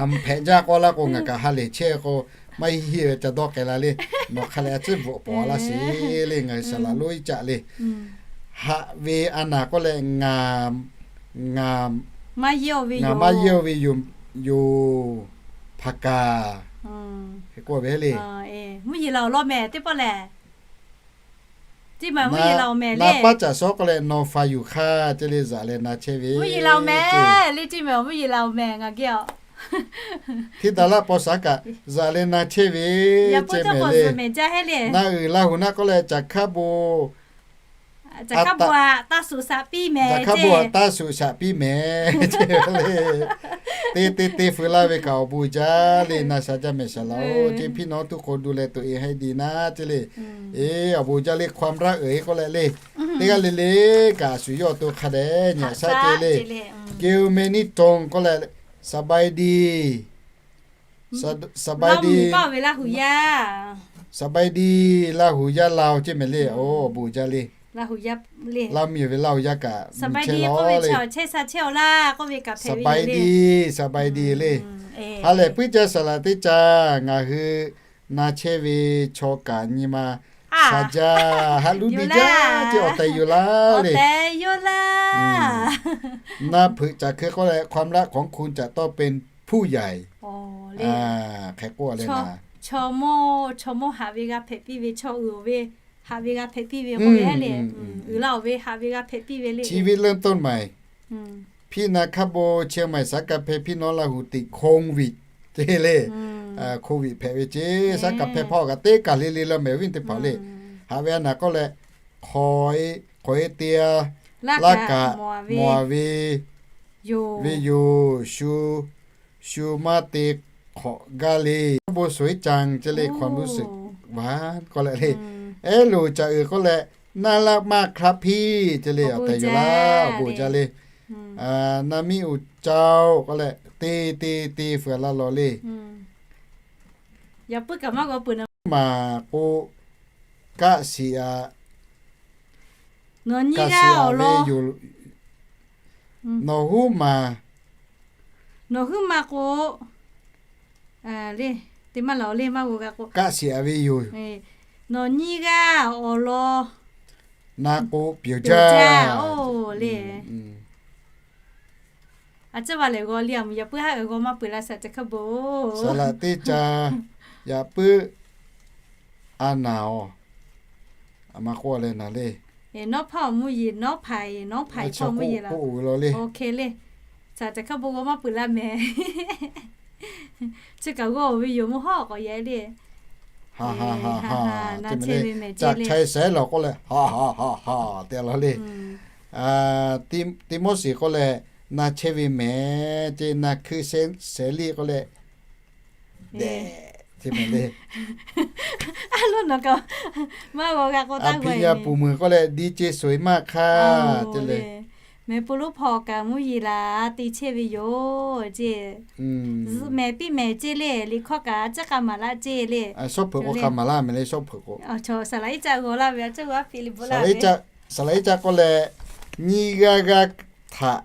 hpehꞈ jaˇ k'oˆ laˇ k'o ngaˬ kaꞈ ha lehˬ chehˇ k'o, maˇ heˆ heˆ ve ca dawˇ k'ai la le. Nawˬ hk'a lehˬ a ciˉ bvuhꞈ pawˍ laˇ sheˍ le. Ngaˬ hui saˍ laꞈ lonˉ iˉ caˆ le. Haꞈ ve a naˍ k'oˆ leh, ngaˬ, ngaˬ maˇ yehˇ-oˬ ve yoˬ, yoˬ, hpaˍ kaˍ k'oˆ ve le. Mvuhˇ yeˬ laˬ-oˬ lawˇ mehˍ teˇ pawˆ lehˬ, na paˉ caꞈ shawˉ k'oˆ leh nawˬ fa yuˬ hk'aˇ ceˇ le. Zaꞈ leh na chehˇ ve mvuhˇ yeˬ laˬ-oˬ mehˍ le. Tiˇ mehˍ mvuhˇ yeˬ laˬ-oˬ mehˍ ngaˬ geh-a. Tiˇ daꞈ laˆ paw shaˉ kaꞈ zaꞈ leh na chehˇ ve ceˇ mehˍ le. Na uiˍ laˇ huˍ naˆ k'oˆ leh caˬ hkaˉ bon, caˬ hkaˉ bon taˇ suꞈ shaꞈ piˇ mehˍ ceˇ le. Te te te feu laˇ ve kaꞈ awˬ bon jaˇ le. Na sha jaˇ mehˍ saˍ laꞈ-oˬ ceˇ. พี่น้องทุกคนดูแลตัวเองให้ดีนะ ceˇ le. Eˬ, awˬ bon jaˇ le. ความรัก uiˍ-e k'oˆ leh le, teˇ g'aˇ le le kaꞈ shuˍ yawˇ awˬ to hk'a dehꞈ nyi-a shaˉ ceˇ le. Keu meh niˇ tong k'oˆ leh, สบายดี สบายดี สบายดี Laˇ huˍ yaˇ Laˇ-oˬ ceˇ mehˍ le. Oˬ, awˬ bon jaˇ le. Laˇ miˬ ve Laˇ huˍ yaˇ kaꞈ nyi chehˇ lawˬ le. สบายดี สบายดี le. Ha lehˬ puiˉ jaˇ saˍ laꞈ teˇ ca ngaˬ hui na chehˇ ve chaw kaꞈ nyi ma sha jaˇ, haꞈ luˇ biˇ jaˇ ceˇ. Awˬ tehˬ yoˬ laˇ le. Na hpeuꞈ caˬ hkui k'oˆ leh ความรักของคุณจะต้องเป็นผู้ใหญ่ hk'e k'oˆ le. Chaw mawˇ haꞈ ve g'a hpehꞈ piˇ ve, chaw uiˍ-oˬ ve haꞈ ve g'a hpehꞈ piˇ ve k'oˆ ve le. Uiˍ laˇ-oˬ ve haꞈ ve g'a hpehꞈ piˇ ve le. ชีวิตเริ่มต้นใหม่ พี่นาคาโบ เชียงใหม่ สากัดเพลงพี่น้อง ราหูติดโควิด ceˇ le. โควิด hpehꞈ ve ceˇ. Saˉ kaˍ hpehˇ hpawˇ kaꞈ teˇ kaˬ le le la mehˍ viˉ teˇ hpaˍ le. Haꞈ ve a naˍ k'oˆ leh, hk'awꞈ-e te-a, laˇ kaꞈ mawˬ-a ve, ve yoˬ. Shu, shu maˇ te hk'awꞈ gaˇ le. Bon sui caˇ ceˇ le, ความรู้สึกหวาน k'oˆ leh le. Ehˉ loˬ caꞈ uiˍ k'oˆ leh, น่ารักมากครับพี่ ceˇ le. Awˬ tehˬ yoˬ laˇ, awˬ bon jaˇ le. Na miˇ uˍ caˇ-oˬ k'oˆ leh, te te te feu-a laˇ lawˬ le. Maˍ k'o, kaˆ shiˍ-a, kaˆ shiˍ-a ve yoˬ. Nawˬ huˉ maˬ, nawˬ huˉ maˬ k'o, le, te maˇ laˬ le maˇ g'a k'o, kaˆ shiˍ-a ve yoˬ. Nawˬ nyiˇ g'aˇ awˬ lawn na k'o, pyeˬ jaˇ-oˬ le. A ciˉ va lehˬ g'aw le, a muꞈ yaꞈ puiˉ haˉ g'aw maˇ peuˬ la shaˍ caˬ hkaˉ bon. Saˍ laꞈ teˇ ca yaꞈ puiˉ a naˍ-oˬ, a ma k'oˆ leh naˍ le. Nawˉ hpaˇ awˬ mvuhˇ yeˬ, nawˉ hpaˍ, nawˉ hpaˍ k'oˆ ve laˬ le. Shaˍ caˬ hkaˉ bon g'aw maˇ peuˬ la mehˍ. Chi kaꞈ g'aw ve yoˬ, mvuhˇ hawˉ k'awꞈ yaꞈ le. Caꞈ chai shehˍ lawˬ k'oˆ leh, ha ha ha ha te laˬ le. Tiˆmoˉseˍ k'oˆ leh, na chehˇ ve mehˍ ceˇ. Na hkui shehˍ liˇ k'oˆ leh, dehꞈ ceˇ mehˍ le. A loˉ nawˬ kaꞈ maˇ g'aw g'a k'o, a piˇ yaˇ puˍ meuˬ k'oˆ leh, ดีเจสวยมากค่ะ ceˇ le. Mehˍ pu lonˉ hpaw kaꞈ mvuhˇ yeˬ laˬ te chehˇ ve yoˬ ceˇ. Zuhꞈ mehˍ piˇ mehˍ ceˇ le. Liꞈ hkawˇ kaꞈ a ciˉ k'a maˍ laˇ ceˇ le. Shawˉ hpeuꞈ k'o k'a maˍ laˇ mehˍ le, shawˉ hpeuꞈ k'o. Saˍ laꞈ iˉ caˆ g'aw laˇ ve a ciˉ g'a piˇ le, bon laˇ ve. Saˍ laꞈ iˉ caˆ k'oˆ leh, nyiˇ g'aˇ g'aˇ htaꞈ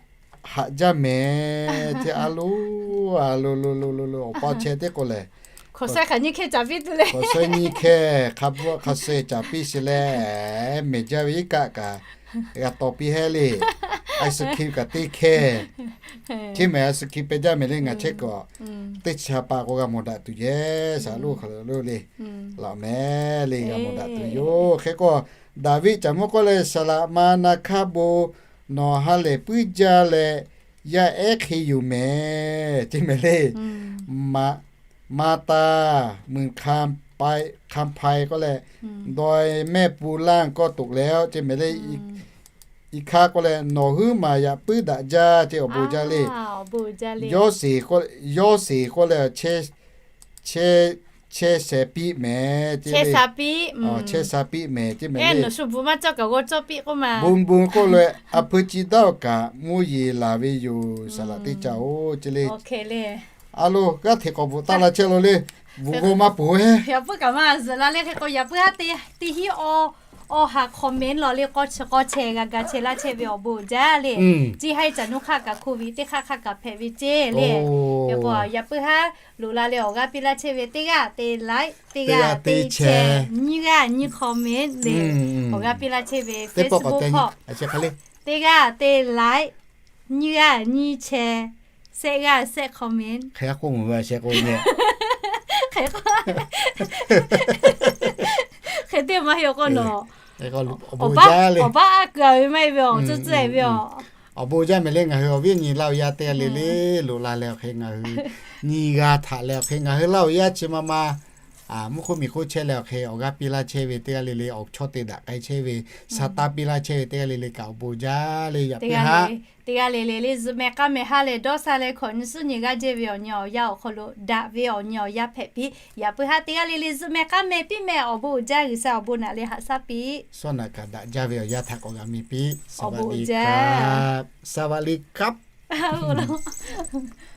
haꞈ jaˇ mehˍ ceˇ. A loˉ, a loˉ loˉ loˉ loˉ, awˬ pa chehˇ teˇ k'o lehˬ, hk'awꞈ sheh hk'aˬ nyiˇ hkehˇ caˍ piˇ tuˬ le. Hk'awꞈ sheh nyiˇ hkehˇ hk'a bvuhˆ hk'a suh caˍ piˇ sheˍ leh, mehˍ jaˇ ve iˉ kaˆ kaꞈ g'a taw piˇ heˆ le. Ice cream kaꞈ teˇ hkehˇ. Chi mehˍ ice cream peh jaˇ mehˍ le. Ngaˬ chehˇ kuiˬ teˇ chi ha pa k'o g'a mawˬ daꞈ tuˬ yehˬ, saˍ loˉ hk'aˬ lo le. Laꞈ mehˍ le, g'a mawˬ daꞈ tuˬ yoˬ. Hk'e k'o, Daˍviˆ caˍ mvuhˇ k'oˆ leh, Saˍ laꞈ ma na hkaˇ bon, nawˬ ha lehˬ puiˉ jaˇ leh, yaˇ ehˉ hk'e yoˬ mehˍ ceˇ mehˍ le. Maˍ taˍ, meuˬ hk'a hpai k'oˆ leh, dawˇ mehˆ pu laˇ kawˇ toꞈ leh ceˇ mehˍ le. Iˉ hkaˇ k'oˆ leh, nawˬ huiˉ maˬ yaꞈ puiˉ daꞈ jaˇ ce awˬ bon jaˇ le. Yawˇ sheˍ k'oˆ leh, chehˇ sheh piˇ mehˍ ce le. Chehˇ sha piˇ mehˍ ce mehˍ le. Bon bon k'oˆ leh, a hpui chi daˇ awˬ kaꞈ mvuhˇ yeˬ laˬ ve yoˬ, saˍ laꞈ teˇ ca-oˬ ce le. A lo, g'aˇ hteꞈ k'awꞈ bvuhꞈ taˇ la chehˇ lo le. Bvuhꞈ g'aw maˇ peuˬ-e. Yaꞈ puiˉ kaꞈ maˇ zuhꞈ la le hk'e k'o, yaꞈ puiˉ haˉ teˇ hiˉ awˬ, awˬ ha comment lawˬ le, k'awˇ chi k'awˇ chehˇ g'a ga chehˇ laˇ chehˇ ve awˬ bon jaˇ le. Ciˇ haiˉ caˬ nuˇ hk'aˇ kaꞈ COVID teˇ hk'aˇ hk'aˇ kaꞈ hpehꞈ ve ce le. Hk'e k'o, yaꞈ puiˉ haˉ loꞈ la leh awˬ g'aˇ piˇ laˇ chehˇ ve teˇ g'aˇ te like, teˇ g'aˇ te share, nyiˇ g'aˇ nyiˇ comment le. Awˬ g'aˇ piˇ laˇ chehˇ ve Facebook hk'aw teˇ g'aˇ te like, nyiˇ g'aˇ nyiˇ share, shehˆ g'aˇ shehˆ comment. Hk'e k'o, hk'e teˇ maˇ heˆ k'o nawˬ awˬ baˆ a keu a ve maˇ heˆ ve awˬ tcuhˇ tcuhˇ e ve a. Awˬ bon jaˇ mehˍ le. Ngaˬ hui awˬ viˉ awˬ nyi Laˇ huˍ yaˇ teˇ g'aˇ le le loꞈ la leh awˬ hk'e ngaˬ hui nyi g'a htaꞈ leh awˬ hk'e ngaˬ hui Laˇ huˍ yaˇ chi ma ma mvuhˇ hk'oˆ miˬ hk'oˆ chehˇ leh awˬ hk'e awˬ g'aˇ piˇ laˇ chehˇ ve teˇ g'aˇ le le, awˬ chawˇ te daꞈ k'ai chehˇ ve, sa taˇ piˇ laˇ chehˇ ve teˇ g'aˇ le le kaꞈ awˬ bon jaˇ le. Yaꞈ puiˉ haˉ teˇ g'aˇ le le le zuhꞈ mehˍ k'aˇ mehˍ ha lehˬ dawˇ sha leh hkawꞈ nyi suhˉ nyi g'aˇ jehˇ ve awˬ nyi awˬ yaˇ awˬ hk'aw lo daꞈ ve awˬ nyi awˬ yaˇ hpehꞈ piˇ. Yaꞈ puiˉ haˉ teˇ g'aˇ le le zuhꞈ mehˍ k'aˇ mehˍ piˇ mehˍ awˬ bon uiˍ jaˇ G'uiˬsha awˬ bon naꞈ leh haꞈ shaˉ piˇ. Suhˉ naꞈ kaꞈ daꞈ jaˇ ve awˬ yaˇ htaꞈ k'awꞈ g'a miˬ piˇ. Awˬ bon uiˍ jaˇ. สวัสดีครับ Awˬ bon uiˍ jaˇ.